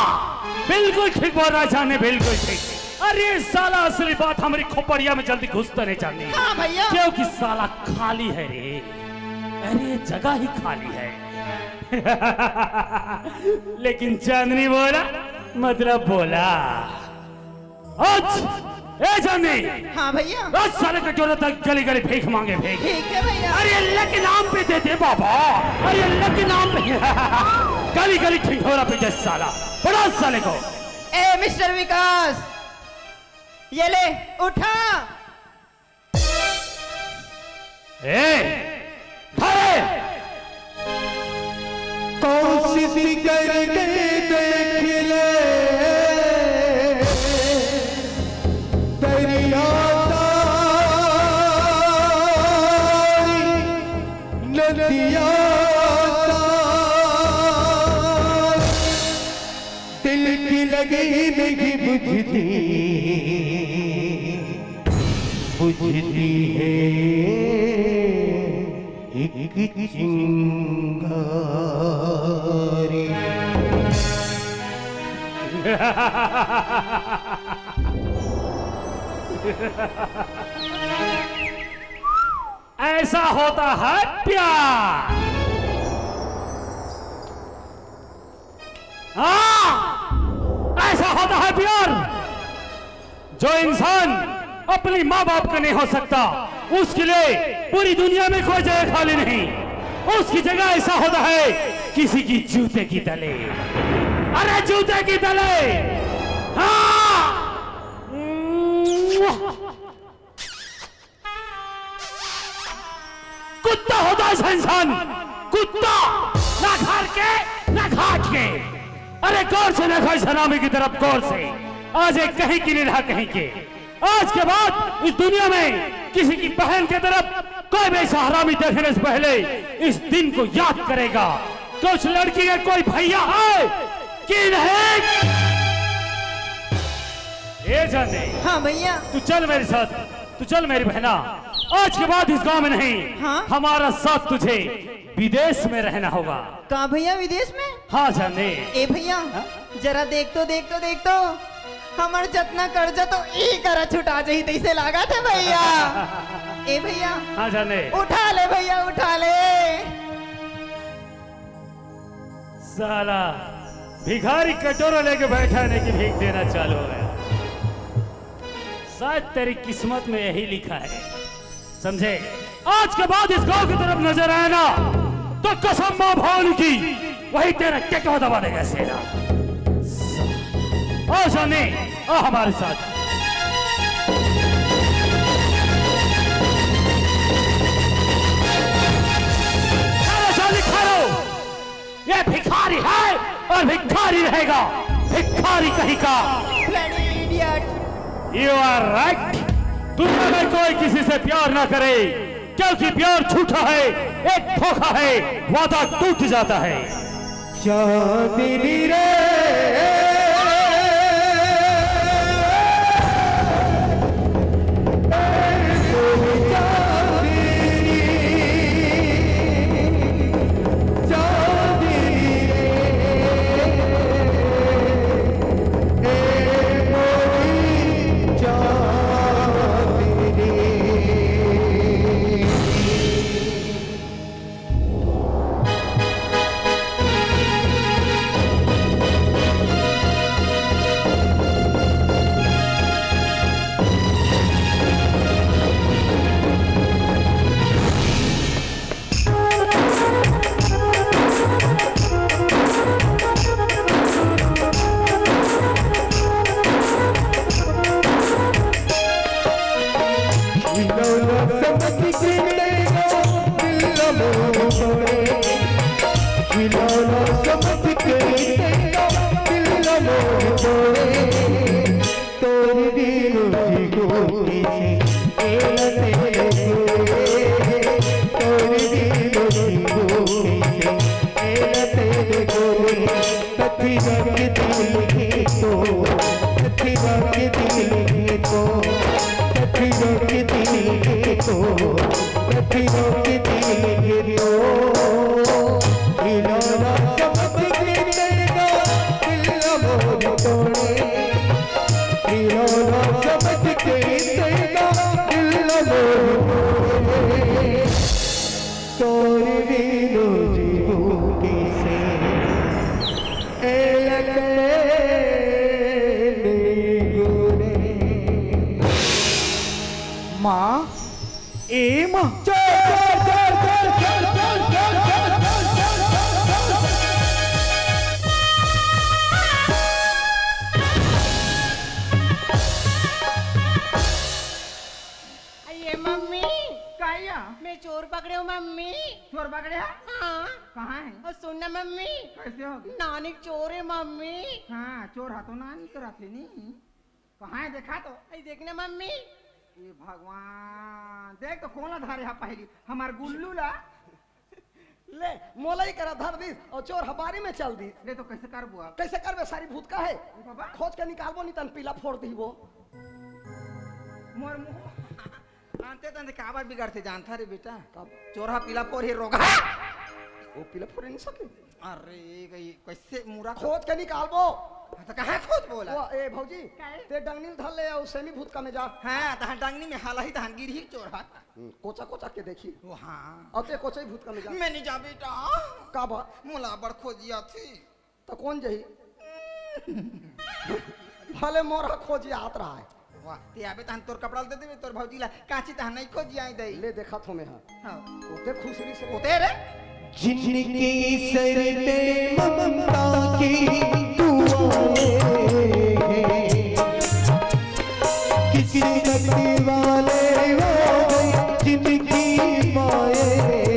बिल्कुल ठीक बोल रहा है चांदनी, बिल्कुल ठीक। अरे साला, असली बात हमारी खोपड़िया में जल्दी घुस तो नहीं चांदनी। हाँ भैया। क्योंकि साला खाली है रे। अरे जगह ही खाली है। लेकिन चांदनी बोला, मतलब बोला। आज, ए चांदनी, हाँ भैया। आज साले कटोरे तक गली गली भीख मांगे, भीख। ठीक है भैया। अरे अल्लाह के नाम पे दे दे बाबा, अरे अल्लाह के नाम पे। गली गली ढिंढोरा पीटे साला, पकड़ साले को। ए मिस्टर विकास, ये ले, उठा। ए, धरे। कोशिश करके देख ले, दरिया तारी, नदिया तारी, दिल की लगी नहीं बुझती, बुझती है एक चिंगारी। ऐसा होता है प्यार। हाँ, ऐसा होता है प्यार। जो इंसान अपनी माँ बाप का नहीं हो सकता, उसके लिए पूरी दुनिया में कोई जगह खाली नहीं। उसकी जगह ऐसा होता है किसी की जूते की तले। अरे जूते की तले। हाँ। कुत्ता होता है इंसान, कुत्ता, ना घर के, ना घाट के। अरे गौर से देखो इस हरामी की तरफ, गौर से। आज एक कहीं की नहीं रहा कहीं के। आज के बाद इस दुनिया में किसी की बहन की तरफ कोई भी ऐसा हरामी देखने से पहले इस दिन को याद करेगा कि उस लड़की के कोई भैया है कि नहीं। ए जाने, हाँ भैया। तू चल मेरे साथ, तू चल मेरी बहना। आज के बाद इस गांव में नहीं, हाँ? हमारा साथ तुझे विदेश में रहना होगा। का भैया, विदेश में? हाँ जाने। ए भैया, हाँ? जरा देख तो, देख तो, देख तो, हमर जतना कर्जा तो ई करा छुटा जाही, तैसे लागत है भैया। ए भैया, हाँ जाने। उठा ले भैया, उठा ले। साला भिखारी कटोरा लेके बैठा है, नहीं कि भीख देना चालू हो गया। शायद तेरी किस्मत में यही लिखा है, समझे? आज के बाद इस गांव की तरफ नजर आया ना, तो कसम माँ भवानी की, वही तेरा टेकवा दबा देगा सेना। आ जाने, आ हमारे साथ। अरे जाने खा लो। ये भिखारी है और भिखारी रहेगा, भिखारी कहीं का। Bloody idiot। You are right। दुनिया में कोई किसी से प्यार ना करे, क्योंकि प्यार झूठा है, एक धोखा है, वादा टूट जाता है। चांदनी रे, चांदनी, चांदनी रे, ए मोरी चांदनी। खिलौना समझ के तेरा दिल मोर तोड़े, खिलौना समझ के तेरा दिल मोर तोड़े, तोर बिनु जीवो कैसे, ए तेरे गोरे, तोर बिनु जीवो कैसे, ए तेरे गोरे। कथी रख दिल के तो, कथी रख दिल के तो, कथी रख दिल के तो, कथी रख दिल के तो। खिलौना समझ के तेरा दिल मोर तोड़े, खिलौना समझ के तेरा दिल मोर तोड़े। तोर बिनु जीवो कैसे, ए लगे नी गोरे। माँ, ए माँ। चल, चल, चल। अये मम्मी, का या? मैं चोर पकड़े हूँ मम्मी। चोर पकड़े है? हाँ। कहाँ है? और सुन ना मम्मी, कैसे हो गई? नानी चोर है मम्मी। हाँ, चोर हा तो नानी तो रहते नहीं। कहाँ है, देखा तो। अई देख ना मम्मी। ए भगवान, देख तो कौन ला धारे हा पहली, हमार गुल्लू ला। ले, मोला ही करा धर दिस और चोर हा बारी में चल दिस। ले तो कैसे करबो अब? कैसे करबे, सारी भूत का है? ए बाबा। खोज के निकालबो, नहीं तन पीला फोड़ दीबो। मोर मुंह। आनते तंते काबर बिगड़ते जानता रे बेटा? कब? चोर हा पीला फोड़ ही रोगा। वो पीला फोड़ नहीं सके। अरे, गई, कैसे मुरा खोज के निकालबो? हाँ, तो कहाँ खोज बोला? वो, ए भौजी, काहे? ते डंगनी धर ले, और सेमी भूत का में जा। हाँ, तहाँ डंगनी में हाल ही तहाँ गिर ही चोर हा। हम्म, कोचा कोचा के देखी। वो हाँ। अब ते कोचा ही भूत का में जा। मैं नहीं जा बेटा। का बा? मोला बड़ खोजिया थी। तो कौन जही? भले मोर हा खोजिया हाथ रहा है। वाह, ते आबे तहन तोर कपड़ा ल दे देबे, तोर भौजी ला काची तहन नहीं खोजिया आई दई। ले देखा थो मैं हा। हाँ। ओते खुश रही से। ओते रे? जिनकी सर पे ममता की दुआएं हैं, किस्मत वाले वो हैं जिनकी माएं हैं।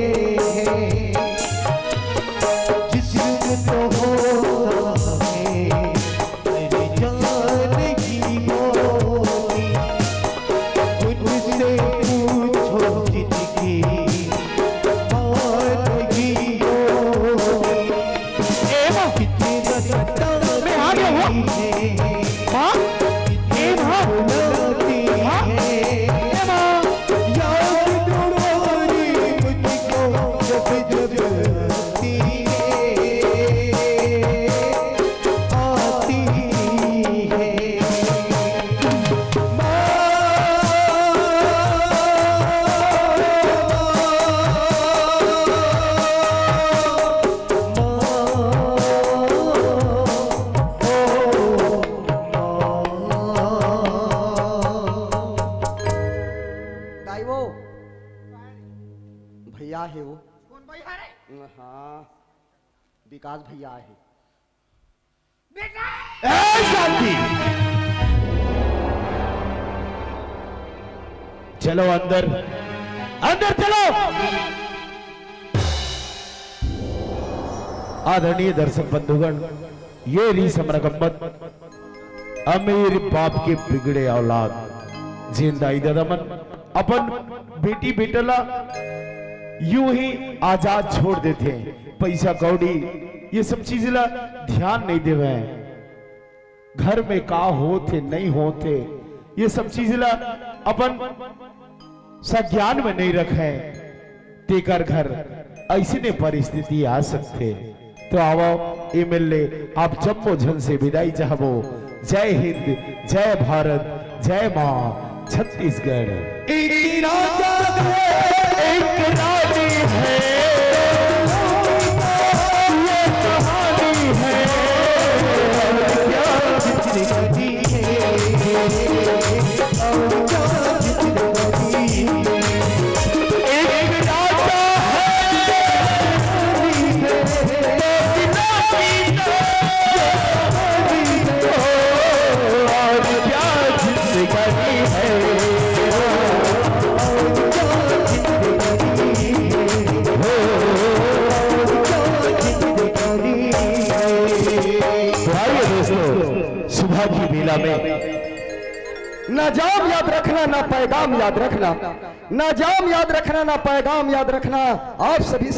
आई वो भैया हे वो। कौन भैया रे? हाँ, विकास भैया हे। बेटा! ए शांति, चलो अंदर, अंदर चलो। आदरणीय दर्शक बंधुगण, ये रहिस हमर गम्मत, अमीर बाप के बिगड़े औलाद। जेन दाई ददा मन अपन बेटी बेटा ला यूं ही आजाद छोड़ देथे, पैसा कौड़ी ये सब चीज ला ध्यान नहीं देवे, घर में का होथे नहीं होथे ये सब चीज ला अपन संज्ञान में नहीं रखे, तेकर घर ऐसने परिस्थिति आ सकथे। तो आवो, एमएलए आप जम्मो झन से विदाई चाहबो। जय हिंद, जय भारत, जय माँ छत्तीसगढ़। एक राजा है, एक रानी है, ये कहानी है, क्या जिंदगी है। एक राजा है, और क्या जिंदगी है। तो आइए दोस्तों, सुबह की बेला में ना जाम याद रखना, ना पैगाम याद रखना, ना जाम याद रखना, ना पैगाम याद रखना। आप सभी